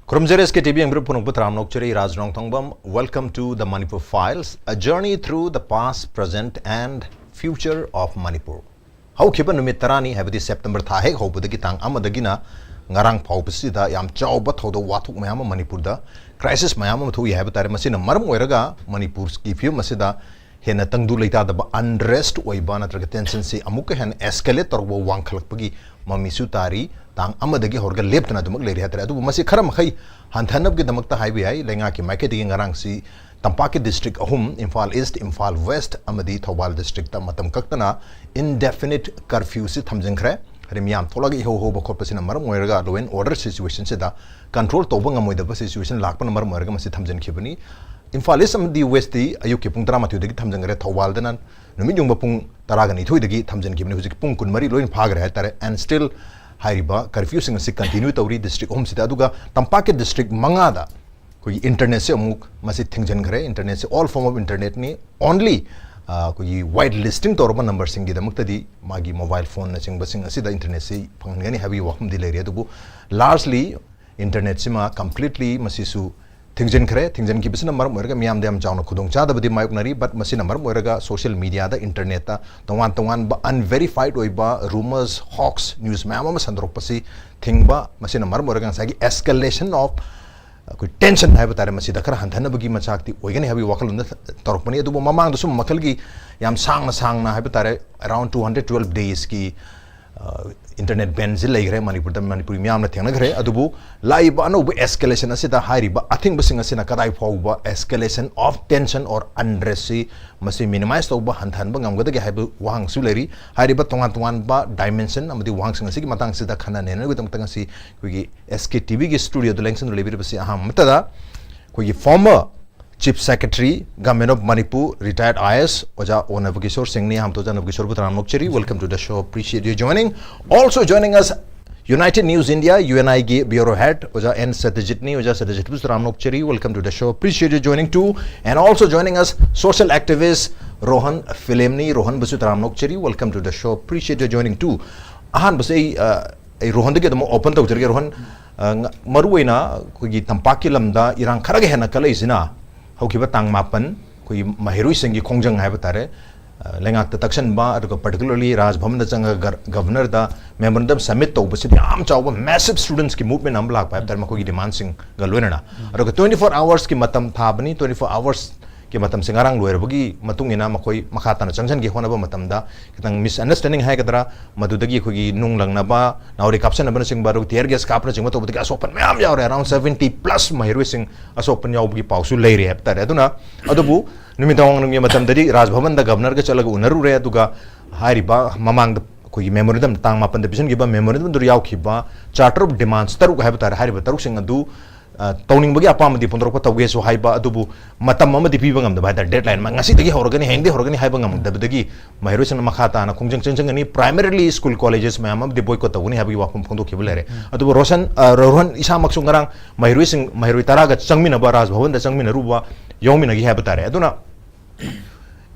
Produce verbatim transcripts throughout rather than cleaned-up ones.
ꯈꯨꯔꯨꯝꯖꯔꯤ, S K T V ꯌꯦꯡꯕꯤꯔꯤꯕ ꯄꯨꯝꯅꯃꯛꯄꯨ ꯇꯔꯥꯝꯅ ꯑꯣꯛꯆꯔꯤ꯫ ꯔꯥꯖ ꯔꯣꯡꯊꯣꯡꯕꯝ, welcome to the Manipur Files, a journey through the past, present and future of Manipur. ꯍꯧꯈꯤꯕ ꯅꯨꯃꯤꯠ ꯇꯔꯥꯅꯤ, ꯍꯥꯏꯕꯗꯤ September ꯊꯥ ꯍꯦꯛ ꯍꯧꯕꯗꯒꯤ ꯇꯥꯡ ꯑꯃꯗꯒꯤꯅ ꯉꯔꯥꯡ ꯐꯥꯎꯕꯁꯤꯗ ꯌꯥꯝ ꯆꯥꯎꯕ ꯊꯧꯗꯣꯛ ꯋꯥꯊꯣꯛ ꯃꯌꯥꯝ ꯑꯃ ꯃꯅꯤꯄꯨꯔꯗ, crisis ꯃꯌꯥꯝ ꯑꯃ ꯊꯣꯛꯏ ꯍꯥꯏꯕ ꯇꯥꯔꯦ꯫ ꯃꯁꯤꯅ ꯃꯔꯝ ꯑꯣꯏꯔꯒ ꯃꯅꯤꯄꯨꯔꯒꯤ ꯐꯤꯕꯝ ꯑꯁꯤꯗ ꯍꯦꯟꯅ ꯇꯪꯗꯨ ꯂꯩꯇꯥꯗꯕ, unrest ꯑꯣꯏꯕ ꯅꯠꯇ꯭ꯔꯒ tensionꯁꯤ ꯑꯃꯨꯛꯀ ꯍꯦꯟꯅ escalate ꯇꯧꯔꯛꯄ, ꯋꯥꯡꯈꯠꯂꯛꯄꯒꯤ ꯃꯃꯤꯁꯨ ꯇꯥꯔꯤ꯫ ꯇꯥꯡ ꯑꯃꯗꯒꯤ ꯍꯧꯔꯒ ꯂꯦꯞꯇꯅ ꯑꯗꯨꯃꯛ ꯂꯩꯔꯤ ꯍꯥꯏꯇꯥꯔꯦ꯫ ꯑꯗꯨꯕꯨ ꯃꯁꯤ ꯈꯔ ꯃꯈꯩ ꯍꯟꯊꯅꯕꯒꯤꯗꯃꯛꯇ ꯍꯥꯏꯕ ꯌꯥꯏ, ꯂꯩꯉꯥꯛꯀꯤ ꯃꯥꯏꯀꯩꯗꯒꯤ ꯉꯔꯥꯡꯁꯤ ꯇꯝꯄꯥꯛꯀꯤ district ꯑꯍꯨꯝ, ꯏꯝꯐꯥꯜ East, ꯏꯝꯐꯥꯜ West ꯑꯃꯗꯤ ꯊꯧꯕꯥꯜ districtꯇ ꯃꯇꯝ ꯀꯛꯇꯅ indefinite curfewꯁꯤ ꯊꯝꯖꯤꯟꯈ꯭ꯔꯦ꯫ ꯍꯥꯏꯗꯤ ꯃꯤꯌꯥꯝ ꯊꯣꯛꯂꯒ ꯏꯍꯧ ꯍꯧꯕ ꯈꯣꯠꯄꯁꯤꯅ ꯃꯔꯝ ꯑꯣꯏꯔꯒ law and order situationꯁꯤꯗ control ꯇꯧꯕ ꯉꯝꯃꯣꯏꯗꯕ situationꯁꯤ ꯂꯥꯛꯄꯅ ꯃꯔꯝ ꯑꯣꯏꯔꯒ ꯃꯁꯤ ꯊꯝꯖꯤꯟꯈꯤꯕꯅꯤ꯫ ꯏꯝꯐꯥꯜ East ꯑꯃꯗꯤ Westꯇꯤ ꯑꯌꯨꯛꯀꯤ ꯄꯨꯡ ꯇꯔꯥꯃꯥꯊꯣꯏꯗꯒꯤ ꯊꯝꯖꯤꯟꯈ꯭ꯔꯦ, ꯊꯧꯕꯥꯜꯗꯅ ꯅꯨꯃꯤꯠ ꯌꯨꯡꯕ ꯄꯨꯡ ꯇꯔꯥꯒ ꯅꯤꯊꯣꯏꯗꯒꯤ ꯊꯝꯖꯤꯟꯈꯤꯕꯅꯤ꯫ ꯍꯧꯖꯤꯛ ꯄꯨꯡ ꯀꯨꯟꯃꯔꯤ ꯂꯣꯏꯅ ꯐꯥꯈ꯭ꯔꯦ ꯍꯥꯏꯇꯥꯔꯦ꯫ And still ꯍꯥꯏꯔꯤꯕ curfewꯁꯤꯡ ꯑꯁꯤ continue ꯇꯧꯔꯤ district ꯑꯍꯨꯝꯁꯤꯗ꯫ ꯑꯗꯨꯒ ꯇꯝꯄꯥꯛꯀꯤ district ꯃꯉꯥꯗ ꯑꯩꯈꯣꯏꯒꯤ internetꯁꯦ ꯑꯃꯨꯛ ꯃꯁꯤ ꯊꯤꯡꯖꯤꯟꯈ꯭ꯔꯦ꯫ Internetꯁꯦ all form of internetꯅꯤ, only ꯑꯩꯈꯣꯏꯒꯤ white listing ꯇꯧꯔꯕ numberꯁꯤꯡꯒꯤꯗꯃꯛꯇꯗꯤ ꯃꯥꯒꯤ mobile phoneꯅꯆꯤꯡꯕꯁꯤꯡ ꯑꯁꯤꯗ internetꯁꯤ ꯐꯪꯍꯟꯒꯅꯤ ꯍꯥꯏꯕꯒꯤ ꯋꯥꯐꯝꯗꯤ ꯂꯩꯔꯤ꯫ ꯑꯗꯨꯕꯨ largely internetꯁꯤꯃ completely ꯃꯁꯤꯁꯨ ꯊꯤꯡꯖꯤꯟꯈ꯭ꯔꯦ꯫ ꯊꯤꯡꯖꯤꯟꯈꯤꯕꯁꯤꯅ ꯃꯔꯝ ꯑꯣꯏꯔꯒ ꯃꯤꯌꯥꯝꯗ ꯌꯥꯝ ꯆꯥꯎꯅ ꯈꯨꯗꯣꯡꯆꯥꯗꯕꯗꯤ ꯃꯥꯌꯣꯛꯅꯔꯤ, but ꯃꯁꯤꯅ ꯃꯔꯝ ꯑꯣꯏꯔꯒ social mediaꯗ, internetꯇ ꯇꯣꯉꯥꯟ ꯇꯣꯉꯥꯟꯕ unverified ꯑꯣꯏꯕ rumors, hoax news ꯃꯌꯥꯝ ꯑꯃ ꯁꯟꯗꯣꯔꯛꯄꯁꯤ ꯊꯤꯡꯕ, ꯃꯁꯤꯅ ꯃꯔꯝ ꯑꯣꯏꯔꯒ ꯉꯁꯥꯏꯒꯤ escalation of ꯑꯩꯈꯣꯏ tension ꯍꯥꯏꯕ ꯇꯥꯔꯦ, ꯃꯁꯤꯗ ꯈꯔ ꯍꯟꯊꯅꯕꯒꯤ ꯃꯆꯥꯛꯇꯤ ꯑꯣꯏꯒꯅꯤ ꯍꯥꯏꯕꯒꯤ ꯋꯥꯈꯜꯂꯣꯟꯗ ꯇꯧꯔꯛꯄꯅꯤ꯫ ꯑꯗꯨꯕꯨ ꯃꯃꯥꯡꯗꯁꯨ ꯃꯈꯜꯒꯤ ꯌꯥꯝ ꯁꯥꯡꯅ ꯁꯥꯡꯅ ꯍꯥꯏꯕ ꯇꯥꯔꯦ, around two hundred twelve daysꯀꯤ internet banꯁꯤ ꯂꯩꯈ꯭ꯔꯦ ꯃꯅꯤꯄꯨꯔꯗ, ꯃꯅꯤꯄꯨꯔꯤ ꯃꯤꯌꯥꯝꯅ ꯊꯦꯡꯅꯈ꯭ꯔꯦ꯫ ꯑꯗꯨꯕꯨ ꯂꯥꯛꯏꯕ ꯑꯅꯧꯕ escalation ꯑꯁꯤꯗ ꯍꯥꯏꯔꯤꯕ ꯑꯊꯤꯡꯕꯁꯤꯡ ꯑꯁꯤꯅ ꯀꯗꯥꯏ ꯐꯥꯎꯕ escalation of tension or unrestꯁꯤ ꯃꯁꯤ minimize ꯇꯧꯕ, ꯍꯟꯊꯍꯟꯕ ꯉꯝꯒꯗꯒꯦ ꯍꯥꯏꯕ ꯋꯥꯍꯪꯁꯨ ꯂꯩꯔꯤ꯫ ꯍꯥꯏꯔꯤꯕ ꯇꯣꯉꯥꯟ ꯇꯣꯉꯥꯟꯕ dimension ꯑꯃꯗꯤ ꯋꯥꯍꯪꯁꯤꯡ ꯑꯁꯤꯒꯤ ꯃꯇꯥꯡꯁꯤꯗ ꯈꯟꯅ ꯅꯩꯅꯅꯕꯒꯤꯗꯃꯛꯇ ꯉꯁꯤ ꯑꯩꯈꯣꯏꯒꯤ S K T Vꯒꯤ studioꯗ ꯂꯦꯡꯁꯤꯟꯗꯨꯅ ꯂꯩꯕꯤꯔꯤꯕꯁꯤ ꯑꯍꯥꯟꯕ ꯃꯛꯇꯗ ꯑꯩꯈꯣꯏꯒꯤ former Chief Secretary, Government of Manipur, retired I A S, ꯑꯣꯖꯥ ꯑꯣ ꯅꯕꯀꯤꯁꯣꯔ ꯁꯤꯡꯅꯤ꯫ ꯑꯍꯥꯟꯕꯗ ꯑꯣꯖꯥ ꯅꯕꯀꯤꯁꯣꯔꯕꯨ ꯇꯔꯥꯝꯅ ꯑꯣꯛꯆꯔꯤ꯫ Welcome to the show, appreciate you joining. Also joining us, United News India, UNIꯒꯤ bureau head ꯑꯣꯖꯥ N ꯁꯇ꯭ꯌꯖꯤꯠꯅꯤ꯫ ꯑꯣꯖꯥ ꯁꯇ꯭ꯌꯖꯤꯠꯄꯨꯁꯨ ꯇꯔꯥꯝꯅ ꯑꯣꯛꯆꯔꯤ꯫ Welcome to the show, appreciate you joining too. And also joining us, social activist Rohan ꯐꯤꯂꯦꯝꯅꯤ꯫ ꯔꯣꯍꯟꯕꯨꯁꯨ ꯇꯔꯥꯝꯅ ꯑꯣꯛꯆꯔꯤ꯫ Welcome to the show, appreciate you joining too. ꯑꯍꯥꯟꯕꯁꯦ ꯑꯩ ꯑ, ꯑꯩ ꯔꯣꯍꯟꯗꯒꯤ ꯑꯗꯨꯝ open ꯇꯧꯖꯔꯒꯦ꯫ ꯔꯣꯍꯟ, ꯑ, ꯉ-, ꯃꯔꯨꯑꯣꯏꯅ ꯑꯩꯈꯣꯏꯒꯤ ꯇꯝꯄꯥꯛꯀꯤ ꯂꯝꯗ ꯏꯔꯥꯡ ꯈꯔꯒ ꯍꯦꯟꯅ ꯀꯜꯂꯛꯏꯁꯤꯅ ꯍꯧꯈꯤꯕ ꯇꯥꯡ ꯃꯥꯄꯟ ꯑꯩꯈꯣꯏꯒꯤ ꯃꯍꯩꯔꯣꯏꯁꯤꯡꯒꯤ ꯈꯣꯡꯖꯪ ꯍꯥꯏꯕ ꯇꯥꯔꯦ, ꯑ, ꯂꯩꯉꯥꯛꯇ ꯇꯛꯁꯟꯕ, ꯑꯗꯨꯒ particularly ꯔꯥꯖ ꯚꯕꯟꯗ ꯆꯪꯉꯒ ꯒꯔ-, ꯒꯕꯔꯅꯔꯗ memorandum submit ꯇꯧꯕꯁꯤꯗ ꯌꯥꯝ ꯆꯥꯎꯕ massive studentsꯀꯤ movement ꯑꯃ ꯂꯥꯛꯄ ꯍꯥꯏꯕ ꯇꯥꯔꯦ, ꯃꯈꯣꯏꯒꯤ demandꯁꯤꯡꯒ ꯂꯣꯏꯅꯅ꯫ ꯑꯗꯨꯒ twenty four hoursꯀꯤ ꯃꯇꯝ ꯊꯥꯕꯅꯤ, twenty four hoursꯀꯤ ꯃꯇꯝꯁꯦ ꯉꯔꯥꯡ ꯂꯣꯏꯔꯕꯒꯤ ꯃꯇꯨꯡ ꯏꯟꯅ ꯃꯈꯣꯏ ꯃꯈꯥ ꯇꯥꯅ ꯆꯪꯁꯤꯟꯒꯦ ꯍꯣꯠꯅꯕ ꯃꯇꯝꯗ ꯈꯤꯇꯪ misunderstanding ꯍꯥꯏꯒꯗ꯭ꯔꯥ, ꯃꯗꯨꯗꯒꯤ ꯑꯩꯈꯣꯏꯒꯤ ꯅꯨꯡ ꯂꯪꯅꯕ, ꯅꯥꯎꯔꯤ ꯀꯥꯞꯁꯤꯟꯅꯕꯅꯆꯤꯡꯕ, ꯑꯗꯨꯒ tear gas ꯀꯥꯞꯄꯅꯆꯤꯡꯕ ꯇꯧꯕꯗꯒꯤ ꯑꯁꯣꯛꯄꯟ ꯃꯌꯥꯝ ꯌꯥꯎꯔꯦ꯫ Around seventy plus ꯃꯍꯩꯔꯣꯏꯁꯤꯡ ꯑꯁꯣꯛꯄꯟ ꯌꯥꯎꯕꯒꯤ ꯄꯥꯎꯁꯨ ꯂꯩꯔꯦ ꯍꯥꯏꯕ ꯇꯥꯔꯦ꯫ ꯑꯗꯨꯅ, ꯑꯗꯨꯕꯨ ꯅꯨꯃꯤꯗꯥꯡ ꯋꯥꯏꯔꯝꯒꯤ ꯃꯇꯝꯗꯗꯤ ꯔꯥꯖ ꯚꯕꯟꯗ ꯒꯕꯔꯅꯔꯒ ꯆꯠꯂꯒ ꯎꯅꯔꯨꯔꯦ, ꯑꯗꯨꯒ ꯍꯥꯏꯔꯤꯕ ꯃꯃꯥꯡꯗ ꯑꯩꯈꯣꯏꯒꯤ memorandum, ꯇꯥꯡ ꯃꯥꯄꯟꯗ ꯄꯤꯁꯤꯟꯈꯤꯕ memorandumꯗꯨꯗ ꯌꯥꯎꯈꯤꯕ charter of demands ꯇꯔꯨꯛ ꯍꯥꯏꯕ ꯇꯥꯔꯦ, ꯍꯥꯏꯔꯤꯕ ꯇꯔꯨꯛꯁꯤꯡ ꯑꯗꯨ, ꯑ, ꯇꯧꯅꯤꯡꯕꯒꯤ ꯑꯄꯥꯝꯕꯗꯤ ꯐꯣꯡꯗꯣꯔꯛꯄ ꯇꯧꯒꯦꯁꯨ ꯍꯥꯏꯕ, ꯑꯗꯨꯕꯨ ꯃꯇꯝ ꯑꯃꯗꯤ ꯄꯤꯕ ꯉꯝꯗꯕ ꯍꯥꯏ ꯇꯥꯔꯦ, deadline ꯑꯃ, ꯉꯁꯤꯗꯒꯤ ꯍꯧꯔꯒꯅꯤ, ꯍꯌꯦꯡꯗꯒꯤ ꯍꯧꯔꯒꯅꯤ ꯍꯥꯏꯕ ꯉꯝꯗꯕꯗꯒꯤ ꯃꯍꯩꯔꯣꯏꯁꯤꯡꯅ ꯃꯈꯥ ꯇꯥꯅ ꯈꯣꯡꯖꯪ ꯆꯪꯁꯤꯟꯒꯅꯤ, primarily school colleges ꯃꯌꯥꯝ ꯑꯃꯗꯤ boycott ꯇꯧꯒꯅꯤ ꯍꯥꯏꯕꯒꯤ ꯋꯥꯐꯝ ꯐꯣꯡꯗꯣꯛꯈꯤꯕ ꯂꯩꯔꯦ꯫ ꯑꯗꯨꯕꯨ ꯔꯣꯁꯟ, ꯑ, ꯔꯣꯍꯟ ꯏꯁꯥꯃꯛꯁꯨ ꯉꯔꯥꯡ ꯃꯍꯩꯔꯣꯏꯁꯤꯡ, ꯃꯍꯩꯔꯣꯏ ꯇꯔꯥꯒ ꯆꯪꯃꯤꯟꯅꯕ, ꯔꯥꯖ ꯚꯕꯟꯗ ꯆꯪꯃꯤꯟꯅꯔꯨꯕ, ꯌꯥꯎꯃꯤꯟꯅꯈꯤ ꯍꯥꯏꯕ ꯇꯥꯔꯦ꯫ ꯑꯗꯨꯅ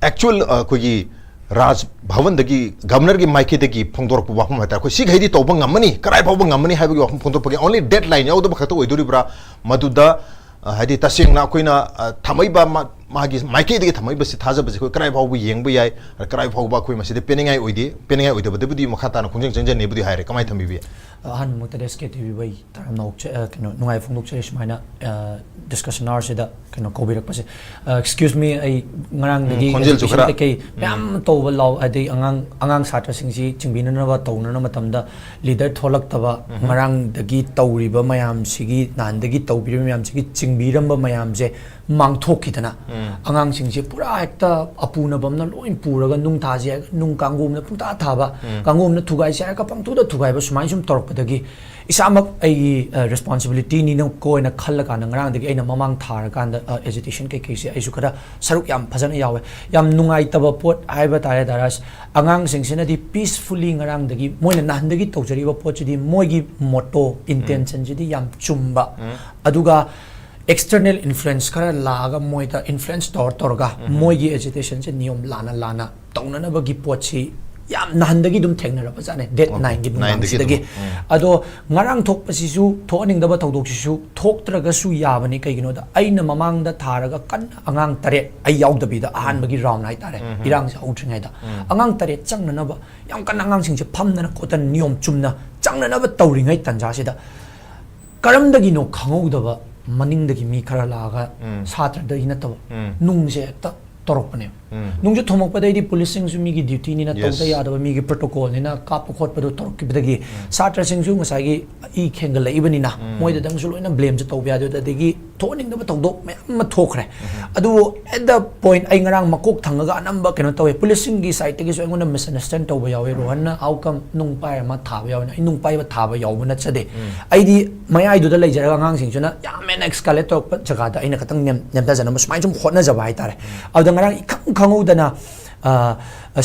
actual, ꯑ, ꯑꯩꯈꯣꯏꯒꯤ ꯔꯥꯖ ꯚꯕꯟꯗꯒꯤ, ꯒꯕꯔꯅꯔꯒꯤ ꯃꯥꯏꯀꯩꯗꯒꯤ ꯐꯣꯡꯗꯣꯔꯛꯄ ꯋꯥꯐꯝ ꯍꯥꯏ ꯇꯥꯔꯦ, ꯑꯩꯈꯣꯏ ꯁꯤꯈꯩꯗꯤ ꯇꯧꯕ ꯉꯝꯃꯅꯤ, ꯀꯗꯥꯏ ꯐꯥꯎꯕ ꯉꯝꯃꯅꯤ ꯍꯥꯏꯕꯒꯤ ꯋꯥꯐꯝ ꯐꯣꯡꯗꯣꯛꯄꯒꯤ only deadline ꯌꯥꯎꯗꯕ ꯈꯛꯇ ꯑꯣꯏꯗꯣꯔꯤꯕ꯭ꯔꯥ? ꯃꯗꯨꯗ, ꯑ, ꯍꯥꯏꯗꯤ ꯇꯁꯦꯡꯅ ꯑꯩꯈꯣꯏꯅ, ꯑ, ꯊꯝꯃꯛꯏꯕ ꯃꯥ-, ꯃꯥꯒꯤ ꯃꯥꯏꯀꯩꯗꯒꯤ ꯊꯝꯃꯛꯏꯕꯁꯤ ꯊꯥꯖꯕꯁꯤ ꯑꯩꯈꯣꯏ ꯀꯗꯥꯏ ꯐꯥꯎꯕ ꯌꯦꯡꯕ ꯌꯥꯏ, ꯀꯗꯥꯏ ꯐꯥꯎꯕ ꯑꯩꯈꯣꯏ ꯃꯁꯤꯗ ꯄꯦꯟꯅꯤꯡꯉꯥꯏ ꯑꯣꯏꯗꯦ, ꯄꯦꯟꯅꯤꯡꯉꯥꯏ ꯑꯣꯏꯗꯕꯗꯕꯨꯗꯤ ꯃꯈꯥ ꯇꯥꯅ ꯈꯣꯡꯖꯪ ꯆꯪꯖꯅꯤꯕꯨꯗꯤ ꯍꯥꯏꯔꯦ꯫ ꯀꯃꯥꯏꯅ ꯊꯝꯕꯤꯕ ꯌꯥꯏ? ꯑꯍꯥꯟꯕꯃꯛꯇꯗ SKTVꯕꯨ ꯑꯩ ꯇꯔꯥꯝꯅ ꯑꯣꯛꯆ-, ꯑ, ꯀꯩꯅꯣ, ꯅꯨꯡꯉꯥꯏ ꯐꯣꯡꯗꯣꯛꯆꯔꯤ, ꯁꯨꯃꯥꯏꯅ, ꯑ, discussion hourꯁꯤꯗ ꯀꯩꯅꯣ ꯀꯧꯕꯤꯔꯛꯄꯁꯦ꯫ ꯑ, excuse me, ꯑꯩ ꯉꯔꯥꯡꯗꯒꯤ ꯎꯝ, ꯈꯣꯟꯖꯦꯜꯁꯨ agitation ꯈꯔ, ꯀꯩꯀꯩ ꯎꯝ꯫ ꯃꯌꯥꯝ ꯇꯧꯕ ꯂꯥꯎ, ꯑꯗꯩ ꯑꯉꯥꯡ, ꯑꯉꯥꯡ ꯁꯥꯇ꯭ꯔꯁꯤꯡꯁꯤ ꯆꯤꯡꯕꯤꯅꯅꯕ ꯇꯧꯅꯅꯕ ꯃꯇꯝꯗ leader ꯊꯣꯛꯂꯛꯇꯕ, ꯎꯝ꯫ ꯉꯔꯥꯡꯗꯒꯤ ꯇꯧꯔꯤꯕ ꯃꯌꯥꯝꯁꯤꯒꯤ, ꯅꯍꯥꯟꯗꯒꯤ ꯇꯧꯕꯤꯔꯤꯕ ꯃꯌꯥꯝꯁꯤꯒꯤ ꯆꯤꯡꯕꯤꯔꯝꯕ ꯃꯌꯥꯝꯁꯦ ꯃꯥꯡꯊꯣꯛꯈꯤꯗꯅ ꯎꯝ꯫ ꯑꯉꯥꯡꯁꯤꯡꯁꯦ ꯄꯨꯔꯥ ꯍꯦꯛꯇ ꯑꯄꯨꯅꯕ ꯑꯃꯅ ꯂꯣꯏ ꯄꯨꯔꯒ ꯅꯨꯡ ꯊꯥꯁꯦ ꯍꯥꯏꯔꯒ ꯅꯨꯡ ꯀꯥꯡꯒꯨꯝꯅ ꯄꯨꯡꯊꯥ ꯊꯥꯕ, ꯎꯝ꯫ ꯀꯥꯡꯒꯨꯝꯅ ꯊꯨꯒꯥꯏꯁꯦ ꯍꯥꯏꯔꯒ ꯄꯪꯊꯨꯗ ꯊꯨꯒꯥꯏꯕ, ꯁꯨꯃꯥꯏꯅ ꯁꯨꯝ ꯇꯧꯔꯛꯄꯗꯒꯤ ꯏꯁꯥꯃꯛ ꯑꯩꯒꯤ, ꯑ, responsibilityꯅꯤꯅ ꯀꯣ ꯑꯣꯏꯅ ꯈꯜꯂꯀꯥꯟꯗ ꯉꯔꯥꯡꯗꯒꯤ ꯑꯩꯅ ꯃꯃꯥꯡ ꯊꯥꯔꯀꯥꯟꯗ, ꯑ, agitation ꯀꯩꯀꯩꯁꯦ ꯑꯩꯁꯨ ꯈꯔ ꯁꯔꯨꯛ ꯌꯥꯝ ꯐꯖꯅ ꯌꯥꯎꯋꯦ꯫ ꯌꯥꯝ ꯅꯨꯡꯉꯥꯏꯇꯕ ꯄꯣꯠ ꯍꯥꯏꯕ ꯇꯥꯔꯦ ꯗꯥ ꯔꯥꯖ, ꯑꯉꯥꯡꯁꯤꯡꯁꯤꯅꯗꯤ peacefully ꯉꯔꯥꯡꯗꯒꯤ ꯃꯣꯏꯅ ꯅꯍꯥꯟꯗꯒꯤ ꯇꯧꯖꯔꯤꯕ ꯄꯣꯠꯁꯤꯗꯤ ꯃꯣꯏꯒꯤ motto, ꯎꯝ꯫ Intentionꯁꯤꯗꯤ ꯌꯥꯝ ꯆꯨꯝꯕ, ꯎꯝ꯫ ꯑꯗꯨꯒ external influence ꯈꯔ ꯂꯥꯛꯑꯒ ꯃꯣꯏꯗ influence ꯇꯧꯔ ꯇꯧꯔꯒ ꯎꯝ꯫ ꯃꯣꯏꯒꯤ agitationꯁꯦ ꯅꯤꯌꯣꯝ ꯂꯥꯟꯅ ꯂꯥꯟꯅ ꯇꯧꯅꯅꯕꯒꯤ ꯄꯣꯠꯁꯤ ꯌꯥꯝ ꯅꯍꯥꯟꯗꯒꯤ ꯑꯗꯨꯝ ꯊꯦꯡꯅꯔꯕ ꯖꯥꯠꯅꯦ, ꯗꯦꯠ ꯅꯥꯏꯟꯒꯤ ꯅꯥꯏꯟꯗꯒꯤ ꯅꯨꯡꯗꯥꯡꯁꯤꯗꯒꯤ ꯑꯗꯨꯝ, ꯎꯝ꯫ ꯑꯗꯣ ꯉꯔꯥꯡ ꯊꯣꯛꯄꯁꯤꯁꯨ ꯊꯣꯛꯍꯟꯅꯤꯡꯗꯕ ꯊꯧꯗꯣꯛꯁꯤꯁꯨ ꯊꯣꯛꯇ꯭ꯔꯒꯁꯨ ꯌꯥꯕꯅꯤ꯫ ꯀꯩꯒꯤꯅꯣꯗ, ꯑꯩꯅ ꯃꯃꯥꯡꯗ ꯊꯥꯔꯒ ꯀꯟꯅ ꯑꯉꯥꯡ ꯇꯔꯦꯠ, ꯑꯩ ꯌꯥꯎꯗꯕꯤꯗ ꯑꯍꯥꯟꯕꯒꯤ ꯔꯥꯎꯟ ꯍꯥꯏꯇꯥꯔꯦ, ꯎꯝ꯫ ꯏꯔꯥꯡꯁꯦ ꯍꯧꯗ꯭ꯔꯤꯉꯩꯗ ꯎꯝ꯫ ꯑꯉꯥꯡ ꯇꯔꯦꯠ ꯆꯪꯅꯅꯕ ꯌꯥꯝ ꯀꯟꯅ ꯑꯉꯥꯡꯁꯤꯡꯁꯦ ꯐꯝꯗꯅ ꯈꯣꯠꯇꯅ ꯅꯤꯌꯣꯝ ꯆꯨꯝꯅ ꯆꯪꯅꯅꯕ ꯇꯧꯔꯤꯉꯩ ꯇꯥꯟꯖꯥꯁꯤꯗ ꯀꯔꯝꯗꯒꯤꯅꯣ ꯈꯪꯍꯧꯗꯕ ꯃꯅꯤꯡꯗꯒꯤ ꯃꯤ ꯈꯔ ꯂꯥꯛꯑꯒ ꯎꯝ꯫ ꯁꯥꯇ꯭ꯔꯗꯒꯤ ꯅꯠꯇꯕ ꯎꯝ꯫ ꯅꯨꯡꯁꯦ ꯍꯦꯛꯇ ꯇꯧꯔꯛꯄꯅꯦꯕ꯫ ꯎꯝ꯫ ꯅꯨꯡꯁꯦ ꯊꯣꯝꯃꯛꯄꯗꯩꯗꯤ ꯄꯨꯂꯤꯁꯁꯤꯡꯁꯨ ꯃꯤꯒꯤ ꯗ꯭ꯌꯨꯇꯤꯅꯤꯅ ꯌꯦꯁ꯫ ꯇꯧꯗ ꯌꯥꯗꯕ, ꯃꯤꯒꯤ ꯄ꯭ꯔꯣꯇꯣꯀꯣꯜꯅꯤꯅ ꯀꯥꯞꯄ ꯈꯣꯠꯄꯗꯣ ꯇꯧꯔꯛꯈꯤꯕꯗꯒꯤ ꯎꯝ꯫ ꯁꯥꯇ꯭ꯔꯁꯤꯡꯁꯨ ꯉꯁꯥꯏꯒꯤ ꯏ ꯈꯦꯡꯒꯠꯂꯛꯏꯕꯅꯤꯅ ꯎꯝ꯫ ꯃꯣꯏꯗꯗꯪꯁꯨ ꯂꯣꯏꯅ ꯕ꯭ꯂꯦꯝꯁꯦ ꯇꯧꯕ ꯌꯥꯗꯦ꯫ ꯑꯗꯒꯤ ꯊꯣꯛꯍꯟꯅꯤꯡꯗꯕ ꯊꯧꯗꯣꯛ ꯃꯌꯥꯝ ꯑꯃ ꯊꯣꯛꯈ꯭ꯔꯦ꯫ ꯎꯝ꯫ ꯑꯗꯨꯕꯨ at the point ꯑꯩ ꯉꯔꯥꯡ ꯃꯀꯣꯛ ꯊꯪꯉꯒ ꯑꯅꯝꯕ ꯀꯩꯅꯣ ꯇꯧꯋꯦ, ꯄꯨꯂꯤꯁꯁꯤꯡꯒꯤ ꯁꯥꯏꯠꯇꯒꯤꯁꯨ ꯑꯩꯉꯣꯟꯗ misunderstand ꯇꯧꯕ ꯌꯥꯎꯋꯦ꯫ ꯔꯣꯍꯟꯅ how come ꯅꯨꯡ ꯄꯥꯏꯔ ꯑꯃ ꯊꯥꯕ ꯌꯥꯎꯋꯦꯅ? ꯑꯩ ꯅꯨꯡ ꯄꯥꯏꯕ ꯊꯥꯕ ꯌꯥꯎꯕ ꯅꯠꯆꯗꯦ꯫ ꯎꯝ꯫ ꯑꯩꯗꯤ ꯃꯌꯥꯏꯗꯨꯗ ꯂꯩꯖꯔꯒ ꯑꯉꯥꯡꯁꯤꯡꯁꯤꯅ ꯌꯥꯝ ꯍꯦꯟꯅ escalate ꯇꯧꯔꯛꯄ ꯖꯒꯥꯗ ꯑꯩꯅ ꯈꯤꯇꯪ ꯅꯦꯝ-, ꯅꯦꯝꯊꯖꯅꯕ ꯁꯨꯃꯥꯏꯅ ꯁꯨꯝ ꯍꯣꯠꯅꯖꯕ ꯍꯥꯏꯇꯥꯔꯦ꯫ ꯎꯝ꯫ ꯑꯗꯨꯗ ꯉꯔꯥꯡ ꯏꯈꯪ ꯈꯪꯍꯧꯗꯅ, ꯑ,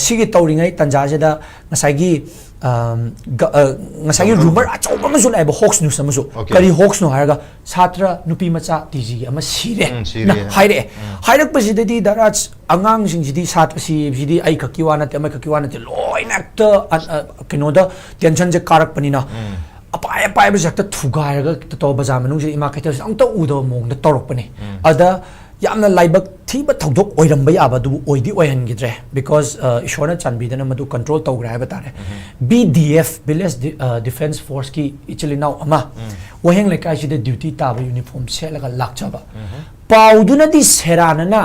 ꯁꯤꯒꯤ ꯇꯧꯔꯤꯉꯩ ꯇꯥꯟꯖꯥꯁꯤꯗ ꯉꯁꯥꯏꯒꯤ, ꯑꯝ, ꯒ-, ꯑ, ꯉꯁꯥꯏꯒꯤ ꯒꯃꯔ ꯔꯨꯃꯔ ꯑꯆꯧꯕ ꯑꯃꯁꯨ ꯂꯥꯛꯑꯦꯕ, ꯍꯣꯛꯁ ꯅ꯭ꯌꯨꯁ ꯑꯃꯁꯨ꯫ ꯑꯣꯀꯦ꯫ ꯀꯔꯤ ꯍꯣꯛꯁꯅꯣ ꯍꯥꯏꯔꯒ ꯁꯥꯇ꯭ꯔ ꯅꯨꯄꯤ ꯃꯆꯥ ꯇꯤ ꯖꯤꯒꯤ ꯑꯃ ꯁꯤꯔꯦ ꯎꯝ, ꯁꯤꯔꯦ ꯅ ꯍꯥꯏ꯫ ꯍꯥꯏꯔꯛꯑꯦ꯫ ꯎꯝ꯫ ꯍꯥꯏꯔꯛꯄꯁꯤꯗꯗꯤ ꯗꯥꯔꯥꯖ, ꯑꯉꯥꯡꯁꯤꯡꯁꯤꯗꯤ, ꯁꯥꯇ꯭ꯔꯁꯤꯕꯁꯤꯗꯤ ꯑꯩ ꯈꯛꯀꯤ ꯋꯥ ꯅꯠꯇꯦ, ꯑꯃ ꯈꯛꯀꯤ ꯋꯥ ꯅꯠꯇꯦ, ꯂꯣꯏꯅ ꯍꯦꯛꯇ, ꯑ, ꯑ, ꯀꯩꯅꯣꯗ ꯇꯦꯟꯁꯟꯁꯦ ꯀꯥꯔꯛꯄꯅꯤꯅ ꯎꯝ꯫ ꯑꯄꯥꯏ ꯑꯄꯥꯏꯕꯁꯦ ꯍꯦꯛꯇ ꯊꯨꯒꯥꯏꯔꯒ ꯍꯦꯛꯇ ꯇꯧꯔ ꯕꯖꯥꯔ ꯃꯅꯨꯡꯁꯤꯗ ꯏꯃꯥ ꯀꯩꯊꯦꯜꯁꯤꯗ ꯑꯃꯨꯛꯇ ꯎꯗꯕ ꯃꯑꯣꯡꯗ ꯇꯧꯔꯛꯄꯅꯦ꯫ ꯎꯝ꯫ ꯑꯗ ꯌꯥꯝꯅ ꯂꯥꯏꯕꯛ ꯊꯤꯕ ꯊꯧꯗꯣꯛ ꯑꯣꯏꯔꯝꯕ ꯌꯥꯕ ꯑꯗꯨꯕꯨ ꯑꯣꯏꯗꯤ ꯑꯣꯏꯍꯟꯈꯤꯗ꯭ꯔꯦ, because, ꯑ, ꯏꯁꯣꯔꯅ ꯆꯥꯟꯕꯤꯗꯅ ꯃꯗꯨ control ꯇꯧꯈ꯭ꯔꯦ ꯍꯥꯏꯕ ꯇꯥꯔꯦ꯫ Um. V D F, Village Di-, uh, Defence Forceꯀꯤ ꯏꯆꯤꯜ ꯏꯅꯥꯎ ꯑꯃ ꯎꯝ꯫ ꯋꯥꯍꯦꯡ ꯂꯩꯀꯥꯏꯁꯤꯗ duty ꯇꯥꯕ uniform ꯁꯦꯠꯂꯒ ꯂꯥꯛꯆꯕ꯫ ꯎꯝ꯫ ꯄꯥꯎꯗꯨꯅꯗꯤ ꯁꯦꯔꯥꯟꯅꯅ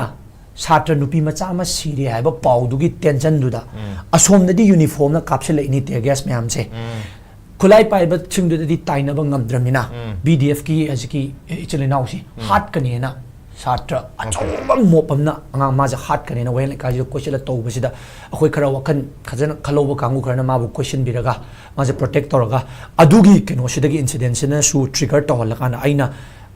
ꯁꯥꯇ꯭ꯔ ꯅꯨꯄꯤ ꯃꯆꯥ ꯑꯃ ꯁꯤꯔꯦ ꯍꯥꯏꯕ ꯄꯥꯎꯗꯨꯒꯤ ꯇꯦꯟꯁꯟꯗꯨꯗ ꯎꯝ꯫ ꯑꯁꯣꯝꯗꯗꯤ uniformꯅ ꯀꯥꯞꯁꯤꯜꯂꯛꯏꯅꯤ tear gas ꯃꯌꯥꯝꯁꯦ꯫ ꯎꯝ꯫ ꯈꯨꯠꯂꯥꯏ ꯄꯥꯏꯕꯁꯤꯡꯗꯨꯗꯗꯤ ꯇꯥꯏꯅꯕ ꯉꯝꯗ꯭ꯔꯃꯤꯅ ꯎꯝ꯫ ꯕꯤ ꯗꯤ ꯑꯦꯐꯀꯤ ꯍꯧꯖꯤꯛꯀꯤ ꯏꯆꯤꯜ ꯏꯅꯥꯎꯁꯤ ꯎꯝ꯫ ꯍꯥꯠꯀꯅꯤꯅ ꯁꯥꯇ꯭ꯔ ꯑꯣꯀꯦ꯫ ꯑꯆꯧꯕ ꯃꯣꯞ ꯑꯃꯅ ꯑꯉꯥꯡ ꯃꯥꯁꯦ ꯍꯥꯠꯀꯅꯤꯅ ꯋꯥꯍꯦꯡ ꯂꯩꯀꯥꯏꯁꯤꯗ ꯀꯣꯏꯁꯤꯜꯂ ꯇꯧꯕꯁꯤꯗ ꯑꯩꯈꯣꯏ ꯈꯔ ꯋꯥꯈꯜ ꯐꯖꯅ ꯈꯜꯍꯧꯕ ꯀꯥꯡꯕꯨ ꯈꯔꯅ ꯃꯥꯕꯨ ꯀꯣꯏꯁꯤꯟꯕꯤꯔꯒ ꯃꯥꯁꯦ protect ꯇꯧꯔꯒ ꯑꯗꯨꯒꯤ ꯀꯩꯅꯣꯁꯤꯗꯒꯤ incidentꯁꯤꯅꯁꯨ trigger ꯇꯧꯍꯜꯂꯀꯥꯟꯗ ꯑꯩꯅ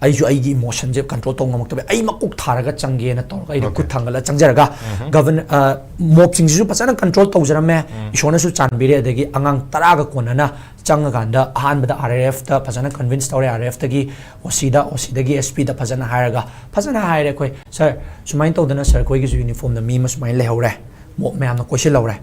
ꯑꯩꯁꯨ ꯑꯩꯒꯤ emotionꯁꯦ control ꯇꯧ ꯉꯝꯃꯛꯇꯕ, ꯑꯩ ꯃꯀꯣꯛ ꯊꯥꯔꯒ ꯆꯪꯒꯦꯅ ꯇꯧꯔꯒ ꯑꯩꯅ ꯑꯣꯀꯦ꯫ ꯈꯨꯠ ꯊꯥꯡꯒꯠꯂ ꯆꯪꯖꯔꯒ ꯎꯝ꯫ ꯒꯕꯔꯅꯔ, ꯑ, ꯃꯣꯞꯁꯤꯡꯁꯤꯁꯨ ꯐꯖꯅ control ꯇꯧꯖꯔꯝꯃꯦ꯫ ꯎꯝ꯫ ꯏꯁꯣꯔꯅꯁꯨ ꯆꯥꯟꯕꯤꯔꯦ꯫ ꯑꯗꯒꯤ ꯑꯉꯥꯡ ꯇꯔꯥꯒ ꯀꯣꯟꯅꯅ ꯆꯪꯉꯀꯥꯟꯗ ꯑꯍꯥꯟꯕꯗ ꯑꯥꯔ ꯑꯥꯔ ꯑꯦꯐꯇ ꯐꯖꯅ convince ꯇꯧꯔꯦ, ꯑꯥꯔ ꯑꯥꯔ ꯑꯦꯐꯇꯒꯤ ꯑꯣ ꯁꯤꯗ, ꯑꯣ ꯁꯤꯗꯒꯤ ꯑꯦꯁ ꯄꯤꯗ ꯐꯖꯅ ꯍꯥꯏꯔꯒ, ꯐꯖꯅ ꯍꯥꯏꯔꯦ ꯑꯩꯈꯣꯏ, "ꯁꯥꯔ, ꯁꯨꯃꯥꯏꯅ ꯇꯧꯗꯅ ꯁꯥꯔ, ꯑꯩꯈꯣꯏꯒꯤꯁꯨ uniformꯗ ꯃꯤ ꯑꯃ ꯁꯨꯃꯥꯏꯅ ꯂꯩꯍꯧꯔꯦ, ꯃꯣ- ꯃꯌꯥꯝꯅ ꯀꯣꯏꯁꯤꯜꯍꯧꯔꯦ꯫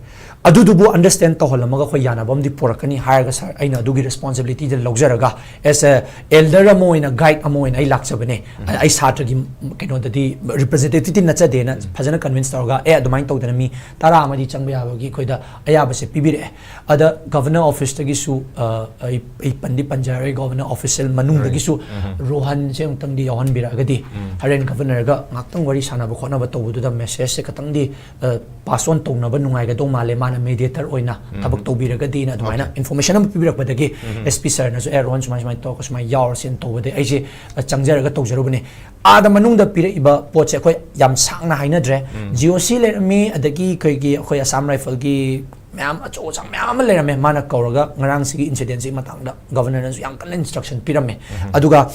ꯑꯗꯨꯗꯨꯕꯨ ꯑꯟꯗꯔꯁ꯭ꯇꯦꯟ ꯇꯧꯍꯜꯂꯝꯃꯒ ꯑꯩꯈꯣꯏ ꯌꯥꯅꯕ ꯑꯃꯗꯤ ꯄꯨꯔꯛꯀꯅꯤ ꯍꯥꯏꯔꯒ, ꯁꯥꯔ, ꯑꯩꯅ ꯑꯗꯨꯒꯤ ꯔꯦꯁꯄꯣꯟꯁꯤꯕꯤꯂꯤꯇꯤꯗ ꯂꯧꯖꯔꯒ, ꯑꯦꯁ ꯑꯦ ꯑꯦꯜꯗꯔ ꯑꯃ ꯑꯣꯏꯅ, ꯒꯥꯏꯗ ꯑꯃ ꯑꯣꯏꯅ ꯑꯩ ꯂꯥꯛꯆꯕꯅꯦ꯫ ꯑꯩ ꯁꯥꯇ꯭ꯔꯒꯤ ꯀꯩꯅꯣꯗꯗꯤ ꯔꯤꯄ꯭ꯔꯖꯦꯟꯇꯦꯇꯤꯚꯇꯤ ꯅꯠꯆꯗꯦꯅ ꯐꯖꯅ ꯀꯟꯚꯤꯟꯁ ꯇꯧꯔꯒ, ꯑꯦ, ꯑꯗꯨꯃꯥꯏꯅ ꯇꯧꯗꯅ ꯃꯤ ꯇꯔꯥ ꯑꯃꯗꯤ ꯆꯪꯕ ꯌꯥꯕꯒꯤ ꯑꯩꯈꯣꯏꯗ ꯑꯌꯥꯕꯁꯦ ꯄꯤꯕꯤꯔꯛꯑꯦ꯫ ꯑꯗ ꯒꯚꯔꯅꯔ ꯑꯣꯐꯤꯁꯇꯒꯤꯁꯨ, ꯑ, ꯑꯩ ꯑꯩ ꯄꯟꯗꯤ ꯄꯟꯖꯔꯔꯣꯏ, ꯒꯚꯔꯅꯔ ꯑꯣꯐꯤꯁꯤꯌꯦꯜ ꯃꯅꯨꯡꯗꯒꯤꯁꯨ ꯔꯣꯍꯟꯁꯦ ꯑꯃꯨꯛꯇꯪꯗꯤ ꯌꯥꯎꯍꯟꯕꯤꯔꯛꯑꯒꯗꯤ, ꯍꯣꯔꯦꯟ ꯒꯚꯔꯅꯔꯒ ꯉꯥꯛꯇꯪ ꯋꯥꯔꯤ ꯁꯥꯟꯅꯕ ꯈꯣꯠꯅꯕ ꯇꯧꯕꯗꯨꯗ ꯃꯦꯁꯦꯖꯁꯦ ꯈꯇꯪꯗꯤ ꯄꯥꯁ ꯑꯣꯟ ꯇꯧꯅꯕ ꯅꯨꯡꯉꯥꯏꯒꯗꯧ ꯃꯥꯜꯂꯦ, ꯃꯥꯅ ꯃꯦꯗꯤꯌꯦꯇꯔ ꯑꯣꯏꯅ ꯊꯕꯛ ꯇꯧꯕꯤꯔꯒꯗꯤꯅ ꯑꯗꯨꯃꯥꯏꯅ ꯏꯟꯐꯣꯔꯃꯦꯁꯟ ꯑꯃ ꯄꯤꯕꯤꯔꯛꯄꯗꯒꯤ, ꯑꯦꯁ ꯄꯤ ꯁꯥꯔꯅꯁꯨ, "ꯑꯦ, ꯔꯣꯍꯟ, ꯁꯨꯃꯥꯏ ꯁꯨꯃꯥꯏꯅ ꯇꯧꯔꯒ ꯁꯨꯃꯥꯏꯅ ꯌꯥꯎꯔꯁꯦꯅ" ꯇꯧꯕꯗꯒꯤ ꯑꯩꯁꯦ, ꯑ, ꯆꯪꯖꯔꯒ ꯇꯧꯖꯔꯨꯕꯅꯦ꯫ ꯑꯥꯗ ꯃꯅꯨꯡꯗ ꯄꯤꯔꯛꯏꯕ ꯄꯣꯠꯁꯦ ꯑꯩꯈꯣꯏ ꯌꯥꯝ ꯁꯥꯡꯅ ꯍꯥꯏꯅꯗ꯭ꯔꯦ꯫ ꯖꯤ ꯑꯣ ꯁꯤ ꯂꯩꯔꯝꯃꯤ, ꯑꯗꯒꯤ ꯑꯩꯈꯣꯏꯒꯤ, ꯑꯩꯈꯣꯏ ꯑꯁꯥꯝ ꯔꯥꯏꯐꯜꯒꯤ ꯃꯌꯥꯝ, ꯑꯆꯧ ꯑꯁꯥꯡ ꯃꯌꯥꯝ ꯑꯃ ꯂꯩꯔꯝꯃꯦ꯫ ꯃꯥꯅ ꯀꯧꯔꯒ ꯉꯔꯥꯡꯁꯤꯒꯤ ꯏꯟꯁꯤꯗꯦꯟꯁꯤꯒꯤ ꯃꯇꯥꯡꯗ ꯒꯚꯔꯅꯔꯅꯁꯨ ꯌꯥꯝ ꯀꯟꯅ ꯏꯟꯁꯇ꯭ꯔꯛꯁꯟ ꯄꯤꯔꯝꯃꯦ꯫ ꯑꯗꯨꯒ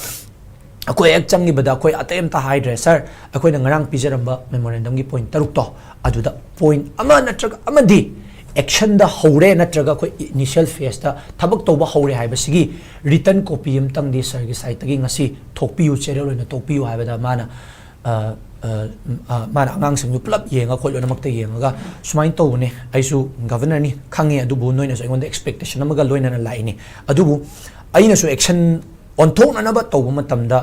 ꯑꯩꯈꯣꯏ ꯍꯦꯛ ꯆꯪꯈꯤꯕꯗ ꯑꯩꯈꯣꯏ ꯑꯇꯩ ꯑꯝꯇ ꯍꯥꯏꯗ꯭ꯔꯦ, "ꯁꯥꯔ, ꯑꯩꯈꯣꯏꯅ ꯉꯔꯥꯡ ꯄꯤꯖꯔꯝꯕ ꯃꯦꯃꯣꯔꯦꯟꯗꯝꯒꯤ ꯄꯣꯏꯟꯠ ꯇꯔꯨꯛꯇꯣ, ꯑꯗꯨꯗ ꯄꯣꯏꯟꯠ ꯑꯃ ꯅꯠꯇ꯭ꯔꯒ ꯑꯃꯗꯤ ꯑꯦꯛꯁꯟꯗ ꯍꯧꯔꯦ, ꯅꯠꯇ꯭ꯔꯒ ꯑꯩꯈꯣꯏ ꯏꯅꯤꯁꯤꯌꯦꯜ ꯐꯦꯁꯇ ꯊꯕꯛ ꯇꯧꯕ ꯍꯧꯔꯦ ꯍꯥꯏꯕꯁꯤꯒꯤ ꯔꯤꯇꯟ ꯀꯣꯄꯤ ꯑꯃꯇꯪꯗꯤ ꯁꯥꯔꯒꯤ ꯁꯥꯏꯠꯇꯒꯤ ꯉꯁꯤ ꯊꯣꯛꯄꯤꯌꯨ, ꯆꯦꯔꯦꯜ ꯑꯣꯏꯅ ꯊꯣꯛꯄꯤꯌꯨ" ꯍꯥꯏꯕꯗ, ꯃꯥꯅ, ꯑ, ꯑ, ꯑ, ꯃꯥꯅ ꯑꯉꯥꯡꯁꯤꯡꯗꯨ ꯄꯨꯂꯞ ꯌꯦꯡꯉꯒ, ꯑꯩꯈꯣꯏ ꯂꯣꯏꯅꯃꯛꯇ ꯌꯦꯡꯉꯒ, "ꯁꯨꯃꯥꯏꯅ ꯇꯧꯕꯅꯦ, ꯑꯩꯁꯨ ꯒꯚꯔꯅꯔꯅꯤ, ꯈꯪꯉꯦ, ꯑꯗꯨꯕꯨ ꯅꯣꯏꯅꯁꯨ ꯑꯩꯉꯣꯟꯗ ꯑꯦꯛꯁꯄꯦꯛꯇꯦꯁꯟ ꯑꯃꯒ ꯂꯣꯏꯅꯅ ꯂꯥꯛꯏꯅꯤ, ꯑꯗꯨꯕꯨ ꯑꯩꯅꯁꯨ ꯑꯦꯛꯁꯟ ꯑꯣꯟꯊꯣꯛꯅꯅꯕ ꯇꯧꯕ ꯃꯇꯝꯗ,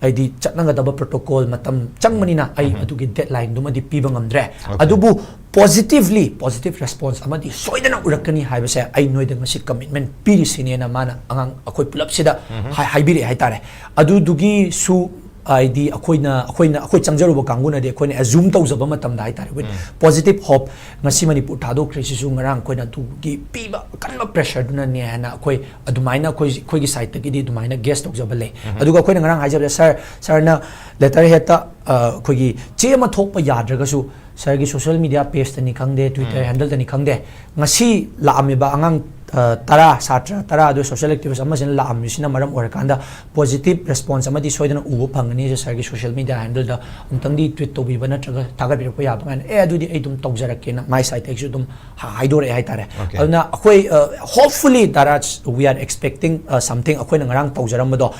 ꯍꯥꯏꯗꯤ, ꯆꯠꯅꯒꯗꯕ ꯄ꯭ꯔꯣꯇꯣꯀꯣꯜ ꯃꯇꯝ ꯆꯪꯕꯅꯤꯅ, ꯑꯩ ꯑꯗꯨꯒꯤ ꯗꯦꯗꯂꯥꯏꯟꯗꯨꯃꯗꯤ ꯄꯤꯕ ꯉꯝꯗ꯭ꯔꯦ꯫ ꯑꯗꯨꯕꯨ ꯄꯣꯖꯤꯇꯤꯚꯂꯤ, ꯄꯣꯖꯤꯇꯤꯚ ꯔꯦꯁꯄꯣꯟꯁ ꯑꯃꯗꯤ ꯁꯣꯏꯗꯅ ꯎꯔꯛꯀꯅꯤ ꯍꯥꯏꯕꯁꯦ ꯑꯩ ꯅꯣꯏꯗ ꯉꯁꯤ ꯀꯃꯤꯠꯃꯦꯟ ꯄꯤꯔꯤꯁꯤꯅꯦꯅ ꯃꯥꯅ ꯑꯉꯥꯡ ꯑꯩꯈꯣꯏ ꯄꯨꯂꯞꯁꯤꯗ ꯍꯥꯏ-, ꯍꯥꯏꯕꯤꯔꯛꯑꯦ ꯍꯥꯏꯇꯥꯔꯦ꯫ ꯑꯗꯨꯗꯨꯒꯤꯁꯨ, ꯍꯥꯏꯗꯤ, ꯑꯩꯈꯣꯏꯅ, ꯑꯩꯈꯣꯏꯅ, ꯑꯩꯈꯣꯏ ꯆꯪꯖꯔꯨꯕ ꯀꯥꯡꯕꯨꯅꯗꯤ ꯑꯩꯈꯣꯏꯅ ꯑꯦꯖꯨꯝ ꯇꯧꯖꯕ ꯃꯇꯝꯗ ꯍꯥꯏꯇꯥꯔꯦ, with positive hope, ꯉꯁꯤ ꯃꯅꯤꯄꯨꯔ ꯊꯥꯗꯣꯛꯈ꯭ꯔꯤꯁꯤꯁꯨ ꯉꯔꯥꯡ ꯑꯩꯈꯣꯏꯅ ꯑꯗꯨꯒꯤ ꯄꯤꯕ ꯑꯀꯟꯕ ꯄ꯭ꯔꯦꯁꯔꯗꯨꯅꯅꯦ ꯍꯥꯏꯅ ꯑꯩꯈꯣꯏ ꯑꯗꯨꯃꯥꯏꯅ, ꯑꯩꯈꯣꯏ, ꯑꯩꯈꯣꯏꯒꯤ ꯁꯥꯏꯠꯇꯒꯤꯗꯤ ꯑꯗꯨꯃꯥꯏꯅ ꯒꯦꯁ ꯇꯧꯖꯕ ꯂꯩ꯫ ꯑꯗꯨꯒ ꯑꯩꯈꯣꯏꯅ ꯉꯔꯥꯡ ꯍꯥꯏꯖꯕꯗ, ꯁꯥꯔ, ꯁꯥꯔꯅ ꯂꯦꯇꯔ ꯍꯦꯠꯇ, ꯑ, ꯑꯩꯈꯣꯏꯒꯤ ꯆꯦ ꯑꯃ ꯊꯣꯛꯄ ꯌꯥꯗ꯭ꯔꯒꯁꯨ, ꯁꯥꯔꯒꯤ ꯁꯣꯁꯤꯌꯦꯜ ꯃꯤꯗꯤꯌꯥ ꯄꯦꯖꯇꯅꯤ ꯈꯪꯗꯦ, ꯇ꯭ꯋꯤꯇꯔ ꯍꯦꯟꯗꯜꯗꯅꯤ ꯈꯪꯗꯦ, ꯉꯁꯤ ꯂꯥꯛꯑꯝꯃꯤꯕ ꯑꯉꯥꯡ ꯇꯔꯥ, ꯁꯥꯇ꯭ꯔ ꯇꯔꯥ ꯑꯗꯨ social activist ꯑꯃꯁꯤꯅ ꯂꯥꯛꯑꯝꯃꯤꯁꯤꯅ ꯃꯔꯝ ꯑꯣꯏꯔꯀꯥꯟꯗ positive response ꯑꯃꯗꯤ ꯁꯣꯏꯗꯅ ꯎꯕ ꯐꯪꯒꯅꯤ꯫ ꯁꯦ ꯁꯥꯔꯒꯤ social media handleꯗ ꯑꯃꯨꯛꯇꯪꯗꯤ tweet ꯇꯧꯕꯤꯕ ꯅꯠꯇ꯭ꯔꯒ ꯊꯥꯒꯠꯄꯤꯔꯛꯄ ꯌꯥꯕ ꯀꯥꯟꯗ, "ꯑꯦ, ꯑꯗꯨꯗꯤ ꯑꯩ ꯑꯗꯨꯝ ꯇꯧꯖꯔꯛꯀꯦꯅ" my sideꯇꯒꯤꯁꯨ ꯑꯗꯨꯝ ꯍꯥꯏꯗꯣꯔꯛꯑꯦ ꯍꯥꯏꯇꯥꯔꯦ꯫ Okay. ꯑꯗꯨꯅ ꯑꯩꯈꯣꯏ, hopefully, Dara, we are expecting something꯫ ꯑꯩꯈꯣꯏꯅ ꯉꯔꯥꯡ ꯇꯧꯖꯔꯝꯕꯗꯣ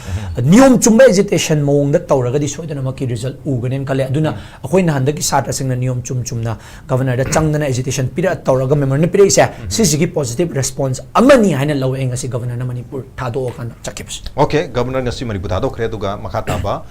ꯅꯤꯌꯣꯝ ꯆꯨꯝꯕ agitation ꯃꯑꯣꯡꯗ ꯇꯧꯔꯒꯗꯤ ꯁꯣꯏꯗꯅꯃꯛꯀꯤ result ꯎꯒꯅꯦꯅ ꯈꯜꯂꯦ꯫ ꯑꯗꯨꯅ ꯑꯩꯈꯣꯏ ꯅꯍꯥꯟꯗꯒꯤ ꯁꯥꯇ꯭ꯔꯁꯤꯡꯅ ꯅꯤꯌꯣꯝ ꯆꯨꯝ ꯆꯨꯝꯅ Governorꯗ ꯆꯪꯗꯅ agitation ꯄꯤꯔꯛꯑ ꯇꯧꯔꯒ memorandum ꯄꯤꯔꯛꯏꯁꯦ, ꯁꯤꯁꯤꯒꯤ positive response ꯑꯃꯅꯤ ꯍꯥꯏꯅ ꯂꯧꯋꯦ ꯑꯩ ꯉꯁꯤ Governorꯅ ꯃꯅꯤꯄꯨꯔ ꯊꯥꯗꯣꯛꯑꯀꯥꯟꯗ ꯆꯠꯈꯤꯕꯁꯦ꯫ Okay, Governor ꯉꯁꯤ ꯃꯅꯤꯄꯨꯔ ꯊꯥꯗꯣꯛꯈ꯭ꯔꯦ, ꯑꯗꯨꯒ ꯃꯈꯥ ꯇꯥꯕ,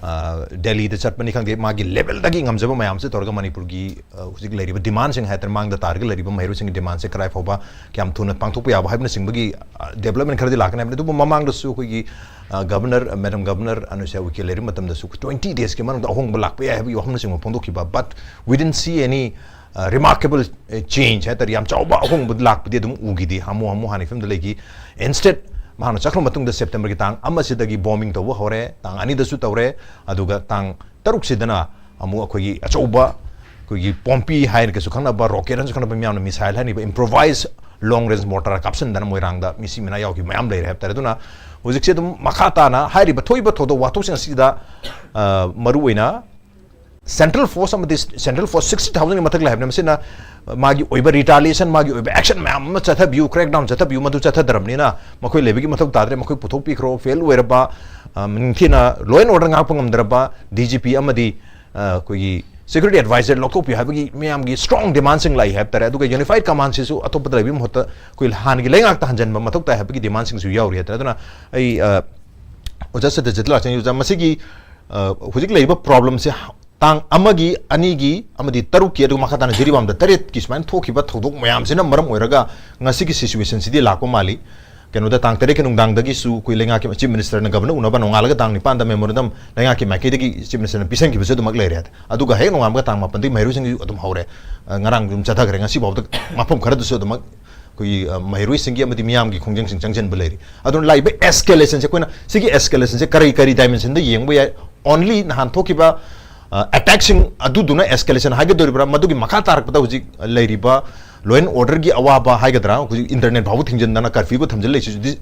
ꯑ, ꯗꯦꯜꯂꯤꯗ ꯆꯠꯄꯅꯤ ꯈꯪꯗꯦ, ꯃꯥꯒꯤ levelꯗꯒꯤ ꯉꯝꯖꯕ ꯃꯌꯥꯝꯁꯦ ꯇꯧꯔꯒ ꯃꯅꯤꯄꯨꯔꯒꯤ, ꯑ, ꯍꯧꯖꯤꯛ ꯂꯩꯔꯤꯕ demandꯁꯤꯡ ꯍꯥꯏꯇꯥꯔꯦ, ꯃꯥꯡꯗ ꯇꯥꯔꯒ ꯂꯩꯔꯤꯕ ꯃꯍꯩꯔꯣꯏꯁꯤꯡꯒꯤ demandꯁꯦ ꯀꯗꯥꯏ ꯐꯥꯎꯕ ꯀꯌꯥꯝ ꯊꯨꯅ ꯄꯥꯡꯊꯣꯛꯄ ꯌꯥꯕ ꯍꯥꯏꯕꯅꯆꯤꯡꯕꯒꯤ, ꯑ, development ꯈꯔꯗꯤ ꯂꯥꯛꯀꯅꯤ ꯍꯥꯏꯕꯅꯤ꯫ ꯑꯗꯨꯕꯨ ꯃꯃꯥꯡꯗꯁꯨ ꯑꯩꯈꯣꯏꯒꯤ, ꯑ, Governor, Madam Governor Anusuiya Uikey ꯂꯩꯔꯤꯕ ꯃꯇꯝꯗꯁꯨ twenty daysꯀꯤ ꯃꯅꯨꯡꯗ ꯑꯍꯣꯡꯕ ꯂꯥꯛꯄ ꯌꯥꯏ ꯍꯥꯏꯕꯒꯤ ꯋꯥꯐꯝꯅꯆꯤꯡꯕ ꯐꯣꯡꯗꯣꯛꯈꯤꯕ, but we didn't see any, uh, remarkable, uh, change ꯍꯥꯏꯇꯥꯔꯦ, ꯌꯥꯝ ꯆꯥꯎꯕ ꯑꯍꯣꯡꯕ ꯂꯥꯛꯄꯗꯤ ꯑꯗꯨꯝ ꯎꯈꯤꯗꯦ꯫ ꯍꯥꯃꯨ ꯍꯥꯃꯨ ꯍꯥꯟꯅ ꯐꯤꯕꯝꯗ ꯂꯩꯈꯤ꯫ Instead, ꯃꯍꯥꯛꯅ ꯆꯠꯈ꯭ꯔꯕ ꯃꯇꯨꯡꯗ Septemberꯒꯤ ꯇꯥꯡ ꯑꯃꯁꯤꯗꯒꯤ bombing ꯇꯧꯕ ꯍꯧꯔꯦ, ꯇꯥꯡ ꯑꯅꯤꯗꯁꯨ ꯇꯧꯔꯦ, ꯑꯗꯨꯒ ꯇꯥꯡ ꯇꯔꯨꯛꯁꯤꯗꯅ ꯑꯃꯨꯛ ꯑꯩꯈꯣꯏꯒꯤ ꯑꯆꯧꯕ ꯑꯩꯈꯣꯏꯒꯤ ꯄꯣꯝꯄꯤ ꯍꯥꯏꯔꯒꯁꯨ ꯈꯪꯅꯕ, rocket ꯍꯥꯏꯅꯁꯨ ꯈꯪꯅꯕ, ꯃꯤꯌꯥꯝꯅ missile ꯍꯥꯏꯔꯤꯕ improvised long range mortar ꯀꯥꯞꯁꯤꯟꯗꯅ ꯃꯣꯏꯔꯥꯡꯗ ꯃꯤꯁꯤ ꯃꯤꯅꯥ ꯌꯥꯎꯈꯤꯕ ꯃꯌꯥꯝ ꯂꯩꯔꯦ ꯍꯥꯏꯕ ꯇꯥꯔꯦ꯫ ꯑꯗꯨꯅ ꯍꯧꯖꯤꯛꯁꯦ ꯑꯗꯨꯝ ꯃꯈꯥ ꯇꯥꯅ ꯍꯥꯏꯔꯤꯕ ꯊꯣꯛꯏꯕ ꯊꯧꯗꯣꯛ ꯋꯥꯊꯣꯛꯁꯤꯡ ꯑꯁꯤꯗ, ꯑ, ꯃꯔꯨꯑꯣꯏꯅ central force ꯑꯃꯗꯤ central force sixty thousandꯒꯤ ꯃꯊꯛ ꯂꯩ ꯍꯥꯏꯕꯅꯤ꯫ ꯃꯁꯤꯅ ꯃꯥꯒꯤ ꯑꯣꯏꯕ retaliation, ꯃꯥꯒꯤ ꯑꯣꯏꯕ action ꯃꯌꯥꯝ ꯑꯃ ꯆꯠꯊꯕꯤꯌꯨ, crackdown ꯆꯠꯊꯕꯤꯌꯨ, ꯃꯗꯨ ꯆꯠꯊꯗ꯭ꯔꯕꯅꯤꯅ ꯃꯈꯣꯏ ꯂꯩꯕꯒꯤ ꯃꯊꯧ ꯇꯥꯗ꯭ꯔꯦ, ꯃꯈꯣꯏ ꯄꯨꯊꯣꯛꯄꯤꯈ꯭ꯔꯣ꯫ Fail ꯑꯣꯏꯔꯕ, ꯑ, ꯅꯤꯡꯊꯤꯅ law and order ꯉꯥꯛꯄ ꯉꯝꯗ꯭ꯔꯕ DGP ꯑꯃꯗꯤ, ꯑ, ꯑꯩꯈꯣꯏꯒꯤ security adviser ꯂꯧꯊꯣꯛꯄꯤꯌꯨ ꯍꯥꯏꯕꯒꯤ ꯃꯌꯥꯝꯒꯤ strong demandꯁꯤꯡ ꯂꯥꯛꯏ ꯍꯥꯏꯕ ꯇꯥꯔꯦ꯫ ꯑꯗꯨꯒ unified commandꯁꯤꯁꯨ ꯑꯇꯣꯞꯄꯗ ꯂꯩꯕꯒꯤ ꯃꯍꯨꯠꯇ ꯑꯩꯈꯣꯏ ꯍꯥꯟꯅꯒꯤ ꯂꯩꯉꯥꯛꯇ ꯍꯟꯖꯤꯟꯕ ꯃꯊꯧ ꯇꯥꯏ ꯍꯥꯏꯕꯒꯤ demandꯁꯤꯡꯁꯨ ꯌꯥꯎꯔꯤ ꯍꯥꯏꯕ ꯇꯥꯔꯦ꯫ ꯑꯗꯨꯅ ꯑꯩ, ꯑ, ꯑꯣꯖꯥ ꯁꯇ꯭ꯌꯖꯤꯠ ꯂꯥꯛꯆꯅꯤ꯫ ꯑꯣꯖꯥ, ꯃꯁꯤꯒꯤ, ꯑ, ꯍꯧꯖꯤꯛ ꯂꯩꯔꯤꯕ problemꯁꯦ ꯇꯥꯡ ꯑꯃꯒꯤ, ꯑꯅꯤꯒꯤ ꯑꯃꯗꯤ ꯇꯔꯨꯛꯀꯤ, ꯑꯗꯨꯒ ꯃꯈꯥ ꯇꯥꯅ ꯖꯤꯔꯤꯕꯥꯝꯗ ꯇꯔꯦꯠꯀꯤ ꯁꯨꯃꯥꯏꯅ ꯊꯣꯛꯈꯤꯕ ꯊꯧꯗꯣꯛ ꯃꯌꯥꯝꯁꯤꯅ ꯃꯔꯝ ꯑꯣꯏꯔꯒ ꯉꯁꯤꯒꯤ situationꯁꯤꯗꯤ ꯂꯥꯛꯄ ꯃꯥꯜꯂꯤ꯫ ꯀꯩꯅꯣꯗ ꯇꯥꯡ ꯇꯔꯦꯠꯀꯤ ꯅꯨꯡꯗꯥꯡꯗꯒꯤꯁꯨ ꯑꯩꯈꯣꯏ ꯂꯩꯉꯥꯛꯀꯤ Chief Ministerꯅ Governor ꯎꯅꯕ ꯅꯣꯡꯉꯥꯜꯂꯒ ꯇꯥꯡ ꯅꯤꯄꯥꯟꯗ memorandum ꯂꯩꯉꯥꯛꯀꯤ ꯃꯥꯏꯀꯩꯗꯒꯤ Chief Ministerꯅ ꯄꯤꯁꯟꯈꯤꯕꯁꯨ ꯑꯗꯨꯃꯛ ꯂꯩꯔꯦ꯫ ꯑꯗꯨꯒ ꯍꯦꯛ ꯅꯣꯡꯉꯥꯟꯕꯒ ꯇꯥꯡ ꯃꯥꯄꯟꯗꯒꯤ ꯃꯍꯩꯔꯣꯏꯁꯤꯡꯁꯨ ꯑꯗꯨꯝ ꯍꯧꯔꯦ꯫ ꯑ, ꯉꯔꯥꯡ ꯑꯗꯨꯝ ꯆꯠꯊꯈ꯭ꯔꯦ꯫ ꯉꯁꯤꯐꯥꯎꯗ ꯃꯐꯝ ꯈꯔꯗꯁꯨ ꯑꯗꯨꯃꯛ ꯑꯩꯈꯣꯏꯒꯤ, ꯑ, ꯃꯍꯩꯔꯣꯏꯁꯤꯡꯒꯤ ꯑꯃꯗꯤ ꯃꯤꯌꯥꯝꯒꯤ ꯈꯣꯡꯖꯪꯁꯤꯡ ꯆꯪꯁꯤꯟꯕ ꯂꯩꯔꯤ꯫ ꯑꯗꯨꯅ ꯂꯥꯛꯏꯕ escalationꯁꯦ, ꯑꯩꯈꯣꯏꯅ ꯁꯤꯒꯤ escalationꯁꯦ ꯀꯔꯤ ꯀꯔꯤ dimensionꯗ ꯌꯦꯡꯕ ꯌꯥꯏ? Only ꯅꯍꯥꯟ ꯊꯣꯛꯈꯤꯕ, ꯑ, attackꯁꯤꯡ ꯑꯗꯨꯗꯨꯅ escalation ꯍꯥꯏꯒꯗꯧꯔꯤꯕ꯭ꯔꯥ? ꯃꯗꯨꯒꯤ ꯃꯈꯥ ꯇꯥꯔꯛꯄꯗ ꯍꯧꯖꯤꯛ ꯂꯩꯔꯤꯕ Law and orderꯒꯤ ꯑꯋꯥꯕ ꯍꯥꯏꯒꯗ꯭ꯔꯥ, ꯍꯧꯖꯤꯛ internet ꯐꯥꯎꯕ ꯊꯤꯡꯖꯤꯟꯗꯅ curfewꯒ ꯊꯝꯖꯤꯜ ꯂꯩꯁꯤꯁꯨ, this,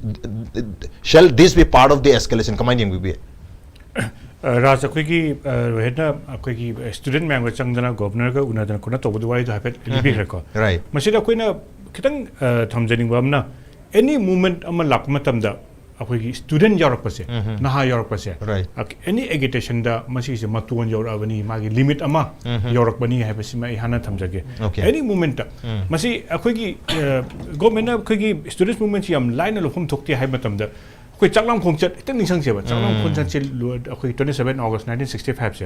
shall this be part of the escalation? ꯀꯃꯥꯏꯅ ꯌꯦꯡꯕꯤꯕꯤ? ꯑ, ꯔꯥꯖ, ꯑꯩꯈꯣꯏꯒꯤ, ꯑ, ꯔꯣꯍꯤꯠꯅ ꯑꯩꯈꯣꯏꯒꯤ student ꯃꯌꯥꯝꯒ ꯆꯪꯗꯅ governorꯒ ꯎꯅꯗꯅ ꯈꯣꯠꯅ ꯇꯧꯕꯗꯨ ꯋꯥꯔꯤꯗꯣ ꯍꯥꯏꯐꯦꯠ ꯂꯤꯕꯤꯈ꯭ꯔꯦꯀꯣ꯫ Right. ꯃꯁꯤꯗ ꯑꯩꯈꯣꯏꯅ ꯈꯤꯇꯪ, ꯑ, ꯊꯝꯖꯅꯤꯡꯕ ꯑꯃꯅ, any movement ꯑꯃ ꯂꯥꯛꯄ ꯃꯇꯝꯗ ꯑꯩꯈꯣꯏꯒꯤ student ꯌꯥꯎꯔꯛꯄꯁꯦ, ꯅꯍꯥ ꯌꯥꯎꯔꯛꯄꯁꯦ, Right. ꯑ, any agitationꯗ ꯃꯁꯤꯒꯤꯁꯦ ꯃꯇꯣꯟ ꯌꯧꯔꯛꯑꯕꯅꯤ, ꯃꯥꯒꯤ limit ꯑꯃ ꯌꯧꯔꯛꯄꯅꯤ ꯍꯥꯏꯕꯁꯤꯃ ꯑꯩ ꯍꯥꯟꯅ ꯊꯝꯖꯒꯦ꯫ Okay. Any movementꯇ ꯃꯁꯤ ꯑꯩꯈꯣꯏꯒꯤ, ꯑ, governmentꯅ ꯑꯩꯈꯣꯏꯒꯤ students movementꯁꯤ ꯌꯥꯝ ꯂꯥꯏꯅ ꯂꯧꯐꯝ ꯊꯣꯛꯇꯦ ꯍꯥꯏꯕ ꯃꯇꯝꯗ, ꯑꯩꯈꯣꯏ ꯆꯥꯛꯂꯥꯝ ꯈꯣꯡꯆꯠ ꯈꯤꯇꯪ ꯅꯤꯡꯁꯤꯡꯁꯦꯕ꯫ ꯆꯥꯛꯂꯥꯝ ꯈꯣꯡꯆꯠꯁꯦ ꯂꯣꯏ-, ꯑꯩꯈꯣꯏ twenty seven August nineteen sixty fiveꯁꯦ,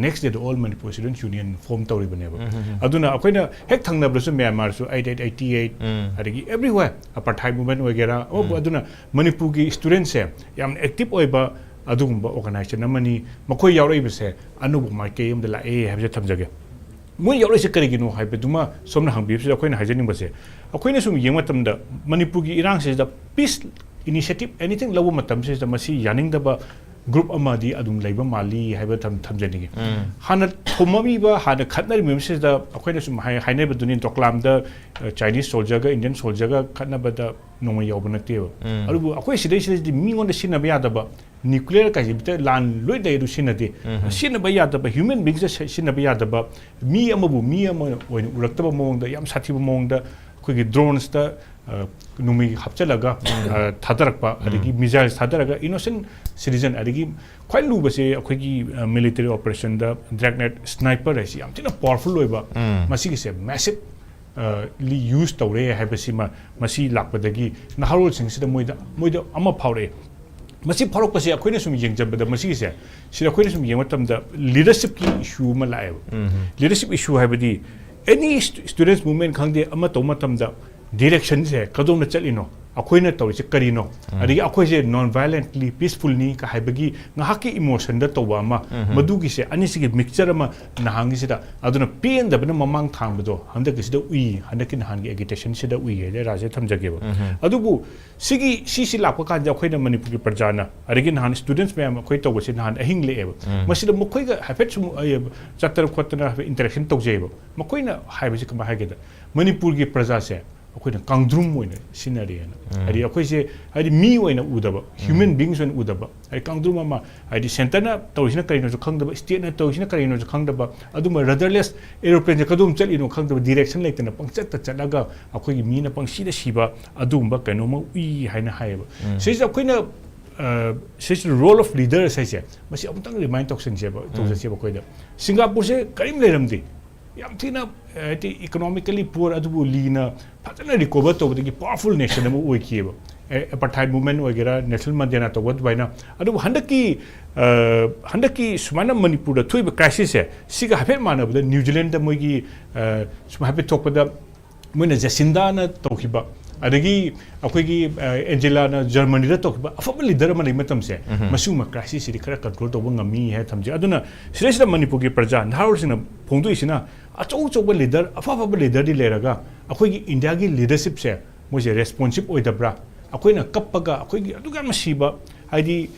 next dayꯗ All Manipur Students Union form ꯇꯧꯔꯤꯕꯅꯦꯕ꯫ ꯑꯗꯨꯅ ꯑꯩꯈꯣꯏꯅ ꯍꯦꯛ ꯊꯪꯅꯕꯗꯁꯨ ꯃ꯭ꯌꯥꯟꯃꯥꯔꯁꯨ eight eight eighty eight, ꯑꯗꯒꯤ everywhere apartheid movement ꯑꯣꯏꯒꯦꯔꯥ, ꯑꯣ, ꯑꯗꯨꯅ ꯃꯅꯤꯄꯨꯔꯒꯤ studentꯁꯦ ꯌꯥꯝ active ꯑꯣꯏꯕ ꯑꯗꯨꯒꯨꯝꯕ organization ꯑꯃꯅꯤ꯫ ꯃꯈꯣꯏ ꯌꯥꯎꯔꯛꯏꯕꯁꯦ ꯑꯅꯧꯕ ꯃꯥꯏꯀꯩ ꯑꯃꯗ ꯂꯥꯛꯑꯦ ꯍꯥꯏꯕꯁꯦ ꯊꯝꯖꯒꯦ꯫ ꯃꯣꯏ ꯌꯥꯎꯔꯛꯏꯁꯦ ꯀꯔꯤꯒꯤꯅꯣ ꯍꯥꯏꯕꯗꯨꯃ ꯁꯣꯝꯅ ꯍꯪꯕꯤꯕꯁꯤꯗ ꯑꯩꯈꯣꯏꯅ ꯍꯥꯏꯖꯅꯤꯡꯕꯁꯦ, ꯑꯩꯈꯣꯏꯅ ꯁꯨꯝ ꯌꯦꯡꯕ ꯃꯇꯝꯗ ꯃꯅꯤꯄꯨꯔꯒꯤ ꯏꯔꯥꯡꯁꯤꯗ peace initiative anything ꯂꯧꯕ ꯃꯇꯝꯁꯤꯗ ꯃꯁꯤ ꯌꯥꯅꯤꯡꯗꯕ group ꯑꯃꯗꯤ ꯑꯗꯨꯝ ꯂꯩꯕ ꯃꯥꯜꯂꯤ ꯍꯥꯏꯕ ꯊꯝ-, ꯊꯝꯖꯅꯤꯡꯉꯤ꯫ ꯍꯥꯟꯅ ꯊꯣꯝꯃꯝꯃꯤꯕ, ꯍꯥꯟꯅ ꯈꯠꯅꯔꯤꯕꯁꯤꯗ ꯑꯩꯈꯣꯏꯅ ꯁꯨꯝ ꯍꯥꯏ-, ꯍꯥꯏꯅꯕꯗꯨꯅꯤ, ꯗꯣꯀ꯭ꯂꯥꯝꯗ, ꯑ, Chinese soldierꯒ Indian soldierꯒ ꯈꯠꯅꯕꯗ ꯅꯣꯡꯃꯩ ꯌꯥꯎꯕ ꯅꯠꯇꯦꯕ꯫ ꯑꯗꯨꯕꯨ ꯑꯩꯈꯣꯏ ꯁꯤꯗꯩꯁꯤꯗꯗꯤ ꯃꯤꯉꯣꯟꯗ ꯁꯤꯖꯤꯟꯅꯕ ꯌꯥꯗꯕ nuclear ꯀꯥꯏꯁꯦ ꯂꯥꯟ ꯂꯣꯏ ꯂꯩ, ꯑꯗꯨ ꯁꯤꯖꯤꯟꯅꯗꯦ꯫ ꯁꯤꯖꯤꯟꯅꯕ ꯌꯥꯗꯕ, human beingꯁꯦ ꯁꯤ-, ꯁꯤꯖꯤꯟꯅꯕ ꯌꯥꯗꯕ, ꯃꯤ ꯑꯃꯕꯨ ꯃꯤ ꯑꯃ ꯑꯣꯏꯅ ꯎꯔꯛꯇꯕ ꯃꯑꯣꯡꯗ, ꯌꯥꯝ ꯁꯥꯊꯤꯕ ꯃꯑꯣꯡꯗ ꯑꯩꯈꯣꯏꯒꯤ dronesꯇ, ꯑ, ꯅꯣꯡꯃꯩ ꯍꯥꯞꯆꯤꯜꯂꯒ, ꯑ, ꯊꯥꯗꯔꯛꯄ, ꯑꯗꯒꯤ missiles ꯊꯥꯗꯔꯒ innocent citizen, ꯑꯗꯒꯤ ꯈ꯭ꯋꯥꯏ ꯂꯨꯕꯁꯦ ꯑꯩꯈꯣꯏꯒꯤ, ꯑ, military operationꯗ Dragnet sniper ꯍꯥꯏꯁꯤ ꯌꯥꯝ ꯊꯤꯅ powerful ꯑꯣꯏꯕ, ꯃꯁꯤꯒꯤꯁꯦ massive ꯑ, ꯂꯤ use ꯇꯧꯔꯦ ꯍꯥꯏꯕꯁꯤꯃ ꯃꯁꯤ ꯂꯥꯛꯄꯗꯒꯤ ꯅꯍꯥꯔꯣꯜꯁꯤꯡꯁꯤꯗ ꯃꯣꯏꯗ, ꯃꯣꯏꯗ ꯑꯃ ꯐꯥꯎꯔꯛꯑꯦ꯫ ꯃꯁꯤ ꯐꯥꯎꯔꯛꯄꯁꯦ ꯑꯩꯈꯣꯏꯅ ꯁꯨꯝ ꯌꯦꯡꯖꯕꯗ ꯃꯁꯤꯒꯤꯁꯦ, ꯁꯤꯗ ꯑꯩꯈꯣꯏꯅ ꯁꯨꯝ ꯌꯦꯡꯕ ꯃꯇꯝꯗ leadershipꯀꯤ issue ꯑꯃ ꯂꯥꯛꯑꯦꯕ꯫ Leadership issue ꯍꯥꯏꯕꯗꯤ any stu-, students movement ꯈꯪꯗꯦ, ꯑꯃ ꯇꯧꯕ ꯃꯇꯝꯗ directionꯁꯦ ꯀꯗꯣꯝꯗ ꯆꯠꯂꯤꯅꯣ? ꯑꯩꯈꯣꯏꯅ ꯇꯧꯔꯤꯁꯦ ꯀꯔꯤꯅꯣ? ꯑꯗꯒꯤ ꯑꯩꯈꯣꯏꯁꯦ non violently peacefulꯅꯤ ꯀ ꯍꯥꯏꯕꯒꯤ ꯉꯥꯏꯍꯥꯛꯀꯤ emotionꯗ ꯇꯧꯕ ꯑꯃ, ꯃꯗꯨꯒꯤꯁꯦ ꯑꯅꯤꯁꯤꯒꯤ mixture ꯑꯃ ꯅꯍꯥꯟꯒꯤꯁꯤꯗ, ꯑꯗꯨꯅ ꯄꯦꯟꯗꯕꯅ ꯃꯃꯥꯡ ꯊꯥꯡꯕꯗꯣ ꯍꯟꯗꯛꯀꯤꯁꯤꯗ ꯎꯏ, ꯍꯟꯗꯛꯀꯤ ꯅꯍꯥꯟꯒꯤ agitation ꯁꯤꯗ ꯎꯏ ꯍꯥꯏꯗꯤ ꯔꯥꯖꯦ ꯊꯝꯖꯒꯦꯕ꯫ ꯑꯗꯨꯕꯨ ꯁꯤꯒꯤ, ꯁꯤꯁꯤ ꯂꯥꯛꯄ ꯀꯥꯟꯗ ꯑꯩꯈꯣꯏꯅ ꯃꯅꯤꯄꯨꯔꯒꯤ ꯄ꯭ꯔꯖꯥꯅ, ꯑꯗꯒꯤ ꯅꯍꯥꯟ students ꯃꯌꯥꯝ ꯑꯩꯈꯣꯏ ꯇꯧꯕꯁꯦ ꯅꯍꯥꯟ ꯑꯍꯤꯡ ꯂꯦꯛꯑꯦꯕ꯫ ꯃꯁꯤꯗ ꯃꯈꯣꯏꯒ ꯍꯥꯏꯐꯦꯠ ꯁꯨꯝ, ꯑ, ꯆꯠꯇꯅ ꯈꯣꯠꯇꯅ ꯍꯥꯏꯐꯦꯠ interaction ꯇꯧꯖꯩꯑꯕ꯫ ꯃꯈꯣꯏꯅ ꯍꯥꯏꯕꯁꯤ ꯀꯃꯥꯏꯅ ꯍꯥꯏꯒꯦꯗ, ꯃꯅꯤꯄꯨꯔꯒꯤ ꯄ꯭ꯔꯖꯥꯁꯦ ꯑꯩꯈꯣꯏꯅ ꯀꯥꯡꯗ꯭ꯔꯨꯝ ꯑꯣꯏꯅ ꯁꯤꯖꯤꯟꯅꯔꯦꯅ꯫ ꯍꯥꯏꯗꯤ ꯑꯩꯈꯣꯏꯁꯦ, ꯍꯥꯏꯗꯤ ꯃꯤ ꯑꯣꯏꯅ ꯎꯗꯕ, human beings ꯑꯣꯏꯅ ꯎꯗꯕ, ꯍꯥꯏꯗꯤ ꯀꯥꯡꯗ꯭ꯔꯨꯝ ꯑꯃ, ꯍꯥꯏꯗꯤ centreꯅ ꯇꯧꯔꯤꯁꯤꯅ ꯀꯔꯤꯅꯣꯁꯨ ꯈꯪꯗꯕ, stateꯅ ꯇꯧꯔꯤꯁꯤꯅ ꯀꯔꯤꯅꯣꯁꯨ ꯈꯪꯗꯕ, ꯑꯗꯨꯝꯕ rudderless aeroplaneꯁꯦ ꯀꯗꯣꯝ ꯆꯠꯂꯤꯅꯣ ꯈꯪꯗꯕ, direction ꯂꯩꯇꯅ ꯄꯪꯆꯠꯇ ꯆꯠꯂꯒ ꯑꯩꯈꯣꯏꯒꯤ ꯃꯤꯅ ꯄꯪꯁꯤꯗ ꯁꯤꯕ ꯑꯗꯨꯒꯨꯝꯕ ꯀꯩꯅꯣꯝꯃ ꯎꯏ ꯍꯥꯏꯅ ꯍꯥꯏꯌꯦꯕ꯫ ꯁꯤꯁꯤꯗ ꯑꯩꯈꯣꯏꯅ, ꯑ, ꯁꯤꯁꯤꯗ role of leaders ꯍꯥꯏꯁꯦ ꯃꯁꯤ ꯑꯃꯨꯛꯇꯪ remind ꯇꯧꯁꯟꯁꯦꯕ, ꯇꯧꯖꯁꯦꯕ ꯑꯩꯈꯣꯏꯗ꯫ ꯁꯤꯡꯒꯥꯄꯨꯔꯁꯦ ꯀꯔꯤꯝ ꯂꯩꯔꯝꯗꯦ꯫ ꯌꯥꯝ ꯊꯤꯅ, ꯍꯥꯏꯗꯤ economically poor, ꯑꯗꯨꯕꯨ ꯂꯤꯅ ꯐꯖꯅ recover ꯇꯧꯕꯗꯒꯤ powerful nation ꯑꯃ ꯑꯣꯏꯈꯤꯑꯕ꯫ ꯑꯦ, apartheid movement ꯑꯣꯏꯒꯦꯔꯥ, Nelson Mandela ꯇꯧꯕ ꯑꯗꯨꯃꯥꯏꯅ꯫ ꯑꯗꯨꯕꯨ ꯍꯟꯗꯛꯀꯤ, ꯑ, ꯍꯟꯗꯛꯀꯤ ꯁꯨꯃꯥꯏꯅ ꯃꯅꯤꯄꯨꯔꯗ ꯊꯣꯛꯏꯕ crisisꯁꯦ, ꯁꯤꯒ ꯍꯥꯏꯐꯦꯠ ꯃꯥꯟꯅꯕꯗ New Zealandꯗ ꯃꯣꯏꯒꯤ, ꯑ, ꯁꯨꯝ ꯍꯥꯏꯐꯦꯠ ꯊꯣꯛꯄꯗ ꯃꯣꯏꯅ Jacindaꯅ ꯇꯧꯈꯤꯕ, ꯑꯗꯒꯤ ꯑꯩꯈꯣꯏꯒꯤ, ꯑ, Angelaꯅ Germanyꯗ ꯇꯧꯈꯤꯕ ꯑꯐꯕ leader ꯑꯃ ꯂꯩ ꯃꯇꯝꯁꯦ, ꯃꯁꯤꯒꯨꯝꯕ crisisꯁꯤꯗꯤ ꯈꯔ control ꯇꯧꯕ ꯉꯝꯃꯤ ꯍꯥꯏꯅ ꯊꯝꯖꯩ꯫ ꯑꯗꯨꯅ ꯁꯤꯗꯩꯁꯤꯗ ꯃꯅꯤꯄꯨꯔꯒꯤ ꯄ꯭ꯔꯖꯥ ꯅꯍꯥꯔꯣꯜꯁꯤꯡꯅ ꯐꯣꯡꯗꯣꯛꯏꯁꯤꯅ, ꯑꯆꯧ ꯑꯆꯧꯕ leader, ꯑꯐ ꯑꯐꯕ leaderꯗꯤ ꯂꯩꯔꯒ ꯑꯩꯈꯣꯏꯒꯤ Indiaꯒꯤ leadershipꯁꯦ ꯃꯣꯏꯁꯦ responsive ꯑꯣꯏꯗꯕ꯭ꯔꯥ? ꯑꯩꯈꯣꯏꯅ ꯀꯞꯄꯒ ꯑꯩꯈꯣꯏꯒꯤ ꯑꯗꯨꯛ ꯌꯥꯝꯅ ꯁꯤꯕ, ꯍꯥꯏꯗꯤ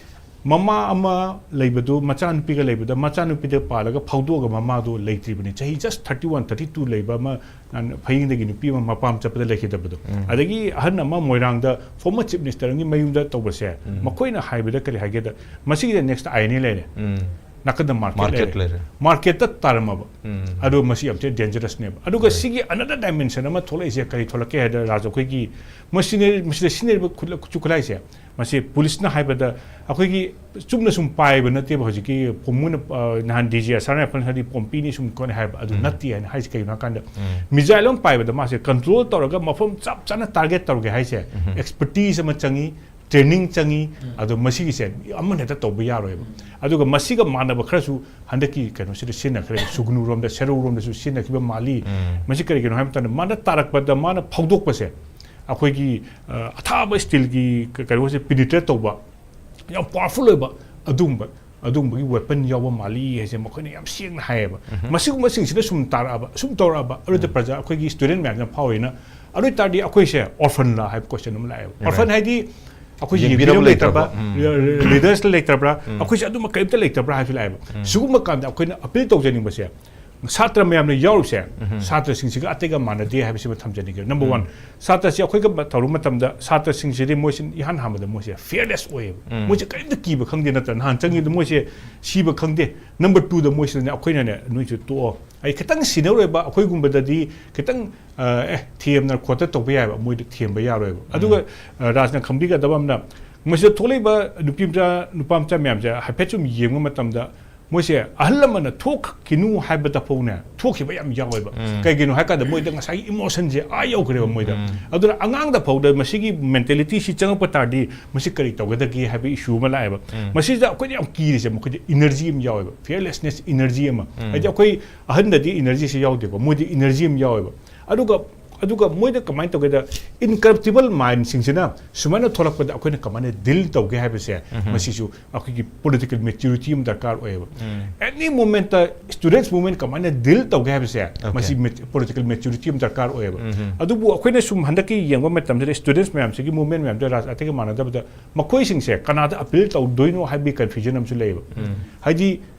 ꯃꯃꯥ ꯑꯃ ꯂꯩꯕꯗꯨ, ꯃꯆꯥꯅꯨꯄꯤꯒ ꯂꯩꯕꯗ, ꯃꯆꯥꯅꯨꯄꯤꯗ ꯄꯥꯜꯂꯒ ꯐꯥꯎꯗꯣꯛꯑꯒ ꯃꯃꯥꯗꯣ ꯂꯩꯇ꯭ꯔꯤꯕꯅꯤ꯫ ꯆꯍꯤ just thirty one, thirty two ꯂꯩꯕ ꯑꯃ, ꯅꯍꯥꯟ ꯐꯌꯦꯡꯗꯒꯤ ꯅꯨꯄꯤ ꯑꯃ ꯃꯄꯥꯝ ꯆꯠꯄꯗ ꯂꯩꯈꯤꯗꯕꯗꯣ꯫ ꯑꯗꯒꯤ ꯑꯍꯟ ꯑꯃ ꯃꯣꯏꯔꯥꯡꯗ former chief minister ꯑꯃꯒꯤ ꯃꯌꯨꯝꯗ ꯇꯧꯕꯁꯦ, ꯃꯈꯣꯏꯅ ꯍꯥꯏꯕꯗ ꯀꯔꯤ ꯍꯥꯏꯒꯦꯗ, ꯃꯁꯤꯒꯤꯗ next INA ꯂꯩꯔꯦ꯫ ꯅꯥꯀꯟꯗ market market ꯂꯩꯔꯦ꯫ ꯂꯩꯔꯦ꯫ Marketꯇ ꯇꯥꯔꯝꯃꯕ꯫ ꯑꯗꯣ ꯃꯁꯤ ꯌꯥꯝ ꯊꯤꯅ dangerousꯅꯦꯕ꯫ ꯑꯗꯨꯒ ꯁꯤꯒꯤ another dimension ꯑꯃ ꯊꯣꯛꯂꯛꯏꯁꯦ ꯀꯔꯤ ꯊꯣꯛꯂꯛꯀꯦ ꯍꯥꯏꯗ, ꯔꯥꯖ, ꯑꯩꯈꯣꯏꯒꯤ ꯃꯁꯤꯅ-, ꯃꯁꯤꯗ ꯁꯤꯖꯤꯟꯅꯔꯤꯕ ꯈꯨꯠꯂ-, ꯈꯨꯠꯁꯨ ꯈꯨꯠꯂꯥꯏꯁꯦ, ꯃꯁꯤ ꯄꯨꯂꯤꯁꯅ ꯍꯥꯏꯕꯗ ꯑꯩꯈꯣꯏꯒꯤ ꯆꯨꯝꯅ ꯁꯨꯝ ꯄꯥꯏꯕ ꯅꯠꯇꯦꯕ꯫ ꯍꯧꯖꯤꯛꯀꯤ ꯄꯣꯝꯃꯨꯅ, ꯑ, ꯅꯍꯥꯟ DG ꯑꯁꯥꯝ ꯔꯥꯏꯐꯜꯁꯅꯗꯤ ꯄꯣꯝꯄꯤꯅꯤ ꯁꯨꯝ ꯀꯣꯟꯅ ꯍꯥꯏꯕ, ꯑꯗꯨ ꯅꯠꯇꯦ ꯍꯥꯏꯅ ꯍꯥꯏꯁꯦ ꯀꯩꯒꯤꯅꯣ ꯍꯥꯏ ꯀꯥꯟꯗ, missile ꯑꯃ ꯄꯥꯏꯕꯗ ꯃꯥꯁꯦ control ꯇꯧꯔꯒ ꯃꯐꯝ ꯆꯞ ꯆꯥꯅ target ꯇꯧꯔꯒꯦ ꯍꯥꯏꯁꯦ, expertise ꯑꯃ ꯆꯪꯉꯤ, training ꯆꯪꯉꯤ꯫ ꯑꯗꯣ ꯃꯁꯤꯒꯤꯁꯦ ꯑꯃꯅ ꯍꯦꯛꯇ ꯇꯧꯕ ꯌꯥꯔꯣꯏꯕ꯫ ꯑꯗꯨꯒ ꯃꯁꯤꯒ ꯃꯥꯟꯅꯕ ꯈꯔꯁꯨ ꯍꯟꯗꯛꯀꯤ ꯀꯩꯅꯣꯁꯤꯗ ꯁꯤꯖꯤꯟꯅꯈ꯭ꯔꯦ, ꯁꯨꯒꯅꯨꯔꯣꯝꯗ, ꯁꯦꯔꯧꯔꯣꯝꯗꯁꯨ ꯁꯤꯖꯤꯟꯅꯈꯤꯕ ꯃꯥꯜꯂꯤ꯫ ꯃꯁꯤ ꯀꯔꯤꯒꯤꯅꯣ ꯍꯥꯏꯕ ꯃꯇꯝꯗ ꯃꯥꯅ ꯇꯥꯔꯛꯄꯗ, ꯃꯥꯅ ꯐꯥꯎꯗꯣꯛꯄꯁꯦ, ꯑꯩꯈꯣꯏꯒꯤ ꯑ, ꯑꯊꯥꯕ ꯁ꯭ꯇꯤꯜꯒꯤ ꯀ- ꯀꯩꯅꯣꯁꯦ ꯄꯤꯅꯤꯇ꯭ꯔꯦꯠ ꯇꯧꯕ, ꯌꯥꯝ ꯄꯋꯥꯔꯐꯨꯜ ꯑꯣꯏꯕ ꯑꯗꯨꯒꯨꯝꯕ ꯑꯗꯨꯒꯨꯝꯕꯒꯤ ꯋꯦꯄꯟ ꯌꯥꯎꯕ ꯃꯥꯜꯂꯤ ꯍꯥꯏꯁꯦ ꯃꯈꯣꯏꯅ ꯌꯥꯝ ꯁꯦꯡꯅ ꯍꯥꯏꯌꯦꯕ꯫ ꯃꯁꯤꯒꯨꯝꯕꯁꯤꯡꯁꯤꯅ ꯁꯨꯝ ꯇꯥꯔꯛꯑꯕ, ꯁꯨꯝ ꯇꯧꯔꯛꯑꯕ, ꯑꯗꯨꯗ ꯄ꯭ꯔꯖꯥ, ꯑꯩꯈꯣꯏꯒꯤ ꯁ꯭ꯇꯨꯗꯦꯟ ꯃꯌꯥꯝꯁꯤꯅ ꯐꯥꯎꯔꯤꯅ, ꯑꯗꯨ ꯑꯣꯏ ꯇꯥꯔꯗꯤ ꯑꯩꯈꯣꯏꯁꯦ ꯑꯣꯔꯐꯟꯂ ꯍꯥꯏꯕ ꯀꯣꯏꯁꯟ ꯑꯃ ꯂꯥꯛꯑꯦꯕ꯫ ꯑꯣꯔꯐꯟ ꯍꯥꯏꯗꯤ ꯑꯩꯈꯣꯏꯁꯦ ꯌꯦꯡꯕꯤꯅꯕ ꯌꯦꯡꯕꯤꯅꯕ ꯂꯩꯇ꯭ꯔꯕ, ꯂꯩꯇ꯭ꯔꯕ, ꯎꯝ꯫ ꯂꯤꯗꯔꯁ ꯂꯩꯇ꯭ꯔꯕ꯭ꯔꯥ, ꯑꯩꯈꯣꯏꯁꯦ ꯑꯗꯨꯝꯕ ꯀꯔꯤꯝꯇ ꯂꯩꯇꯕ꯭ꯔꯥ ꯍꯥꯏꯕꯁꯨ ꯂꯥꯛꯑꯦꯕ꯫ ꯁꯤꯒꯨꯝꯕ ꯀꯥꯟꯗ ꯑꯩꯈꯣꯏꯅ ꯑꯄꯤꯜ ꯇꯧꯖꯅꯤꯡꯕꯁꯦ, ꯁꯥꯇ꯭ꯔ ꯃꯌꯥꯝꯅ ꯌꯥꯎꯔꯤꯕꯁꯦ, ꯁꯥꯇ꯭ꯔꯁꯤꯡꯁꯤꯒ ꯑꯇꯩꯒ ꯃꯥꯟꯅꯗꯦ ꯍꯥꯏꯕꯁꯤꯃ ꯊꯝꯖꯅꯤꯡꯉꯦ꯫ ꯅꯝꯕꯔ ꯋꯥꯟ, ꯁꯥꯇ꯭ꯔꯁꯤ ꯑꯩꯈꯣꯏꯒ ꯃ- ꯇꯧꯔꯨꯕ ꯃꯇꯝꯗ ꯁꯥꯇ꯭ꯔꯁꯤꯡꯁꯤꯗꯤ ꯃꯣꯏꯁꯤ ꯏꯍꯥꯟ ꯍꯥꯟꯕꯗ ꯃꯣꯏꯁꯦ ꯐꯤꯌꯔꯂꯦꯁ ꯑꯣꯏꯌꯦꯕ꯫ ꯃꯣꯏꯁꯦ ꯀꯔꯤꯝꯇ ꯀꯤꯕ ꯈꯪꯗꯦ, ꯅꯠꯇ꯭ꯔꯥ? ꯅꯍꯥꯟ ꯆꯪꯉꯤꯗ ꯃꯣꯏꯁꯦ ꯁꯤꯕ ꯈꯪꯗꯦ꯫ ꯅꯝꯕꯔ ꯇꯨꯗ ꯃꯣꯏꯁꯤꯗꯅꯦ ꯑꯩꯈꯣꯏꯅꯅꯦ, "ꯅꯣꯏꯁꯨ ꯇꯣꯛꯑꯣ", ꯑꯩ ꯈꯤꯇꯪ ꯁꯤꯅꯤꯌꯔ ꯑꯣꯏꯕ ꯑꯩꯈꯣꯏꯒꯨꯝꯕꯗꯗꯤ ꯈꯤꯇꯪ ꯑ, ꯑꯦ, ꯊꯦꯝꯅ ꯈꯣꯠꯇ ꯇꯧꯕ ꯌꯥꯏꯕ, ꯃꯣꯏꯗꯤ ꯊꯦꯝꯕ ꯌꯥꯔꯣꯏꯕ꯫ ꯑꯗꯨꯒ ꯑ, ꯔꯥꯖꯅ ꯈꯪꯕꯤꯒꯗꯕ ꯑꯃꯅ, ꯃꯁꯤꯗ ꯊꯣꯛꯂꯛꯏꯕ ꯅꯨꯄꯤ ꯃꯆꯥ ꯅꯨꯄꯥ ꯃꯆꯥ ꯃꯌꯥꯝꯁꯦ ꯍꯥꯏꯐꯦꯠ ꯁꯨꯝ ꯌꯦꯡꯕ ꯃꯇꯝꯗ, ꯃꯣꯏꯁꯦ ꯑꯍꯜ ꯂꯃꯟꯅ ꯊꯣꯛꯈꯤꯅꯨ ꯍꯥꯏꯕꯗ ꯐꯥꯎꯅꯦ ꯊꯣꯛꯈꯤꯕ ꯌꯥꯝ ꯌꯥꯎꯋꯦꯕ꯫ ꯀꯩꯒꯤꯅꯣ ꯍꯥꯏ ꯀꯥꯟꯗ ꯃꯣꯏꯗ ꯉꯁꯥꯏꯒꯤ ꯏꯃꯣꯁꯟꯁꯦ ꯑꯥ ꯌꯧꯈ꯭ꯔꯦꯕ ꯃꯣꯏꯗ꯫ ꯑꯗꯨꯅ ꯑꯉꯥꯡꯗ ꯐꯥꯎꯗ ꯃꯁꯤꯒꯤ ꯃꯦꯟꯇꯦꯂꯤꯇꯤꯁꯤ ꯆꯪꯉꯛꯄ ꯇꯥꯔꯗꯤ ꯃꯁꯤ ꯀꯔꯤ ꯇꯧꯒꯗꯒꯦ ꯍꯥꯏꯕ ꯏꯁꯨ ꯑꯃ ꯂꯥꯛꯑꯦꯕ꯫ ꯃꯁꯤꯗ ꯑꯩꯈꯣꯏꯅ ꯌꯥꯝ ꯀꯤꯔꯤꯁꯦ ꯃꯈꯣꯏꯗ ꯏꯅꯔꯖꯤ ꯑꯃ ꯌꯥꯎꯋꯦꯕ, ꯐꯤꯌꯔꯂꯦꯁꯅꯦꯁ ꯏꯅꯔꯖꯤ ꯑꯃ꯫ ꯍꯥꯏꯗꯤ ꯑꯩꯈꯣꯏ ꯑꯍꯟꯗꯗꯤ ꯏꯅꯔꯖꯤꯁꯦ ꯌꯥꯎꯗꯦꯀꯣ, ꯃꯣꯏꯗꯤ ꯏꯅꯔꯖꯤ ꯑꯃ ꯌꯥꯎꯋꯦꯕ꯫ ꯑꯗꯨꯒ ꯑꯗꯨꯒ ꯃꯣꯏꯗ ꯀꯃꯥꯏꯅ ꯇꯧꯒꯦꯗ, ꯏꯟꯀꯔꯞꯇꯤꯕꯜ ꯃꯥꯏꯟꯁꯤꯡꯁꯤꯅ ꯁꯨꯃꯥꯏꯅ ꯊꯣꯛꯂꯛꯄꯗ ꯑꯩꯈꯣꯏꯅ ꯀꯃꯥꯏꯅ ꯗꯤꯜ ꯇꯧꯒꯦ ꯍꯥꯏꯕꯁꯦ, ꯃꯁꯤꯁꯨ ꯑꯩꯈꯣꯏꯒꯤ ꯄꯣꯂꯤꯇꯤꯀꯦꯜ ꯃꯦꯆꯨꯔꯤꯇꯤ ꯑꯃ ꯗꯔꯀꯥꯔ ꯑꯣꯏꯌꯦꯕ꯫ ꯑꯦꯅꯤ ꯃꯨꯚꯃꯦꯟꯠꯇ ꯁ꯭ꯇꯨꯗꯦꯟꯠꯁ ꯃꯨꯚꯃꯦꯟꯠ ꯀꯃꯥꯏꯅ ꯗꯤꯜ ꯇꯧꯒꯦ ꯍꯥꯏꯕꯁꯦ, ꯃꯁꯤ ꯄꯣꯂꯤꯇꯤꯀꯦꯜ ꯃꯦꯆꯨꯔꯤꯇꯤ ꯑꯃ ꯗꯔꯀꯥꯔ ꯑꯣꯏꯌꯦꯕ꯫ ꯑꯗꯨꯕꯨ ꯑꯩꯈꯣꯏꯅ ꯁꯨꯝ ꯍꯟꯗꯛꯀꯤ ꯌꯦꯡꯕ ꯃꯇꯝꯁꯤꯗ ꯁ꯭ꯇꯨꯗꯦꯟꯠꯁ ꯃꯌꯥꯝꯁꯤꯒꯤ ꯃꯨꯚꯃꯦꯟꯠ ꯃꯌꯥꯝꯁꯦ ꯔꯥꯖ ꯑꯇꯩꯒ ꯃꯥꯟꯅꯗꯕꯗ ꯃꯈꯣꯏꯁꯤꯡꯁꯦ ꯀꯅꯥꯗ ꯑꯄꯤꯜ ꯇꯧꯗꯣꯏꯅꯣ ꯍꯥꯏꯕꯒꯤ ꯀꯟꯐ꯭ꯌꯨꯖꯟ ꯑꯃꯁꯨ ꯂꯩꯌꯦꯕ꯫ ꯍꯥꯏꯗꯤ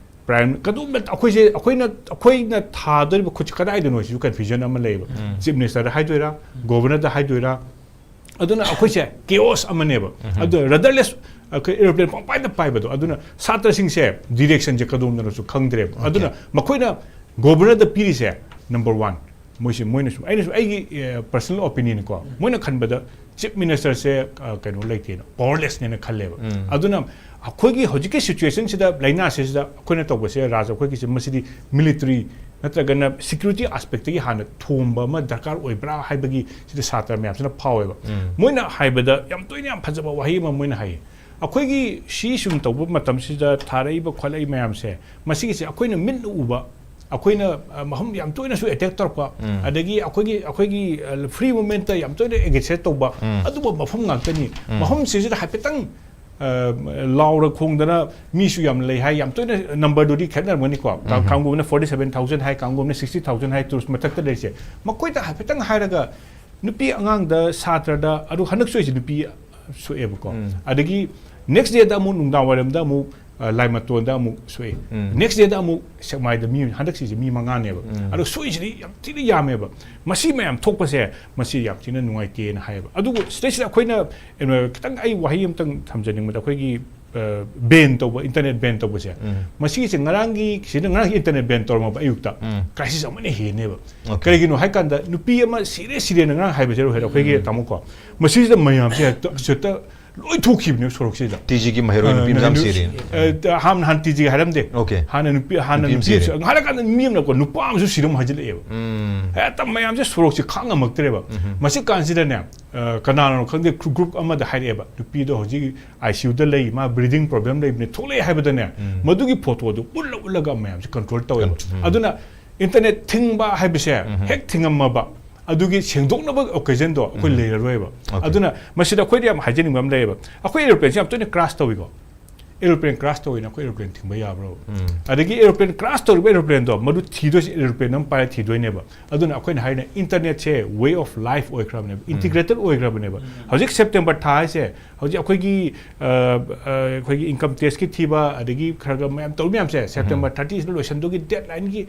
ꯄ꯭ꯔꯥꯏꯝ ꯀꯩꯅꯣꯝꯗ ꯑꯩꯈꯣꯏꯁꯦ, ꯑꯩꯈꯣꯏꯅ ꯑꯩꯈꯣꯏꯅ ꯊꯥꯗꯣꯔꯤꯕ ꯈꯨꯠꯁꯤ ꯀꯗꯥꯏꯗꯅꯣ ꯁꯤꯁꯨ ꯀꯟꯐ꯭ꯌꯨꯖꯟ ꯑꯃ ꯂꯩꯌꯦꯕ꯫ ꯆꯤꯐ ꯃꯤꯅꯤꯁꯇꯔꯗ ꯍꯥꯏꯗꯣꯏꯔꯥ, ꯒꯣꯕꯔꯅꯔꯗ ꯍꯥꯏꯗꯣꯏꯔꯥ? ꯑꯗꯨꯅ ꯑꯩꯈꯣꯏꯁꯦ ꯀꯦꯑꯣꯁ ꯑꯃꯅꯦꯕ꯫ ꯑꯗꯨ ꯔꯗꯔꯂꯦꯁ ꯑꯩꯈꯣꯏ ꯑꯦꯔꯣꯄ꯭ꯂꯦꯟ ꯄꯪꯄꯥꯏꯗ ꯄꯥꯏꯕꯗꯣ, ꯑꯗꯨꯅ ꯁꯥꯇ꯭ꯔꯁꯤꯡꯁꯦ ꯗꯤꯔꯦꯛꯁꯟꯁꯦ ꯀꯗꯣꯝꯗꯅꯣꯁꯨ ꯈꯪꯗ꯭ꯔꯦꯕ꯫ ꯑꯗꯨꯅ ꯃꯈꯣꯏꯅ ꯒꯣꯕꯔꯅꯔꯗ ꯄꯤꯔꯤꯁꯦ, ꯅꯝꯕꯔ ꯋꯥꯟ, ꯃꯣꯏꯁꯦ, ꯃꯣꯏꯅꯁꯨ, ꯑꯩꯅꯁꯨ ꯑꯩꯒꯤ ꯄꯔꯁꯅꯦꯜ ꯑꯣꯄꯤꯅꯤꯌꯟ ꯀꯣ, ꯃꯣꯏꯅ ꯈꯟꯕꯗ ꯆꯤꯐ ꯃꯤꯅꯤꯁꯇꯔꯁꯦ ꯀꯩꯅꯣ ꯂꯩꯇꯦꯅ, ꯄꯋꯥꯔꯂꯦꯁꯅꯦꯅ ꯈꯜꯂꯦꯕ꯫ ꯑꯗꯨꯅ ꯑꯩꯈꯣꯏꯒꯤ ꯍꯧꯖꯤꯛꯀꯤ ꯁꯤꯆꯨꯋꯦꯁꯟꯁꯤꯗ, ꯂꯥꯏꯅꯥꯁꯤꯗ ꯑꯩꯈꯣꯏꯅ ꯇꯧꯕꯁꯦ, ꯔꯥꯖ, ꯑꯩꯈꯣꯏꯒꯤꯁꯦ ꯃꯁꯤꯗꯤ ꯃꯤꯂꯤꯇꯔꯤ ꯅꯠꯇ꯭ꯔꯒꯅ ꯁꯤꯀ꯭ꯌꯨꯔꯤꯇꯤ ꯑꯥꯁꯄꯦꯛꯇꯒꯤ ꯍꯥꯟꯅ ꯊꯣꯝꯕ ꯑꯃ ꯗꯔꯀꯥꯔ ꯑꯣꯏꯕ꯭ꯔꯥ ꯍꯥꯏꯕꯒꯤ ꯁꯤꯗ ꯁꯥꯇ꯭ꯔ ꯃꯌꯥꯝꯁꯤꯅ ꯐꯥꯎꯋꯦꯕ꯫ ꯃꯣꯏꯅ ꯍꯥꯏꯕꯗ ꯌꯥꯝ ꯇꯣꯏꯅ ꯌꯥꯝ ꯐꯖꯕ ꯋꯥꯍꯩ ꯑꯃ ꯃꯣꯏꯅ ꯍꯥꯏꯌꯦ, ꯑꯩꯈꯣꯏꯒꯤ ꯁꯤ ꯁꯨꯝ ꯇꯧꯕ ꯃꯇꯝꯁꯤꯗ ꯊꯥꯔꯛꯏꯕ ꯈꯣꯠꯂꯛꯏ ꯃꯌꯥꯝꯁꯦ, ꯃꯁꯤꯒꯤꯁꯦ ꯑꯩꯈꯣꯏꯅ ꯃꯤꯠꯅ ꯎꯕ ꯑꯩꯈꯣꯏꯅ ꯑ, ꯃꯐꯝ ꯌꯥꯝ ꯇꯣꯏꯅꯁꯨ ꯑꯦꯇꯦꯛ ꯇꯧꯔꯛꯄ, ꯑꯗꯒꯤ ꯑꯩꯈꯣꯏꯒꯤ ꯑꯩꯈꯣꯏꯒꯤ ꯐ꯭ꯔꯤ ꯃꯨꯞꯃꯦꯟꯇ ꯌꯥꯝ ꯇꯣꯏꯅ ꯑꯦꯒ꯭ꯔꯦꯁꯦꯠ ꯇꯧꯕ, ꯑꯗꯨꯝꯕ ꯃꯐꯝ ꯉꯥꯛꯇꯅꯤ꯫ ꯃꯐꯝꯁꯤꯁꯤꯗ ꯍꯥꯏꯐꯦꯠꯇꯪ ꯑ, ꯂꯥꯎꯔ ꯈꯣꯡꯗꯅ ꯃꯤꯁꯨ ꯌꯥꯝ ꯂꯩ ꯍꯥꯏ, ꯌꯥꯝ ꯇꯣꯏꯅ ꯅꯝꯕꯔꯗꯨꯗꯤ ꯈꯦꯠꯅꯔꯝꯒꯅꯤꯀꯣ꯫ ꯀꯥꯡꯒꯨꯝꯅ ꯐꯣꯔꯇꯤ ꯁꯚꯦꯟ ꯊꯥꯎꯖꯟ ꯍꯥꯏ, ꯀꯥꯡꯒꯨꯝꯅ ꯁꯤꯛꯁꯇꯤ ꯊꯥꯎꯖꯟ ꯍꯥꯏ, ꯇꯨꯔꯤꯁ ꯃꯊꯛꯇ ꯂꯩꯔꯤꯁꯦ꯫ ꯃꯈꯣꯏꯗ ꯍꯥꯏꯐꯦꯠꯇꯪ ꯍꯥꯏꯔꯒ ꯅꯨꯄꯤ ꯑꯉꯥꯡꯗ, ꯁꯥꯇ꯭ꯔꯗ, ꯑꯗꯨ ꯍꯟꯗꯛ ꯁꯣꯛꯏꯁꯦ ꯅꯨꯄꯤ ꯁꯣꯛꯑꯦꯕꯀꯣ꯫ ꯑꯗꯒꯤ ꯅꯦꯛꯁ ꯗꯦꯗ ꯑꯃꯨꯛ ꯅꯨꯡꯗꯥꯡ ꯋꯥꯏꯔꯝꯗ ꯑꯃꯨꯛ ꯑ, ꯂꯥꯏꯃꯇꯣꯟꯗ ꯑꯃꯨꯛ ꯁꯣꯛꯑꯦ꯫ ꯅꯦꯛꯁ ꯗꯦꯗ ꯑꯃꯨꯛ ꯁꯦꯛꯃꯥꯏꯗ ꯃꯤ, ꯍꯟꯗꯛꯁꯤꯁꯦ ꯃꯤ ꯃꯉꯥꯅꯦꯕ꯫ ꯑꯗꯣ ꯁꯣꯛꯏꯁꯤꯗꯤ ꯌꯥꯝ ꯊꯤꯅ ꯌꯥꯝꯃꯦꯕ꯫ ꯃꯁꯤ ꯃꯌꯥꯝ ꯊꯣꯛꯄꯁꯦ, ꯃꯁꯤ ꯌꯥꯝ ꯊꯤꯅ ꯅꯨꯡꯉꯥꯏꯇꯦꯅ ꯍꯥꯏꯌꯦꯕ꯫ ꯑꯗꯨꯕꯨ ꯁꯤꯗꯩꯁꯤꯗ ꯑꯩꯈꯣꯏꯅ, ꯑ, ꯈꯤꯇꯪ ꯑꯩ ꯋꯥꯍꯩ ꯑꯃꯇꯪ ꯊꯝꯖꯅꯤꯡꯕꯗ, ꯑꯩꯈꯣꯏꯒꯤ, ꯑ, ꯕꯦꯟ ꯇꯧꯕ, ꯏꯟꯇꯔꯅꯦꯠ ꯕꯦꯟ ꯇꯧꯕꯁꯦ, ꯃꯁꯤꯒꯤꯁꯦ ꯉꯔꯥꯡꯒꯤ, ꯁꯤꯗ ꯉꯔꯥꯡꯒꯤ ꯏꯟꯇꯔꯅꯦꯠ ꯕꯦꯟ ꯇꯧꯔꯝꯃꯕ ꯑꯌꯨꯛꯇ, ꯀ꯭ꯔꯥꯏꯁꯤꯁ ꯑꯃꯅ ꯍꯦꯟꯅꯦꯕ꯫ ꯀꯔꯤꯒꯤꯅꯣ ꯍꯥꯏ ꯀꯥꯟꯗ, ꯅꯨꯄꯤ ꯑꯃ ꯁꯤꯔꯦ ꯁꯤꯔꯦꯅ ꯉꯔꯥꯡ ꯍꯥꯏꯕꯁꯦ, ꯔꯣꯍꯦꯟ, ꯑꯩꯈꯣꯏꯒꯤ ꯇꯥꯃꯣꯀꯣ, ꯃꯁꯤꯁꯤꯗ ꯃꯌꯥꯝꯁꯦ ꯍꯦꯛꯇ, ꯍꯦꯛꯇ ꯂꯣꯏ ꯊꯣꯛꯈꯤꯕꯅꯦꯕ ꯁꯣꯔꯣꯛꯁꯤꯗ꯫ ꯇꯤ ꯖꯤꯒꯤ ꯃꯍꯩꯔꯣꯏ ꯑ, ꯅꯨꯄꯤ ꯃꯆꯥ ꯑꯃ ꯅꯨ-, ꯁꯤꯔꯦꯅ꯫ ꯑ, ꯍꯥꯟꯅ, ꯍꯥꯟꯅ ꯇꯤ ꯖꯤꯒꯤ ꯍꯥꯏꯔꯝꯗꯦ꯫ ꯑꯣꯀꯦ꯫ ꯍꯥꯟꯅ ꯅꯨꯄꯤ, ꯍꯥꯟꯅ ꯅꯨꯄꯤ ꯅꯨꯄꯤ ꯑꯃ ꯁꯤꯔꯦ꯫ ꯑꯃ ꯁꯤꯔꯦ꯫ ꯉꯥꯏꯍꯥꯛ ꯂꯩꯀꯥꯟꯗ ꯃꯤ ꯑꯃꯅꯀꯣ, ꯅꯨꯄꯥ ꯑꯃꯁꯨ ꯁꯤꯔꯝ ꯍꯥꯏꯖꯤꯜꯂꯛꯑꯦꯕ꯫ ꯍꯦꯛꯇ ꯃꯌꯥꯝꯁꯦ ꯁꯣꯔꯣꯛꯁꯦ ꯈꯥꯡ ꯉꯝꯃꯛꯇ꯭ꯔꯦꯕ꯫ ꯃꯁꯤ ꯀꯥꯟꯁꯤꯗꯅꯦ, ꯑ, ꯀꯅꯥꯅꯣ ꯈꯪꯗꯦ, ꯒ꯭ꯔꯨꯞ ꯑꯃꯗ ꯍꯥꯏꯔꯛꯑꯦꯕ, "ꯅꯨꯄꯤꯗꯣ ꯍꯧꯖꯤꯛ ꯑꯥꯏ ꯁꯤ ꯌꯨꯗ ꯂꯩ, ꯃꯥ ꯕ꯭ꯔꯤꯗꯤꯡ ꯄ꯭ꯔꯣꯕ꯭ꯂꯦꯝ ꯂꯩꯕꯅꯦ, ꯊꯣꯛꯂꯛꯑꯦ" ꯍꯥꯏꯕꯗꯅꯦ, ꯃꯗꯨꯒꯤ ꯐꯣꯇꯣꯗꯨ ꯎꯠꯂ ꯎꯠꯂꯒ ꯃꯌꯥꯝꯁꯦ ꯀꯟꯇ꯭ꯔꯣꯜ ꯇꯧꯋꯦꯕ꯫ ꯑꯗꯨꯅ ꯏꯟꯇꯔꯅꯦꯠ ꯊꯤꯡꯕ ꯍꯥꯏꯕꯁꯦ ꯍꯦꯛ ꯊꯤꯡꯉꯝꯃꯕ, ꯑꯗꯨꯒꯤ ꯁꯦꯡꯗꯣꯛꯅꯕ ꯑꯣꯀꯦꯖꯟꯗꯣ ꯑꯩꯈꯣꯏ ꯂꯩꯔꯔꯣꯏꯕ꯫ ꯑꯣꯀꯦ꯫ ꯑꯗꯨꯅ ꯃꯁꯤꯗ ꯑꯩꯈꯣꯏꯗ ꯌꯥꯝ ꯍꯥꯏꯖꯅꯤꯡꯕ ꯑꯃ ꯂꯩꯌꯦꯕ꯫ ꯑꯩꯈꯣꯏ ꯑꯦꯔꯣꯄ꯭ꯂꯦꯟꯁꯦ ꯌꯥꯝ ꯇꯣꯏꯅ ꯀ꯭ꯔꯥꯁ ꯇꯧꯏꯀꯣ꯫ ꯑꯦꯔꯣꯄ꯭ꯂꯦꯟ ꯀ꯭ꯔꯥꯁ ꯇꯧꯋꯦꯅ ꯑꯩꯈꯣꯏ ꯑꯦꯔꯣꯄ꯭ꯂꯦꯟ ꯊꯤꯡꯕ ꯌꯥꯕ꯭ꯔꯣ? ꯑꯗꯒꯤ ꯑꯦꯔꯣꯄ꯭ꯂꯦꯟ ꯀ꯭ꯔꯥꯁ ꯇꯧꯔꯤꯕ ꯑꯦꯔꯣꯄ꯭ꯂꯦꯟꯗꯣ ꯃꯗꯨ ꯊꯤꯗꯣꯏꯁꯦ ꯑꯦꯔꯣꯄ꯭ꯂꯦꯟ ꯑꯃ ꯄꯥꯏꯔ ꯊꯤꯗꯣꯏꯅꯦꯕ꯫ ꯑꯗꯨꯅ ꯑꯩꯈꯣꯏꯅ ꯍꯥꯏꯅ ꯏꯟꯇꯔꯅꯦꯠꯁꯦ ꯋꯦ ꯑꯣꯐ ꯂꯥꯏꯐ ꯑꯣꯏꯈ꯭ꯔꯕꯅꯦꯕ, ꯏꯟꯇꯤꯒ꯭ꯔꯦꯇꯦꯠ ꯑꯣꯏꯈ꯭ꯔꯕꯅꯦꯕ꯫ ꯍꯧꯖꯤꯛ ꯁꯦꯞꯇꯦꯝꯕꯔ ꯊꯥ ꯍꯥꯏꯁꯦ, ꯍꯧꯖꯤꯛ ꯑꯩꯈꯣꯏꯒꯤ, ꯑ, ꯑ, ꯑꯩꯈꯣꯏꯒꯤ ꯏꯟꯀꯝ ꯇꯦꯛꯁꯀꯤ ꯊꯤꯕ, ꯑꯗꯒꯤ ꯈꯔ ꯈꯔ ꯃꯌꯥꯝ ꯇꯧꯔꯤ ꯃꯌꯥꯝꯁꯦ, ꯁꯦꯞꯇꯦꯝꯕꯔ ꯊꯥꯔꯇꯤꯁꯤꯗ ꯂꯣꯏꯁꯤꯟꯗꯣꯏꯒꯤ ꯗꯦꯠꯂꯥꯏꯟꯒꯤ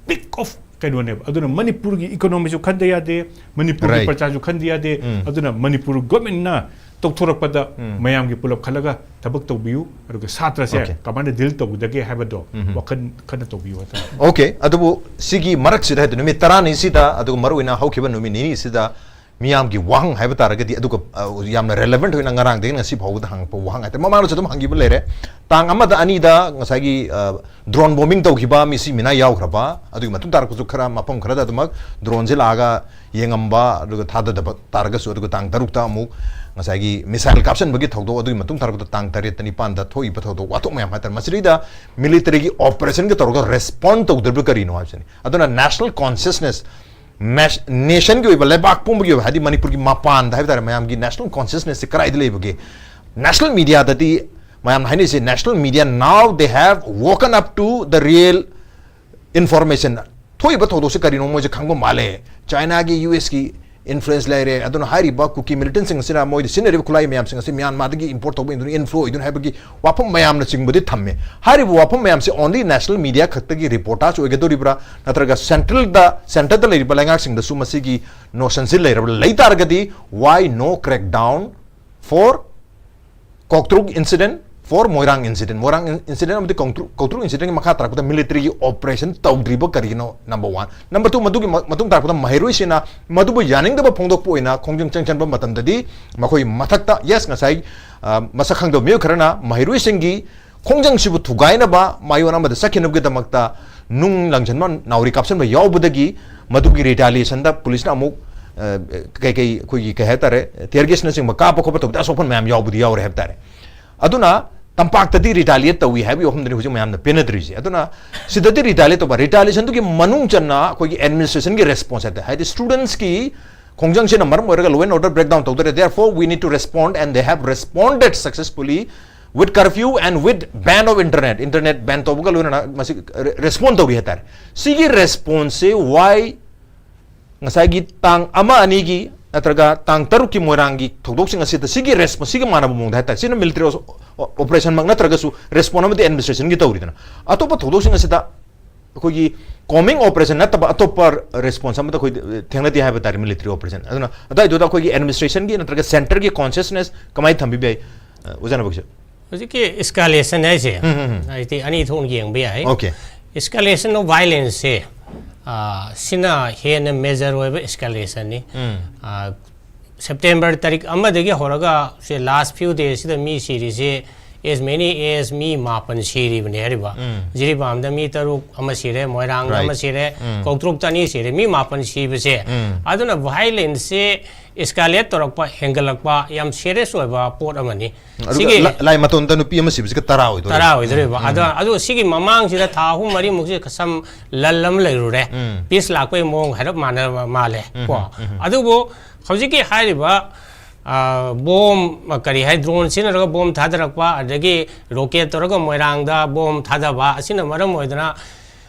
ꯄꯤꯛ ꯑꯣꯐ ꯀꯩꯅꯣꯅꯦꯕ꯫ ꯑꯗꯨꯅ ꯃꯅꯤꯄꯨꯔꯒꯤ ꯏꯀꯣꯅꯣꯃꯤꯁꯨ ꯈꯟꯗ ꯌꯥꯗꯦ, ꯃꯅꯤꯄꯨꯔꯒꯤ Right. ꯄ꯭ꯔꯖꯥꯁꯨ ꯈꯟꯗ ꯌꯥꯗꯦ꯫ ꯑꯗꯨꯅ ꯃꯅꯤꯄꯨꯔ ꯒꯣꯔꯃꯦꯟꯅ ꯇꯧꯊꯣꯔꯛꯄꯗ ꯃꯌꯥꯝꯒꯤ ꯄꯨꯂꯞ ꯈꯜꯂꯒ ꯊꯕꯛ ꯇꯧꯕꯤꯌꯨ, ꯑꯗꯨꯒ ꯁꯥꯇ꯭ꯔꯁꯦ Okay. ꯀꯃꯥꯏꯅ ꯗꯤꯜ ꯇꯧꯒꯗꯒꯦ ꯍꯥꯏꯕꯗꯣ ꯋꯥꯈꯜ ꯈꯟꯅ ꯇꯧꯕꯤꯌꯨ ꯍꯥꯏꯇꯥꯔꯦ꯫ ꯑꯣꯀꯦ, ꯑꯗꯨꯕꯨ ꯁꯤꯒꯤ ꯃꯔꯛꯁꯤꯗ ꯍꯥꯏꯗꯤ ꯅꯨꯃꯤꯠ ꯇꯔꯥꯅꯤꯁꯤꯗ, ꯑꯗꯨꯒ ꯃꯔꯨꯑꯣꯏꯅ ꯍꯧꯈꯤꯕ ꯅꯨꯃꯤꯠ ꯅꯤꯅꯤꯁꯤꯗ ꯃꯤꯌꯥꯝꯒꯤ ꯋꯥꯍꯪ ꯍꯥꯏꯕ ꯇꯥꯔꯒꯗꯤ, ꯑꯗꯨꯒ ꯑ, ꯌꯥꯝꯅ relevant ꯑꯣꯏꯅ ꯉꯔꯥꯡꯗꯒꯤ ꯉꯁꯤ ꯐꯥꯎꯕꯗ ꯍꯪꯉꯛꯄ ꯋꯥꯍꯪ ꯍꯥꯏꯇꯥꯔꯦ, ꯃꯃꯥꯡꯗꯁꯨ ꯑꯗꯨꯝ ꯍꯪꯈꯤꯕ ꯂꯩꯔꯦ꯫ ꯇꯥꯡ ꯑꯃꯗ ꯑꯅꯤꯗ ꯉꯁꯥꯏꯒꯤ drone bombing ꯇꯧꯈꯤꯕ ꯃꯤꯁꯤ ꯃꯤꯅꯥ ꯌꯥꯎꯈ꯭ꯔꯕ, ꯑꯗꯨꯒꯤ ꯃꯇꯨꯡ ꯇꯥꯔꯛꯄꯁꯨ ꯈꯔ ꯃꯐꯝ ꯈꯔꯗ ꯑꯗꯨꯃꯛ drone ꯁꯦ ꯂꯥꯛꯑꯒ ꯌꯦꯡꯉꯝꯕ ꯑꯗꯨꯒ ꯊꯥꯗꯗꯕ ꯇꯥꯔꯒꯁꯨ, ꯑꯗꯨꯒ ꯇꯥꯡ ꯇꯔꯨꯛꯇ ꯑꯃꯨꯛ ꯉꯁꯥꯏꯒꯤ missile ꯀꯥꯞꯁꯤꯟꯕꯒꯤ ꯊꯧꯗꯣꯛ, ꯑꯗꯨꯒꯤ ꯃꯇꯨꯡ ꯇꯥꯔꯛꯄꯗ ꯇꯥꯡ ꯇꯔꯦꯠꯇ ꯅꯤꯄꯥꯟꯗ ꯊꯣꯛꯏꯕ ꯊꯧꯗꯣꯛ ꯋꯥꯊꯣꯛ ꯃꯌꯥꯝ ꯍꯥꯏꯇꯥꯔꯦ, ꯃꯁꯤꯗꯩꯗ military ꯒꯤ operation ꯒ ꯇꯧꯔꯒ respond ꯇꯧꯗ꯭ꯔꯤꯕ ꯀꯔꯤꯅꯣ ꯍꯥꯏꯕꯁꯤꯅꯤ꯫ ꯑꯗꯨꯅ national consciousness, ꯃꯦꯁ-, nation ꯒꯤ ꯑꯣꯏꯕ, ꯂꯩꯕꯥꯛ ꯄꯨꯝꯕꯒꯤ ꯑꯣꯏꯕ, ꯍꯥꯏꯗꯤ ꯃꯅꯤꯄꯨꯔꯒꯤ ꯃꯄꯥꯟꯗ ꯍꯥꯏꯕ ꯇꯥꯔꯦ, ꯃꯌꯥꯝꯒꯤ national consciousness ꯁꯦ ꯀꯗꯥꯏꯗ ꯂꯩꯕꯒꯦ? National media ꯗꯗꯤ ꯃꯌꯥꯝꯅ ꯍꯥꯏꯅꯔꯤꯁꯦ, national media now they have woken up to the real information, ꯊꯣꯛꯏꯕ ꯊꯧꯗꯣꯛꯁꯦ ꯀꯔꯤꯅꯣ ꯃꯣꯏꯁꯦ ꯈꯪꯕ ꯃꯥꯜꯂꯦ꯫ ꯆꯥꯏꯅꯥꯒꯤ, ꯌꯨ ꯑꯦꯁ ꯀꯤ influence ꯂꯩꯔꯦ꯫ ꯑꯗꯨꯅ ꯍꯥꯏꯔꯤꯕ ꯀꯨꯀꯤ militant ꯁꯤꯡ ꯑꯁꯤꯅ ꯃꯣꯏꯗ ꯁꯤꯖꯤꯟꯅꯔꯤꯕ ꯈꯨꯠꯂꯥꯏ ꯃꯌꯥꯝꯁꯤꯡ ꯑꯁꯤ ꯃ꯭ꯌꯥꯟꯃꯥꯔꯗꯒꯤ import ꯇꯧꯕ ꯑꯣꯏꯗꯣꯏꯅꯤ, inflow ꯑꯣꯏꯗꯣꯏꯅꯤ ꯍꯥꯏꯕꯒꯤ ꯋꯥꯐꯝ ꯃꯌꯥꯝꯅ ꯆꯤꯡꯕꯗꯤ ꯊꯝꯃꯦ꯫ ꯍꯥꯏꯔꯤꯕ ꯋꯥꯐꯝ ꯃꯌꯥꯝꯁꯦ only national media ꯈꯛꯇꯒꯤ reportage ꯑꯣꯏꯒꯗꯧꯔꯤꯕ꯭ꯔꯥ, ꯅꯠꯇ꯭ꯔꯒ central ꯗ, centre ꯗ ꯂꯩꯔꯤꯕ ꯂꯩꯉꯥꯛꯁꯤꯡꯗꯁꯨ ꯃꯁꯤꯒꯤ notion ꯁꯤ ꯂꯩꯔꯕ꯭ꯔꯥ? ꯂꯩ ꯇꯥꯔꯒꯗꯤ, why no crackdown for ꯀꯧꯇ꯭ꯔꯨꯛ incident, for Moirang incident? Moirang in-, incident ꯑꯃꯗꯤ ꯀꯧꯇ꯭ꯔꯨꯛ, ꯀꯧꯇ꯭ꯔꯨꯛ incident ꯒꯤ ꯃꯈꯥ ꯇꯥꯔꯛꯄꯗ military ꯒꯤ operation ꯇꯧꯗ꯭ꯔꯤꯕ ꯀꯔꯤꯒꯤꯅꯣ? Number one꯫ Number two, ꯃꯗꯨꯒꯤ ꯃ-, ꯃꯇꯨꯡ ꯇꯥꯔꯛꯄꯗ ꯃꯍꯩꯔꯣꯏꯁꯤꯡꯅ ꯃꯗꯨꯕꯨ ꯌꯥꯅꯤꯡꯗꯕ ꯐꯣꯡꯗꯣꯛꯄ ꯑꯣꯏꯅ ꯈꯣꯡꯖꯪ ꯆꯪꯁꯤꯟꯕ ꯃꯇꯝꯗꯗꯤ ꯃꯈꯣꯏ ꯃꯊꯛꯇ, yes, ꯉꯁꯥꯏ, ꯑ, ꯃꯁꯛ ꯈꯪꯗꯕ ꯃꯤꯑꯣꯏ ꯈꯔꯅ ꯃꯍꯩꯔꯣꯏꯁꯤꯡꯒꯤ ꯈꯣꯡꯖꯪꯁꯤꯕꯨ ꯊꯨꯒꯥꯏꯅꯕ ꯃꯥꯏꯑꯣꯟ ꯑꯃꯗ ꯆꯠꯈꯤꯅꯕꯒꯤꯗꯃꯛꯇ ꯅꯨꯡ ꯂꯪꯁꯤꯟꯕ, ꯅꯥꯎꯔꯤ ꯀꯥꯞꯁꯤꯟꯕ ꯌꯥꯎꯕꯗꯒꯤ ꯃꯗꯨꯒꯤ retaliation ꯗ ꯄꯨꯂꯤꯁꯅ ꯑꯃꯨꯛ, ꯑ, ꯀꯩ-, ꯀꯩ-, ꯑꯩꯈꯣꯏꯒꯤ, ꯀꯩ ꯍꯥꯏꯇꯥꯔꯦ, tear gas ꯅꯆꯤꯡꯕ ꯀꯥꯞꯄ ꯈꯣꯠꯄ ꯇꯧꯕꯗ ꯑꯁꯣꯛꯄ ꯃꯌꯥꯝ ꯌꯥꯎꯕꯗꯤ ꯌꯥꯎꯔꯦ ꯍꯥꯏꯕ ꯇꯥꯔꯦ꯫ ꯑꯗꯨꯅ ꯇꯝꯄꯥꯛꯇꯗꯤ retaliate ꯇꯧꯏ ꯍꯥꯏꯕꯒꯤ ꯋꯥꯐꯝꯗꯨꯅꯤ ꯍꯧꯖꯤꯛ ꯃꯌꯥꯝꯅ ꯄꯦꯟꯅꯗ꯭ꯔꯤꯁꯦ꯫ ꯑꯗꯨꯅ ꯁꯤꯗꯗꯤ retaliate ꯇꯧꯕ, retaliation ꯗꯨꯒꯤ ꯃꯅꯨꯡ ꯆꯟꯅ ꯑꯩꯈꯣꯏꯒꯤ administration ꯒꯤ response ꯍꯥꯏ ꯇꯥꯔꯦ, ꯍꯥꯏꯗꯤ students ꯀꯤ ꯈꯣꯡꯖꯪꯁꯤꯅ ꯃꯔꯝ ꯑꯣꯏꯔꯒ law and order breakdown ꯇꯧꯗꯣꯔꯦ, therefore we need to respond and they have responded successfully with curfew and with ban of internet, internet ban ꯇꯧꯕꯒ ꯂꯣꯏꯅꯅ ꯃꯁꯤ re-, respond ꯇꯧꯔꯤ ꯍꯥꯏꯇꯥꯔꯦ꯫ ꯁꯤꯒꯤ response ꯁꯦ why ꯉꯁꯥꯏꯒꯤ ꯇꯥꯡ ꯑꯃ ꯑꯅꯤꯒꯤ ꯅꯠꯇ꯭ꯔꯒ ꯇꯥꯡ ꯇꯔꯨꯛꯀꯤ ꯃꯣꯏꯔꯥꯡꯒꯤ ꯊꯧꯗꯣꯛꯁꯤꯡ ꯑꯁꯤꯗ ꯁꯤꯒꯤ response, ꯁꯤꯒ ꯃꯥꯟꯅꯕ ꯃꯑꯣꯡꯗ ꯍꯥꯏꯇꯥꯔꯦ, ꯁꯤꯅ military operation ꯃꯛ ꯅꯠꯇ꯭ꯔꯒꯁꯨ response ꯑꯃꯗꯤ administration ꯒꯤ ꯇꯧꯔꯤꯗꯅ, ꯑꯇꯣꯞꯄ ꯊꯧꯗꯣꯛꯁꯤꯡ ꯑꯁꯤꯗ ꯑꯩꯈꯣꯏꯒꯤ combing operation ꯅꯠꯇꯕ ꯑꯇꯣꯞꯄ response ꯑꯃꯠꯇ ꯑꯩꯈꯣꯏ ꯊꯦꯡꯅꯗꯦ ꯍꯥꯏꯕ ꯇꯥꯔꯦ, military operation꯫ ꯑꯗꯨꯅ ꯑꯗꯨꯋꯥꯏꯗꯨꯗ ꯑꯩꯈꯣꯏꯒꯤ administration ꯒꯤ ꯅꯠꯇ꯭ꯔꯒ centre ꯒꯤ consciousness ꯀꯃꯥꯏꯅ ꯊꯝꯕꯤꯕ ꯌꯥꯏ, ꯑ, ꯑꯣꯖꯥ ꯅꯕꯒꯤꯁꯨ? ꯍꯧꯖꯤꯛꯀꯤ escalation ꯍꯥꯏꯁꯦ, ꯎꯝ, ꯎꯝ, ꯎꯝ꯫ ꯍꯥꯏꯗꯤ ꯑꯅꯤ ꯊꯣꯛꯅ ꯌꯦꯡꯕ ꯌꯥꯏ꯫ Okay꯫ Escalation of violence ꯁꯦ, ꯑꯥ, ꯁꯤꯅ ꯍꯦꯟꯅ ꯃꯦꯖꯔ ꯑꯣꯏꯕ ꯑꯦꯁꯀꯦꯂꯦꯁꯟꯅꯤ꯫ ꯑꯥ, ꯁꯦꯞꯇꯦꯝꯕꯔ ꯇꯥꯔꯤꯛ ꯑꯃꯗꯒꯤ ꯍꯧꯔꯒ ꯁꯦ ꯂꯥꯁ ꯐ꯭ꯌꯨ ꯗꯦꯁꯤꯗ ꯃꯤ ꯁꯤꯔꯤꯁꯦ as many as ꯃꯤ ꯃꯥꯄꯟ ꯁꯤꯔꯤꯕꯅꯦ ꯍꯥꯏꯔꯤꯕ꯫ ꯖꯤꯔꯤꯕꯥꯝꯗ ꯃꯤ ꯇꯔꯨꯛ ꯑꯃ ꯁꯤꯔꯦ, ꯃꯣꯏꯔꯥꯡꯗ ꯑꯃ ꯁꯤꯔꯦ, ꯀꯧꯇ꯭ꯔꯨꯛꯇ ꯑꯅꯤ ꯁꯤꯔꯦ, ꯃꯤ ꯃꯥꯄꯟ ꯁꯤꯕꯁꯦ꯫ ꯑꯗꯨꯅ ꯚꯥꯏꯂꯦꯟꯁꯁꯦ ꯑꯦꯁꯀꯥꯂꯦꯠ ꯇꯧꯔꯛꯄ, ꯍꯦꯟꯒꯠꯂꯛꯄ ꯌꯥꯝ ꯁꯤꯔꯤꯌꯁ ꯑꯣꯏꯕ ꯄꯣꯠ ꯑꯃꯅꯤ꯫ ꯑꯗꯨꯒ ꯁꯤꯒꯤ ꯂꯥ-, ꯂꯥꯏ ꯃꯇꯣꯟꯗ ꯅꯨꯄꯤ ꯑꯃ ꯁꯤꯕꯁꯤꯒ ꯇꯔꯥ ꯑꯣꯏꯗꯣꯔꯦ꯫ ꯇꯔꯥ ꯑꯣꯏꯗꯣꯔꯤꯕ꯫ ꯑꯗꯣ, ꯑꯗꯣ ꯁꯤꯒꯤ ꯃꯃꯥꯡꯁꯤꯗ ꯊꯥ ꯑꯍꯨꯝ ꯃꯔꯤꯃꯨꯛꯁꯦ ꯀꯁꯝ ꯂꯜ ꯑꯃ ꯂꯩꯔꯨꯔꯦ꯫ ꯄꯤꯁ ꯂꯥꯛꯄꯒꯤ ꯃꯑꯣꯡ ꯍꯥꯏꯔꯞ ꯃꯥꯟꯅꯕ ꯃꯥꯜꯂꯦ ꯀꯣ꯫ ꯑꯗꯨꯕꯨ ꯍꯧꯖꯤꯛꯀꯤ ꯍꯥꯏꯔꯤꯕ, ꯑ, ꯕꯣꯝ, ꯑ, ꯀꯔꯤ ꯍꯥꯏ, ꯗ꯭ꯔꯣꯟ ꯁꯤꯖꯤꯟꯅꯔꯒ ꯕꯣꯝ ꯊꯥꯗꯔꯛꯄ, ꯑꯗꯒꯤ ꯔꯣꯀꯦꯠ ꯇꯧꯔꯒ ꯃꯣꯏꯔꯥꯡꯗ ꯕꯣꯝ ꯊꯥꯗꯕ ꯑꯁꯤꯅ ꯃꯔꯝ ꯑꯣꯏꯗꯅ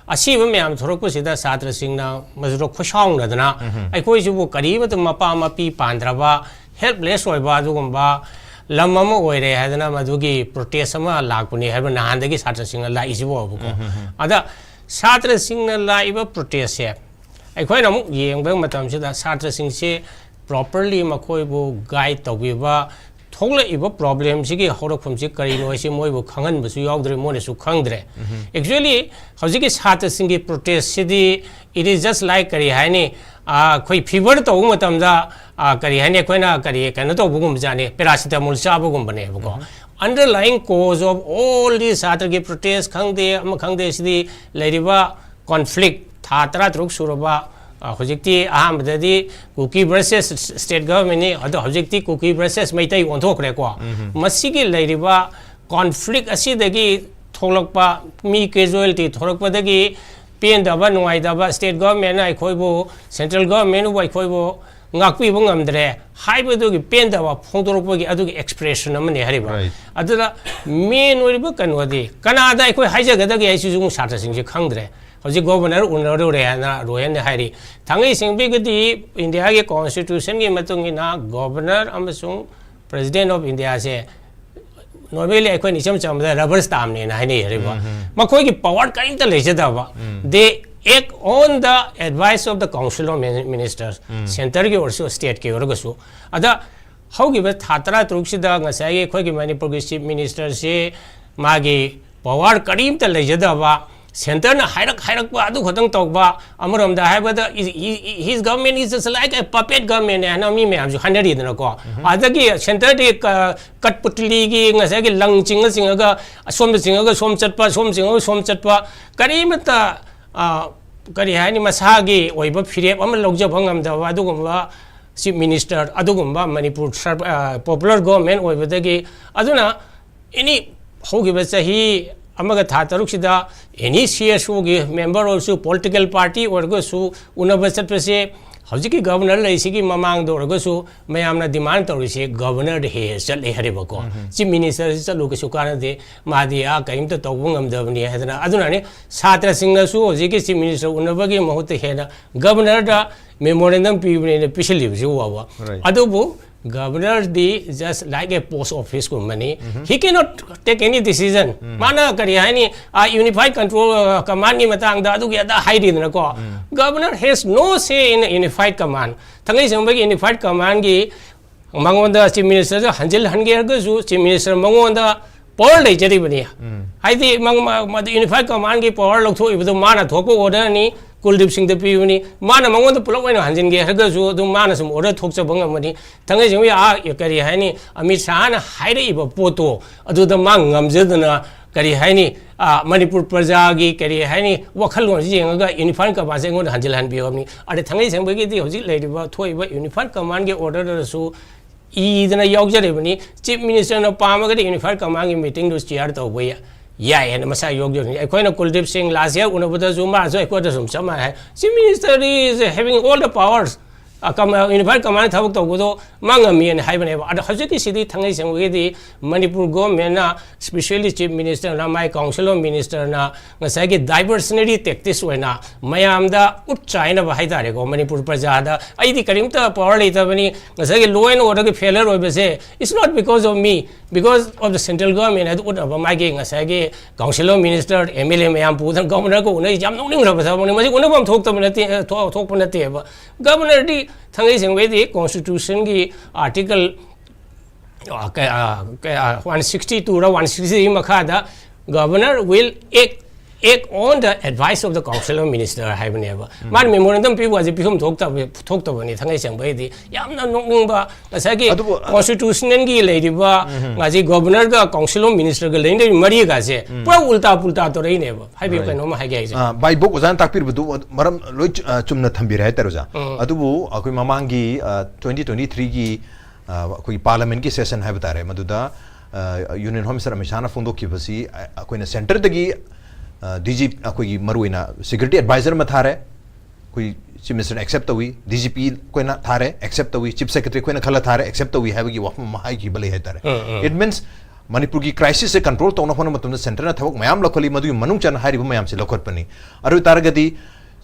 ꯑꯁꯤꯕ ꯃꯌꯥꯝ ꯊꯣꯔꯛꯄꯁꯤꯗ ꯁꯥꯇ꯭ꯔꯁꯤꯡꯅ ꯃꯗꯨꯗ ꯈꯣꯏꯁꯥꯎꯅꯗꯅ, "ꯑꯩꯈꯣꯏꯁꯤꯕꯨ ꯀꯔꯤꯃꯠꯇ ꯃꯄꯥ ꯃꯄꯤ ꯄꯥꯟꯗ꯭ꯔꯕ, ꯍꯦꯜꯞꯂꯦꯁ ꯑꯣꯏꯕ ꯑꯗꯨꯒꯨꯝꯕ ꯂꯝ ꯑꯃ ꯑꯣꯏꯔꯦ" ꯍꯥꯏꯗꯅ ꯃꯗꯨꯒꯤ ꯄ꯭ꯔꯣꯇꯦꯁ ꯑꯃ ꯂꯥꯛꯄꯅꯤ ꯍꯥꯏꯕ ꯅꯍꯥꯟꯗꯒꯤ ꯁꯥꯇ꯭ꯔꯁꯤꯡꯅ ꯂꯥꯛꯏꯁꯤꯕꯨꯕꯀꯣ꯫ ꯑꯗ ꯁꯥꯇ꯭ꯔꯁꯤꯡꯅ ꯂꯥꯛꯏꯕ ꯄ꯭ꯔꯣꯇꯦꯁꯁꯦ ꯑꯩꯈꯣꯏꯅ ꯑꯃꯨꯛ ꯌꯦꯡꯕ ꯃꯇꯝꯁꯤꯗ ꯁꯥꯇ꯭ꯔꯁꯤꯡꯁꯤ ꯄ꯭ꯔꯣꯄꯔꯂꯤ ꯃꯈꯣꯏꯕꯨ ꯒꯥꯏꯗ ꯇꯧꯕꯤꯕ, ꯊꯣꯛꯂꯛꯏꯕ ꯄ꯭ꯔꯣꯕ꯭ꯂꯦꯝꯁꯤꯒꯤ ꯍꯧꯔꯛꯐꯝꯁꯤ ꯀꯔꯤꯅꯣ ꯍꯥꯏꯁꯤ ꯃꯣꯏꯕꯨ ꯈꯪꯍꯟꯕꯁꯨ ꯌꯥꯎꯗ꯭ꯔꯦ, ꯃꯣꯏꯅꯁꯨ ꯈꯪꯗ꯭ꯔꯦ꯫ ꯑꯦꯛꯆꯨꯋꯦꯂꯤ ꯍꯧꯖꯤꯛꯀꯤ ꯁꯥꯇ꯭ꯔꯁꯤꯡꯒꯤ ꯄ꯭ꯔꯣꯇꯦꯁꯁꯤꯗꯤ, it is just like, ꯀꯔꯤ ꯍꯥꯏꯅꯤ, ꯑ, ꯑꯩꯈꯣꯏ ꯐꯤꯚꯔ ꯇꯧꯕ ꯃꯇꯝꯗ, ꯑ, ꯀꯔꯤ ꯍꯥꯏꯅꯤ, ꯑꯩꯈꯣꯏꯅ ꯀꯔꯤ, ꯀꯩꯅꯣ ꯇꯧꯕꯒꯨꯝꯕꯖꯥꯠꯅꯤ, ꯄꯦꯔꯥꯁꯤꯇꯥꯃꯣꯜ ꯆꯥꯕꯒꯨꯝꯕꯅꯦꯕꯀꯣ꯫ Underlying cause of all these ꯁꯥꯇ꯭ꯔꯒꯤ ꯄ꯭ꯔꯣꯇꯦꯁ ꯈꯪꯗꯦ, ꯑꯃ ꯈꯪꯗꯦ, ꯁꯤꯗꯤ ꯂꯩꯔꯤꯕ ꯀꯣꯟꯐ꯭ꯂꯤꯛ ꯊꯥ ꯇꯔꯥ ꯇꯔꯨꯛ ꯁꯨꯔꯕ, ꯑ, ꯍꯧꯖꯤꯛꯇꯤ ꯑꯍꯥꯟꯕꯗꯗꯤ ꯀꯨꯀꯤ ꯚꯔꯁꯦꯁ ꯁ꯭ꯇꯦꯠ ꯒꯚꯔꯟꯃꯦꯟꯠꯅꯤ, ꯑꯗꯣ ꯍꯧꯖꯤꯛꯇꯤ ꯀꯨꯀꯤ ꯚꯔꯁꯦꯁ ꯃꯩꯇꯩ ꯑꯣꯟꯊꯣꯛꯈ꯭ꯔꯦꯀꯣ꯫ ꯃꯁꯤꯒꯤ ꯂꯩꯔꯤꯕ ꯀꯣꯟꯐ꯭ꯂꯤꯛ ꯑꯁꯤꯗꯒꯤ ꯊꯣꯛꯂꯛꯄ, ꯃꯤ ꯀꯦꯖꯨꯋꯦꯂꯤꯇꯤ ꯊꯣꯛꯂꯛꯄꯗꯒꯤ ꯄꯦꯟꯗꯕ, ꯅꯨꯡꯉꯥꯏꯇꯕ, ꯁ꯭ꯇꯦꯠ ꯒꯚꯔꯟꯃꯦꯟꯠꯅ ꯑꯩꯈꯣꯏꯕꯨ, ꯁꯦꯟꯇ꯭ꯔꯦꯜ ꯒꯚꯔꯟꯃꯦꯟꯠꯅꯕꯨ ꯑꯩꯈꯣꯏꯕꯨ ꯉꯥꯛꯄꯤꯕ ꯉꯝꯗ꯭ꯔꯦ ꯍꯥꯏꯕꯗꯨꯒꯤ ꯄꯦꯟꯗꯕ ꯐꯣꯡꯗꯣꯔꯛꯄꯒꯤ ꯑꯗꯨꯒꯤ ꯑꯦꯛꯁꯄ꯭ꯔꯦꯁꯟ ꯑꯃꯅꯤ ꯍꯥꯏꯔꯤꯕ꯫ Right. ꯑꯗꯨꯗ ꯃꯦꯟ ꯑꯣꯏꯔꯤꯕ ꯀꯩꯅꯣꯗꯤ ꯀꯅꯥꯗ ꯑꯩꯈꯣꯏ ꯍꯥꯏꯖꯒꯗꯒꯦ ꯍꯥꯏꯁꯤꯁꯨ ꯑꯃꯨꯛ ꯁꯥꯇ꯭ꯔꯁꯤꯡꯁꯤ ꯈꯪꯗ꯭ꯔꯦ꯫ ꯍꯧꯖꯤꯛ ꯒꯣꯕꯔꯅꯔ ꯎꯅꯔꯨꯔꯦ ꯍꯥꯏꯅ ꯔꯣꯍꯦꯟꯅ ꯍꯥꯏꯔꯤ꯫ ꯊꯥꯡꯉꯩ ꯁꯦꯡꯕꯤꯒꯤꯗꯤ ꯏꯟꯗꯤꯌꯥꯒꯤ ꯀꯣꯟꯁꯇꯤꯇ꯭ꯌꯨꯁꯟꯒꯤ ꯃꯇꯨꯡ ꯏꯟꯅ ꯒꯣꯕꯔꯅꯔ ꯑꯃꯁꯨꯡ ꯄ꯭ꯔꯦꯁꯤꯗꯦꯟꯠ ꯑꯣꯐ ꯏꯟꯗꯤꯌꯥꯁꯦ ꯅꯣꯔꯃꯦꯂꯤ ꯑꯩꯈꯣꯏꯅ ꯏꯆꯝ ꯆꯝꯕꯗ ꯔꯕꯔ ꯁ꯭ꯇꯥꯝꯅꯦꯅ ꯍꯥꯏꯅꯩ ꯍꯥꯏꯔꯤꯕ꯫ ꯃꯈꯣꯏꯒꯤ ꯄꯋꯥꯔ ꯀꯔꯤꯝꯇ ꯂꯩꯖꯗꯕ꯫ They act on the advice of the Council of Ministers, ꯁꯦꯟꯇꯔꯒꯤ ꯑꯣꯏꯔꯁꯨ ꯁ꯭ꯇꯦꯠꯀꯤ ꯑꯣꯏꯔꯒꯁꯨ꯫ ꯑꯗ ꯍꯧꯈꯤꯕ ꯊꯥ ꯇꯔꯥ ꯇꯔꯨꯛꯁꯤꯗ ꯉꯁꯥꯏꯒꯤ ꯑꯩꯈꯣꯏꯒꯤ ꯃꯅꯤꯄꯨꯔꯒꯤ ꯆꯤꯐ ꯃꯤꯅꯤꯁꯇꯔꯁꯤ ꯃꯥꯒꯤ ꯄꯋꯥꯔ ꯀꯔꯤꯝꯇ ꯂꯩꯖꯗꯕ, ꯁꯦꯟꯇꯔꯅ ꯍꯥꯏꯔꯛ ꯍꯥꯏꯔꯛꯄ ꯑꯗꯨ ꯈꯛꯇꯪ ꯇꯧꯕ, ꯑꯃꯔꯣꯝꯗ ꯍꯥꯏꯕꯗ, his government is just like a puppet government ꯍꯥꯏꯅ ꯃꯤ ꯃꯌꯥꯝꯁꯨ ꯍꯥꯏꯅꯔꯤꯗꯅꯀꯣ꯫ ꯑꯗꯒꯤ ꯁꯦꯟꯇꯔꯗꯤ ꯀ- ꯀꯠꯄꯨꯇꯂꯤꯒꯤ ꯉꯁꯥꯏꯒꯤ ꯂꯪ ꯆꯤꯡꯉ ꯆꯤꯡꯉꯒ, ꯑꯁꯣꯝꯗ ꯆꯤꯡꯉꯒ ꯁꯣꯝ ꯆꯠꯄ, ꯁꯣꯝ ꯆꯤꯡꯉꯒ ꯁꯣꯝ ꯆꯠꯄ, ꯀꯔꯤꯃꯠꯇ, ꯑ, ꯀꯔꯤ ꯍꯥꯏꯅꯤ, ꯃꯁꯥꯒꯤ ꯑꯣꯏꯕ ꯐꯤꯔꯦꯞ ꯑꯃ ꯂꯧꯖꯕ ꯉꯝꯗꯕ ꯑꯗꯨꯒꯨꯝꯕ ꯆꯤꯐ ꯃꯤꯅꯤꯁꯇꯔ, ꯑꯗꯨꯒꯨꯝꯕ ꯃꯅꯤꯄꯨꯔ ꯁꯔ- ꯑ, ꯄꯣꯄꯨꯂꯔ ꯒꯣꯚꯔꯟꯃꯦꯟ ꯑꯣꯏꯕꯗꯒꯤ, ꯑꯗꯨꯅ ꯑꯦꯅꯤ ꯍꯧꯈꯤꯕ ꯆꯍꯤ ꯑꯃꯒ ꯊꯥ ꯇꯔꯨꯛꯁꯤꯗ ꯑꯦꯅꯤ ꯁꯤ ꯑꯦꯁ ꯑꯣꯒꯤ ꯃꯦꯝꯕꯔ ꯑꯣꯏꯔꯁꯨ, ꯄꯣꯂꯤꯇꯤꯀꯦꯜ ꯄꯥꯔꯇꯤ ꯑꯣꯏꯔꯒꯁꯨ, ꯎꯅꯕ ꯆꯠꯄꯁꯦ ꯍꯧꯖꯤꯛꯀꯤ ꯒꯚꯔꯅꯔ ꯂꯩꯁꯤꯒꯤ ꯃꯃꯥꯡꯗ ꯑꯣꯏꯔꯒꯁꯨ ꯃꯌꯥꯝꯅ ꯗꯤꯃꯥꯟ ꯇꯧꯔꯤꯁꯦ ꯒꯚꯔꯅꯔꯗ ꯍꯦꯛ ꯍꯦꯛ ꯆꯠꯂꯦ ꯍꯥꯏꯔꯦꯕꯀꯣ꯫ ꯆꯤꯐ ꯃꯤꯅꯤꯁꯇꯔꯁꯤ ꯆꯠꯂꯨ ꯀꯩꯁꯨ ꯀꯥꯟꯅꯗꯦ, ꯃꯥꯗꯤ ꯑꯥ ꯀꯔꯤꯝꯇ ꯇꯧꯕ ꯉꯝꯗꯕꯅꯤ ꯍꯥꯏꯗꯅ꯫ ꯑꯗꯨꯅꯅꯤ ꯁꯥꯇ꯭ꯔꯁꯤꯡꯅꯁꯨ ꯍꯧꯖꯤꯛꯀꯤ ꯆꯤꯐ ꯃꯤꯅꯤꯁꯇꯔ ꯎꯅꯕꯒꯤ ꯃꯍꯨꯠꯇ ꯍꯦꯟꯅ ꯒꯚꯔꯅꯔꯗ ꯃꯦꯃꯣꯔꯦꯟꯗꯝ ꯄꯤꯕꯅꯦꯅ ꯄꯤꯁꯤꯜꯂꯤꯕꯁꯤ ꯎꯕ꯫ Right. ꯑꯗꯨꯕꯨ ꯒꯚꯔꯅꯔꯗꯤ just like a post office ꯀꯨꯝꯕꯅꯤ꯫ He cannot take any decision. ꯃꯥꯅ ꯀꯔꯤ ꯍꯥꯏꯅꯤ, ꯌꯨꯅꯤꯐꯥꯏꯠ ꯀꯟꯇ꯭ꯔꯣꯜ ꯀꯃꯥꯟꯒꯤ ꯃꯇꯥꯡꯗ ꯑꯗꯨꯒꯤ ꯑꯗꯥ ꯍꯥꯏꯔꯤꯗꯅꯀꯣ꯫ Governor has no say in unified command. ꯊꯥꯡꯒꯩ ꯁꯦꯡꯕꯒꯤ ꯌꯨꯅꯤꯐꯥꯏꯠ ꯀꯃꯥꯟꯒꯤ ꯃꯉꯣꯟꯗ ꯆꯤꯐ ꯃꯤꯅꯤꯁꯇꯔꯗ ꯍꯟꯖꯤꯜ ꯍꯟꯒꯦ ꯍꯥꯏꯔꯒꯁꯨ ꯆꯤꯐ ꯃꯤꯅꯤꯁꯇꯔ ꯃꯉꯣꯟꯗ ꯄꯋꯥꯔ ꯂꯩꯖꯔꯤꯕꯅꯤ꯫ ꯍꯥꯏꯗꯤ ꯃ- ꯃ- ꯃꯗꯨ ꯌꯨꯅꯤꯐꯥꯏꯠ ꯀꯃꯥꯟꯒꯤ ꯄꯋꯥꯔ ꯂꯧꯊꯣꯛꯏꯕꯗꯨ ꯃꯥꯅ ꯊꯣꯛꯄ ꯑꯣꯔꯗꯔꯅꯤ, ꯀꯨꯜꯗꯤꯞ ꯁꯤꯡꯗ ꯄꯤꯕꯅꯤ꯫ ꯃꯥꯅ ꯃꯉꯣꯟꯗ ꯄꯨꯂꯞ ꯑꯣꯏꯅ ꯍꯟꯖꯤꯟꯒꯦ ꯍꯥꯏꯔꯒꯁꯨ ꯑꯗꯨꯝ ꯃꯥꯅ ꯁꯨꯝ ꯑꯣꯔꯗꯔ ꯊꯣꯛꯆꯕ ꯉꯝꯕꯅꯤ꯫ ꯊꯥꯡꯒꯩ ꯁꯦꯡꯕꯒꯤ ꯑꯥ ꯀꯔꯤ ꯍꯥꯏꯅꯤ, ꯑꯃꯤꯠ ꯁꯥꯍꯅ ꯍꯥꯏꯔꯛꯏꯕ ꯄꯣꯠꯇꯣ ꯑꯗꯨꯗ ꯃꯥ ꯉꯝꯖꯗꯅ, ꯀꯔꯤ ꯍꯥꯏꯅꯤ, ꯑꯥ, ꯃꯅꯤꯄꯨꯔ ꯄ꯭ꯔꯖꯥꯒꯤ ꯀꯔꯤ ꯍꯥꯏꯅꯤ, ꯋꯥꯈꯜꯂꯣꯟꯁꯤ ꯌꯦꯡꯉꯒ ꯌꯨꯅꯤꯐꯥꯏꯠ ꯀꯃꯥꯟꯁꯦ ꯑꯩꯉꯣꯟꯗ ꯍꯟꯖꯤꯜꯍꯟꯕꯤꯔꯕꯅꯤ꯫ ꯑꯗ ꯊꯥꯡꯒꯩ ꯁꯦꯡꯕꯒꯤꯗꯤ ꯍꯧꯖꯤꯛ ꯂꯩꯔꯤꯕ ꯊꯣꯛꯏꯕ ꯌꯨꯅꯤꯐꯥꯏꯠ ꯀꯃꯥꯟꯒꯤ ꯑꯣꯔꯗꯔꯗꯁꯨ ꯏꯗꯅ ꯌꯥꯎꯖꯔꯤꯕꯅꯤ꯫ ꯆꯤꯐ ꯃꯤꯅꯤꯁꯇꯔꯅ ꯄꯥꯝꯃꯒꯗꯤ ꯌꯨꯅꯤꯐꯥꯏꯠ ꯀꯃꯥꯟꯒꯤ ꯃꯤꯇꯤꯡꯗꯨ ꯆꯤꯌꯥꯔ ꯇꯧꯕ ꯌꯥ- ꯌꯥꯏ ꯍꯥꯏꯅ ꯃꯁꯥ ꯌꯥꯎꯖꯕꯅꯤ꯫ ꯑꯩꯈꯣꯏꯅ ꯀꯨꯜꯗꯤꯞ ꯁꯤꯡ ꯂꯥꯁ ꯌꯥꯔ ꯎꯅꯕꯗꯁꯨ ꯃꯥꯁꯨ ꯑꯩꯈꯣꯏꯗ ꯁꯨꯝ ꯆꯞ ꯃꯥꯟꯅꯩ ꯍꯥꯏ꯫ Chief Minister is having all the powers. Unified command ꯊꯕꯛ ꯇꯧꯕꯗꯣ ꯃꯥ ꯉꯝꯃꯤꯅ ꯍꯥꯏꯕꯅꯦꯕ꯫ ꯑꯗꯣ ꯍꯧꯖꯤꯛꯀꯤꯁꯤꯗꯤ ꯊꯥꯡꯒꯩ ꯁꯦꯡꯕꯒꯤꯗꯤ ꯃꯅꯤꯄꯨꯔ ꯒꯣꯚꯔꯟꯃꯦꯟꯅ, specially ꯆꯤꯐ ꯃꯤꯅꯤꯁꯇꯔꯅ, ꯃꯥꯏ ꯀꯥꯎꯟꯁꯤꯜ ꯑꯣꯐ ꯃꯤꯅꯤꯁꯇꯔꯅ ꯉꯁꯥꯏꯒꯤ ꯗꯥꯏꯚꯔꯁꯅꯔꯤ ꯇꯦꯛꯇꯤꯛꯁ ꯑꯣꯏꯅ ꯃꯌꯥꯝꯗ ꯎꯠ ꯆꯥꯏꯅꯕ ꯍꯥꯏꯇꯥꯔꯦꯀꯣ, ꯃꯅꯤꯄꯨꯔ ꯄ꯭ꯔꯖꯥꯗ ꯑꯩꯗꯤ ꯀꯔꯤꯝꯇ ꯄꯋꯥꯔ ꯂꯩꯇꯕꯅꯤ, ꯉꯁꯥꯏꯒꯤ law and order ꯒꯤ failure ꯑꯣꯏꯕꯁꯦ, it's not because of me, because of the central government ꯍꯥꯏꯗꯨ ꯎꯠꯅꯕ ꯃꯥꯒꯤ ꯉꯁꯥꯏꯒꯤ council of minister, M L A ꯃꯌꯥꯝ ꯄꯨꯗꯅ ꯒꯚꯔꯅꯔꯒ ꯎꯅꯩ꯫ ꯌꯥꯝ ꯅꯣꯛꯅꯤꯡꯈ꯭ꯔꯕ ꯊꯕꯛꯅꯤ꯫ ꯃꯁꯤ ꯎꯅꯐꯝ ꯊꯣꯛꯇꯕ ꯅꯠꯇꯦ, ꯊꯣꯛ- ꯊꯣꯛꯄ ꯅꯠꯇꯦꯕ꯫ ꯒꯚꯔꯅꯔꯗꯤ ꯊꯥꯡꯒꯩ ꯁꯦꯡꯕꯩꯗꯤ ꯀꯣꯟꯁꯇꯤꯇ꯭ꯌꯨꯁꯟꯒꯤ ꯑꯥꯔꯇꯤꯀꯜ one sixty two ꯔ one sixty three ꯃꯈꯥꯗ governor will act Act on the advice of the Council of Minister ꯍꯥꯏꯕꯅꯦꯕ꯫ ꯃꯥꯅ memorandum ꯄꯤꯕ ꯍꯥꯏꯁꯦ ꯄꯤꯐꯝ ꯊꯣꯛꯇꯕ, ꯊꯣꯛꯇꯕꯅꯤ꯫ ꯊꯥꯡꯉꯩ ꯁꯦꯡꯕ ꯑꯩꯗꯤ ꯌꯥꯝꯅ ꯅꯣꯛꯅꯤꯡꯕ, ꯉꯁꯥꯏꯒꯤ ꯑꯗꯨꯕꯨ, ꯑ, constitutionalꯒꯤ ꯂꯩꯔꯤꯕ ꯉꯁꯤ governorꯒ Council of Ministerꯒ ꯂꯩꯅꯔꯤꯕ ꯃꯔꯤꯒꯁꯦ ꯄꯨꯔꯥ ꯎꯜꯇꯥ ꯄꯨꯜꯇꯥ ꯇꯧꯔꯛꯏꯅꯦꯕ꯫ ꯍꯥꯏꯕꯤꯌꯨ꯫ Right. ꯀꯩꯅꯣꯝꯃ ꯍꯥꯏꯒꯦ ꯍꯥꯏꯁꯦ꯫ ꯑ, by book ꯑꯣꯖꯥꯅ ꯇꯥꯛꯄꯤꯔꯤꯕꯗꯨ ꯃꯔꯝ ꯂꯣꯏ ꯆꯨ-, ꯑ, ꯆꯨꯝꯅ ꯊꯝꯕꯤꯔꯦ ꯍꯥꯏꯇꯥꯔꯦ ꯑꯣꯖꯥ꯫ ꯑꯗꯨꯕꯨ ꯑꯩꯈꯣꯏ ꯃꯃꯥꯡꯒꯤ, ꯑ, twenty twenty-threeꯒꯤ, ꯑ, ꯑꯩꯈꯣꯏꯒꯤ parliamentꯀꯤ session ꯍꯥꯏꯕ ꯇꯥꯔꯦ, ꯃꯗꯨꯗ, ꯑ, Union Home Minister ꯑꯃꯤꯠ ꯁꯥꯍꯅ ꯐꯣꯡꯗꯣꯛꯈꯤꯕꯁꯤ, ꯑ, ꯑꯩꯈꯣꯏꯅ centreꯗꯒꯤ, ꯑ, DG, ꯑꯩꯈꯣꯏꯒꯤ ꯃꯔꯨꯑꯣꯏꯅ security adviser ꯑꯃ ꯊꯥꯔꯦ, ꯑꯩꯈꯣꯏ Chief Ministerꯅ accept ꯇꯧꯏ, DGP ꯑꯩꯈꯣꯏꯅ ꯊꯥꯔꯦ, accept ꯇꯧꯏ, Chief Secretary ꯑꯩꯈꯣꯏꯅ ꯈꯜꯂ ꯊꯥꯔꯦ, accept ꯇꯧꯏ ꯍꯥꯏꯕꯒꯤ ꯋꯥꯐꯝ ꯑꯃ ꯍꯥꯏꯈꯤꯕ ꯂꯩ ꯍꯥꯏꯇꯥꯔꯦ꯫ It means ꯃꯅꯤꯄꯨꯔꯒꯤ crisisꯁꯦ control ꯇꯧꯅꯕ ꯍꯣꯠꯅꯕ ꯃꯇꯝꯗ centreꯅ ꯊꯕꯛ ꯃꯌꯥꯝ ꯂꯧꯈꯠꯂꯤ, ꯃꯗꯨꯒꯤ ꯃꯅꯨꯡ ꯆꯟꯅ ꯍꯥꯏꯔꯤꯕ ꯃꯌꯥꯝꯁꯦ ꯂꯧꯈꯠꯄꯅꯤ꯫ ꯑꯗꯨ ꯑꯣꯏ ꯇꯥꯔꯒꯗꯤ